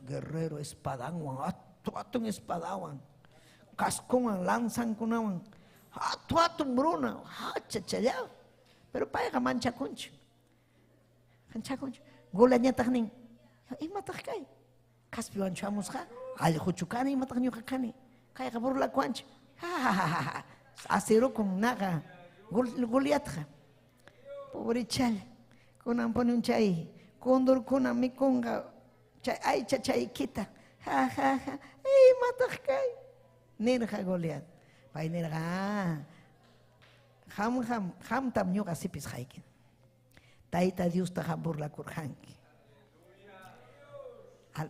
guerrero espadanwan, atu atun espadawan, casconwan, lanzankunawan, atu atun bruna, hacha challao. Pero payqa manchakunchu. Manchakunchu. Goliat ñataq nin, imataq kay? Kaspiwanchu hamusqa, allquchu kani, imataq ñuqa kani? Kayqa burlakuwanchu. Ja, ja, ja, ja, ja. Asirukun naqa Goliatqa. Pobrechalla. Kunan punin chay kondorkuna mikunqa chay aycha chaykita. Ja, ja, ja. Imataq kay? Nirqa Goliat. Pay nirqa, ah, ham, ham, hamtam ñuqa sipisqayki. Tayta Diosta qam burlakurqanki.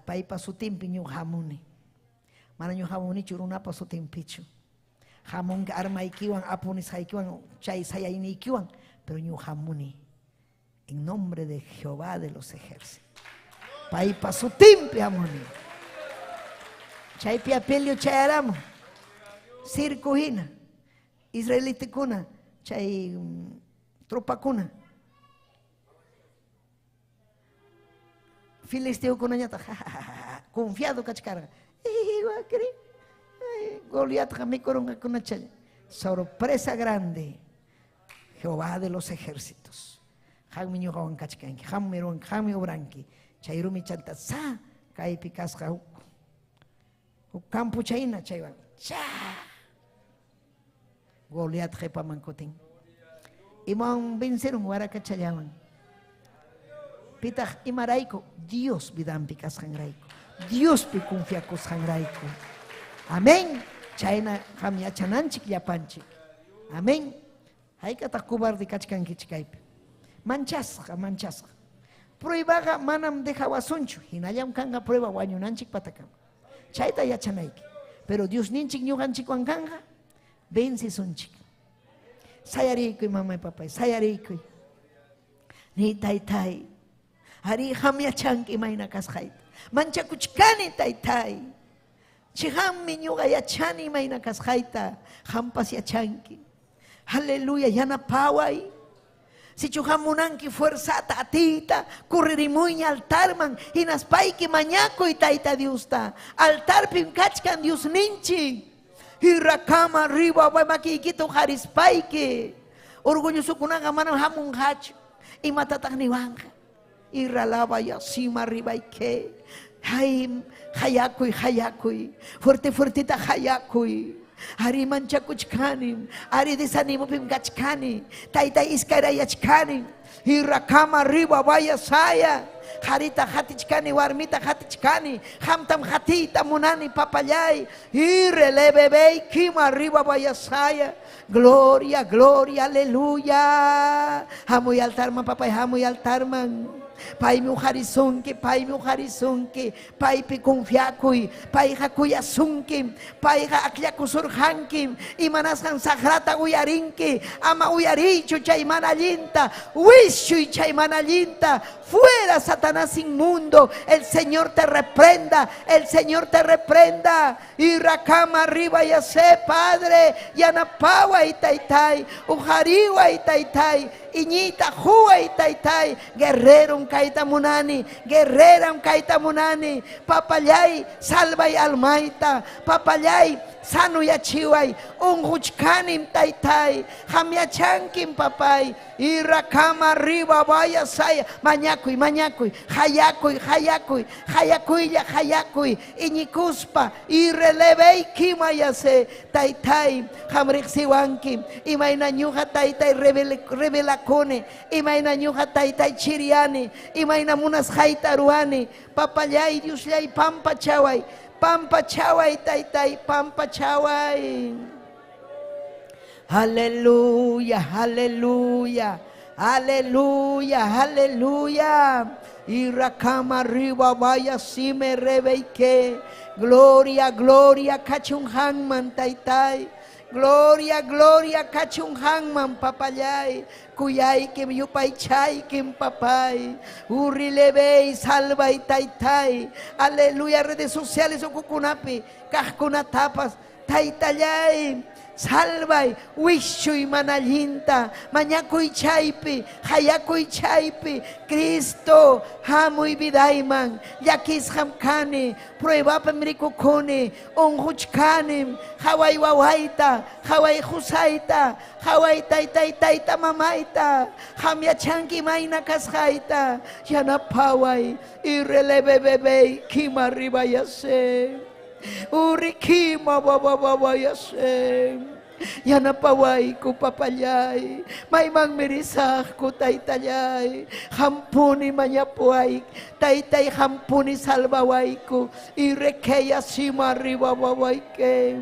Paypa sutinpi ñuqa hamuni. Mana ñuqa hamunichu runapa sutinpichu. Hamunki armaykiwan, apunisqaykiwan, chay sayayniykiwan, pero ñuqa hamuni en nombre de Jehová de los ejércitos. Paypa sutinpi hamuni. Chaypi apelio chayaramu. Circo hina. Israelitakuna, chay tropakuna. Filisteokunañataq, ja, ja, ja, ja, confiado kachkarqa. Igual Goliatqa mikurunqakuna chay. Sorpresa grande. Jehová de los ejércitos. Qammi ñuqawan kachkanki, qammi ruwanki, qammi obranki. Chay rumi chanta sa kaypi kasqa huk huk campo chayna chaywan. Cha. Goliat qhipaman kutin. Imawan vencerun warakachallawan. Pitaq imarayku? Dios vidanpi kasqanrayku. Diospi confiakusqanrayku. Amén. Chayna qam yachananchik llapanchik. Amén. Haykataq cobarde kachkankichik kaypi. Manchasqa, manchasqa. Pruebaqa manam dejawasunchu. Hinallam kanqa prueba wañunanchik patakama. Chayta yachanayki. Pero Diosninchik ñuqanchikwan kanqa, vencesunchik. Sayariykuy mamay papay, sayariykuy. Ni taytay, arí qam yachanki imayna kasqayta. Manchakuchkani taytay. Chiqammi ñuqa yachani imayna kasqayta, qampas yachanki. Aleluya, yanapaway. Sichu qam munanki fuerzata atiyta, correrimuyña altarman, hinaspayki mañakuy Tayta Diosta. Altarpim kachkan Diosninchik. Hirakama riba makiykita uqarispayki. Orgullosokunaqa manam hamunqachu. Imatataq niwanqa? Irralaba yasima ribayke. Hay, hayakuy, hayakuy. Fuerte, fuertita hayakuy. Ari manchakuchkani, ari desanimopim kachkani, tayta iskayrayachkani, Irrakama riba vaya saya. Harita hatichkani, warmita hatichkani, hamtam hatita munani papallay. Irrelebebe kima riba vaya saya. Gloria, gloria, aleluya. Hamuy altarman, papay, hamuy altarman. Paymi uqarisunki, paymi uqarisunki, paypi confiakuy, payqa kuyasunki, payqa akllakusurqanki, imanasqan saqrata uyarinki, ama uyariychu chay mana allinta, wischuy chay mana allinta, fuera Satanás inmundo, el Señor te reprenda, el Señor te reprenda, y rakama arriba ya sé, Padre, yanapawa y taytay, ujariwa y taytay, iñita huwa y taytay, guerrero kayta munani, guerrera kayta munani, papallay, salvay almayta, papallay, sanuyachiway, unquchkanim taytay, hamyachankim papay, irakama arriba vaya saya, mañakuy, mañakuy, hayakuy, hayakuy, hayakuylla, hayakuy, iñikuspa, irrelevey kimayase, taytay, hamriqsiwanki, imayna ñuqa taytay revelakuni, imayna ñuqa taytay chiriani, imayna munasqayta ruwani, papallay, Diosllay, pampachaway, pampachaway, taytay, pampachaway. Aleluya, aleluya, aleluya, aleluya. Irakama arriba vaya si me rebeike. Gloria, gloria, kachunhanman taytay. Gloria, gloria, kachunhanman papallay. Kuyaykim yupaychaykim papay. Urrilebey, salvay taytay. Aleluya, redes sociales ukukunapi. Kaqkunatapas taytallay. Salvay, wischuy mana allinta, mañakuy chaypi, hayakuy chaypi, Cristo, hamuy vidayman, llakisqam kani, pruebapim rikukuni, unquchkanim, haway wawayta, haway qusayta, haway taytay tayta mamayta, hamyachanki mayna kasqayta, yanapaway, irrelebebebey, kima ribayase. Urikima babababayase. Yanapawayku papallay, mayman mirisaqku taytallay, hampuni mañapuay, taytay hampuni salvawayku, irrekeya sima arriba wawayke.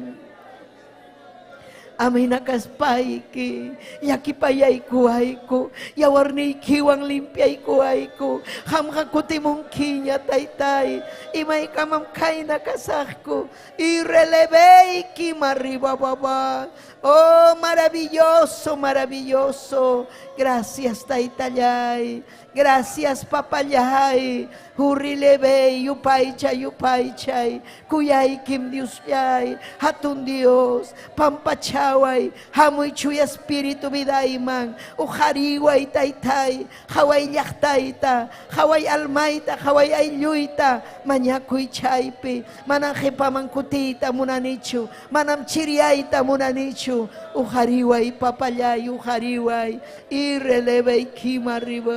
Amina kaspayki, llakipayaykuwayku, yawarniykiwan limpiaykuwayku, qamqa kutimunkiña taytay, imaykamam kayna kasaqku, irreleveyki arriba baba. Oh, maravilloso, maravilloso. Gracias, taytallay. Gracias, papallay. Hurrilebey, yupaychay, yupaychay. Kuyaykim Diosllay, hatun Dios, pampachaway, hamuy chuya espíritu vidayman, uqariway taytay, haway llaqtayta, haway almayta, haway aylluyta, mañakuy chaypi, manam qipaman kutiyta munanichu, manam chiriyayta munanichu, uqariway papallay, uqariway, irrelevey kima arriba.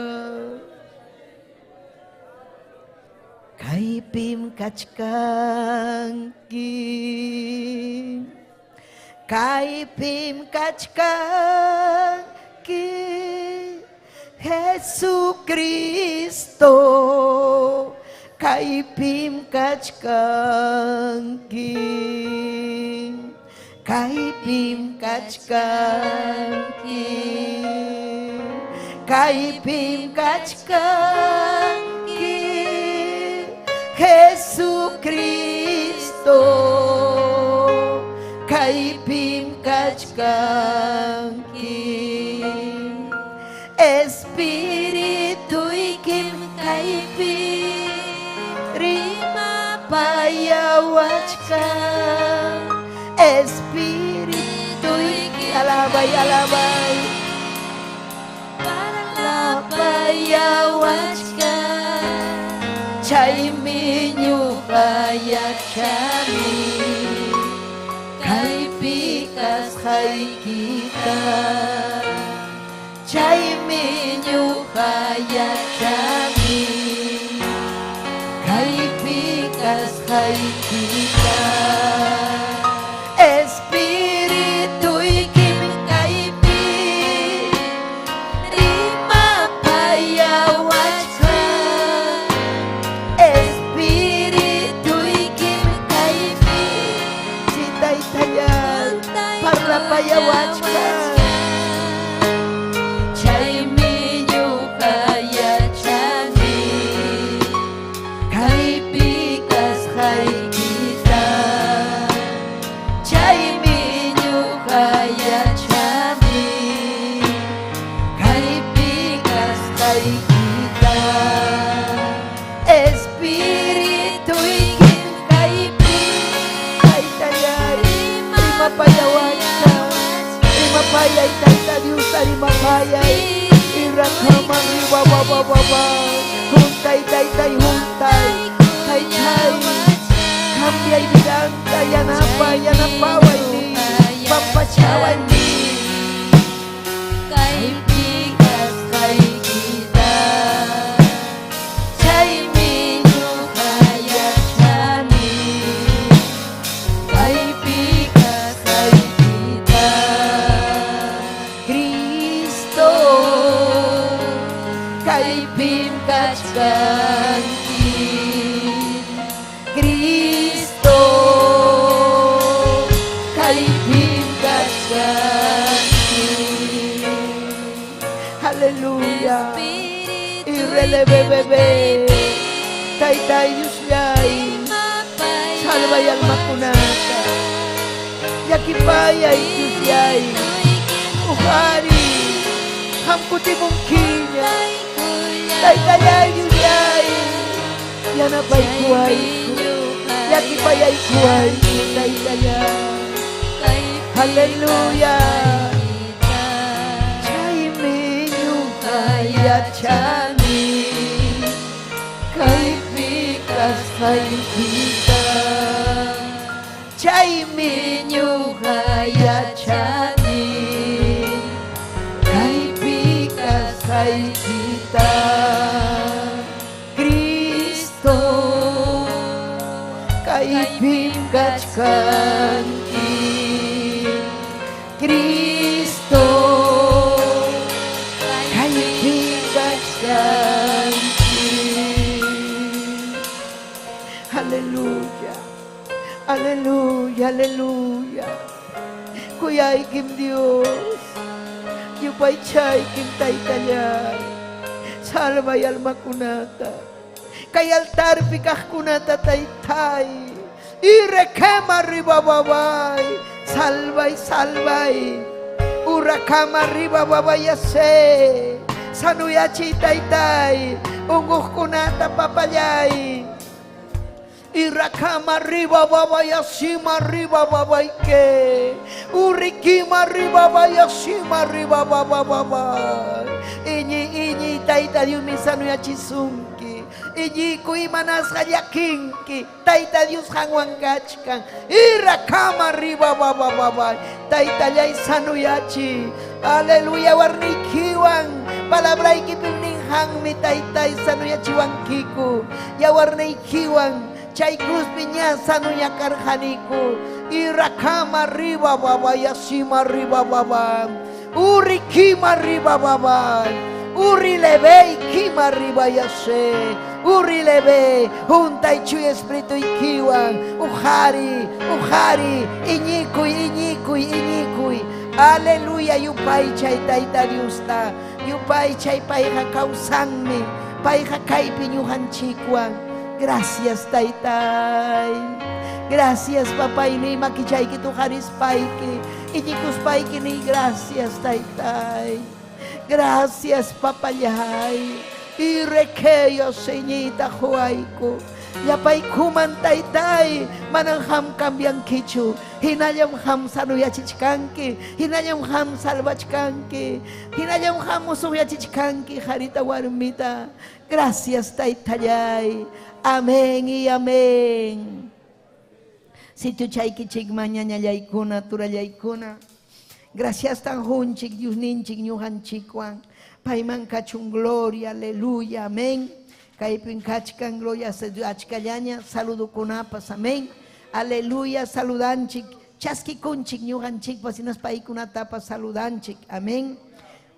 Kaypim kachkanki, kaypim kachkanki, Jesucristo, kaypim kachkanki. Kaypim kachkanki, kaypim kachkanki, Jesucristo, kaypim kachkanki. Espirituykim kaypi rimapayawachkan. Espirituyki alabay, alabay, parlapayawachkan. Chaymi ñuqa yachani kaypi kasqaykita. Chaymi ñuqa yachani kaypi kasqaykita. Espirituykim kaypi rimapayawachkan. Espirituykim kaypi si taytallay parlapayawachkan. Chaymi ñuqa yachani kaypi kasqaykita. Chaymi ñuqa yachani kaypi kasqaykita. Espirituykim kaypi taytallay rimapayawachkan. Rimapayay Tayta Diosta rimapayay. Irakaman ribababababa. Juntay taytay juntay. Taytay cambiay vidanta yanapa yanapaway ni pampachaway ni. Kaypi kasqaykita. Chaymi ñuqa yachani kaypi kasqaykita. Cristo, kaypim kachkanki. Cristo, kaypim kachkanki. Aleluya. Irrelebebebe. Tayta Diosllay, salvay almakunata. Llakipayay Diosllay. Uhari, hamkutimunkiña. Taytallay Diosllay, yanapaykuwayku, llakipayaykuwayku, taytallay. Aleluya. Chaymi ñuqa yachani kaypi kasqaykita. Chaymi ñuqa yachani kaypi kasqaykita. Cristo, kaypim kachkanki. Cristo, kaypim kachkanki. Aleluya, aleluya, aleluya. Kuyaykim Dios, yupaychaykim taytallay. Salvay almakunata. Kay altarpi kaqkunata taytay. Irrekema ribababay. Salvay, salvay. Urakama ribababay yase. Sanuyachi taytay. Unquqkunata papallay. Irakama riba baba yasima riba baba ike. Urikima riba baba yasima riba baba baba. Iñi iñi tayta Dios mi sanuyachisunki. Iñiku imanasqa llakinki. Tayta Dios qanwan kachkan. Irakama riba baba baba. Taytallay sanuyachi. Aleluya warnikiwan. Palabraykipim ninqanmi taytay sanuyachiwankiku. Yawarniykiwan. Chay cruzpi ña sanuyakarqaniku. Irakama riba baba yasima riba baba. Urikima riba baba. Urilebe kima ribayase. Urilebe juntay chuy espirituykiwan. Ujari, ujari, iñikuy, iñikuy, iñikuy. Aleluya, yupaychay tayta Diosta. Yupaychay payqa kawsanmi. Payqa kaypi ñuqanchikwan. Gracias, taytay. Gracias, papayni, makichayki tuqarispayki. Iñikuspayki ni gracias, taytay. Gracias, papallay. Y requeyo, señita, huayku. Llapaykuman taytay, manam qam cambiankichu. Hinallam qam sanuyachichkanki, hinallam qam salvachkanki, hinallam qam musuqyachichkanki, harita warmita. Gracias, taytallay. Amén y amén. Sitiochaykichikman ñañallaykuna, turallaykuna. Gracias tan junchik, Diosninchik, ñuqanchikwan. Payman kachun gloria, aleluya, amén. Kaypin kachkan gloria achkallaña, saludukunapas, amén. Aleluya, saludanchik, chaskikunchik, ñuqanchikpas, hinaspa paykunatapas saludanchik, amén.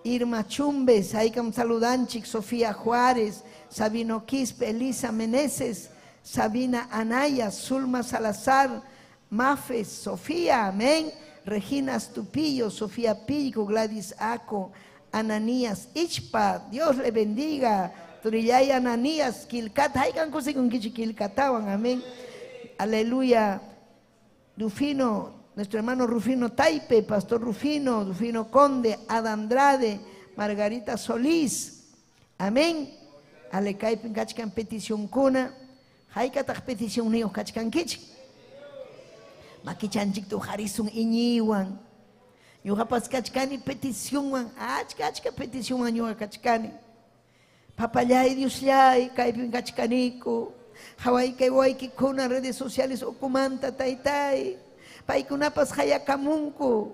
Irma Chumbes, haykam saludanchik, Sofía Juárez, Sabino Quispe, Elisa Meneses, Sabina Anaya, Zulma Salazar, Mafes, Sofía, amén. Regina Astupillo, Sofía Pico, Gladys Aco, Ananías Ichpa, Dios le bendiga. Turillay Ananías, Quilcat, haykan kusikunkichik Quilcatawan, amén. Aleluya. Rufino, nuestro hermano Rufino Taipe, Pastor Rufino, Rufino Conde, Ada Andrade, Margarita Solís, amén. Alekaypin kachkan petición kuna, haykataq petición niyuq kachkankichik. Makichanchik tuqarisun iñiywan. Ñuqapas kachkani peticionwan, achka achka peticionwan ñuqa kachkani. Papallay Diosllay, kaypin kachkaniku. Hawaykay waykikuna redes sociales ukumanta taytay. Paykunapas hayakamunku.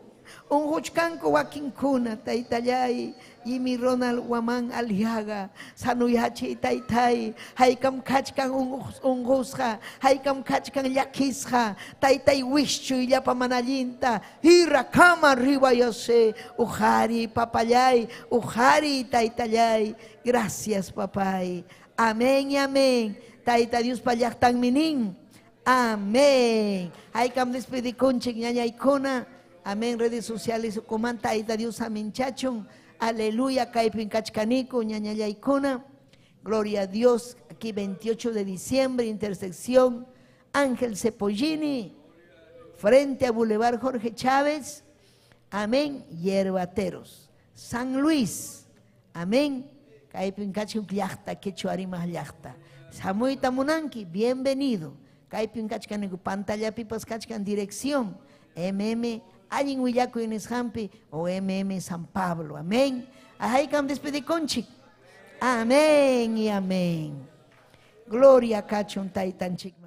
Unquchkanku wakinkuna taytallay. Yimi Ronald Waman Aliaga, sanuyachi taytay, haykam kachkan unqusqa, haykam kachkan llakisqa, taytay wischuy llapa manallinta, hirakama ribayase, ujari papallay, ujari taytallay, gracias papay. Amén y amén. Tayta Dios llaqtanmi nin. Amén. Haykam despedikunchik ñañaykuna. Amén. Redes sociales ukumanta tayta Dios aminchachun. Aleluya, kaypin kachkaniku, ñañallaykuna. Gloria a Dios. Aquí 28 de diciembre, intersección Ángel Cepollini, frente a Boulevard Jorge Chávez. Amén. Hierbateros. San Luis. Amén. Kaypin kachkan llaqta, quechua rimaq llaqta. Hamuyta munanki, bienvenido. Kaypin kachkaniku pantallapipas kachkan dirección MM allin willakuy nisqanpi o MM San Pablo. Amén. Haykam despedikunchik. Amén y amén. Gloria kachun taytanchikman.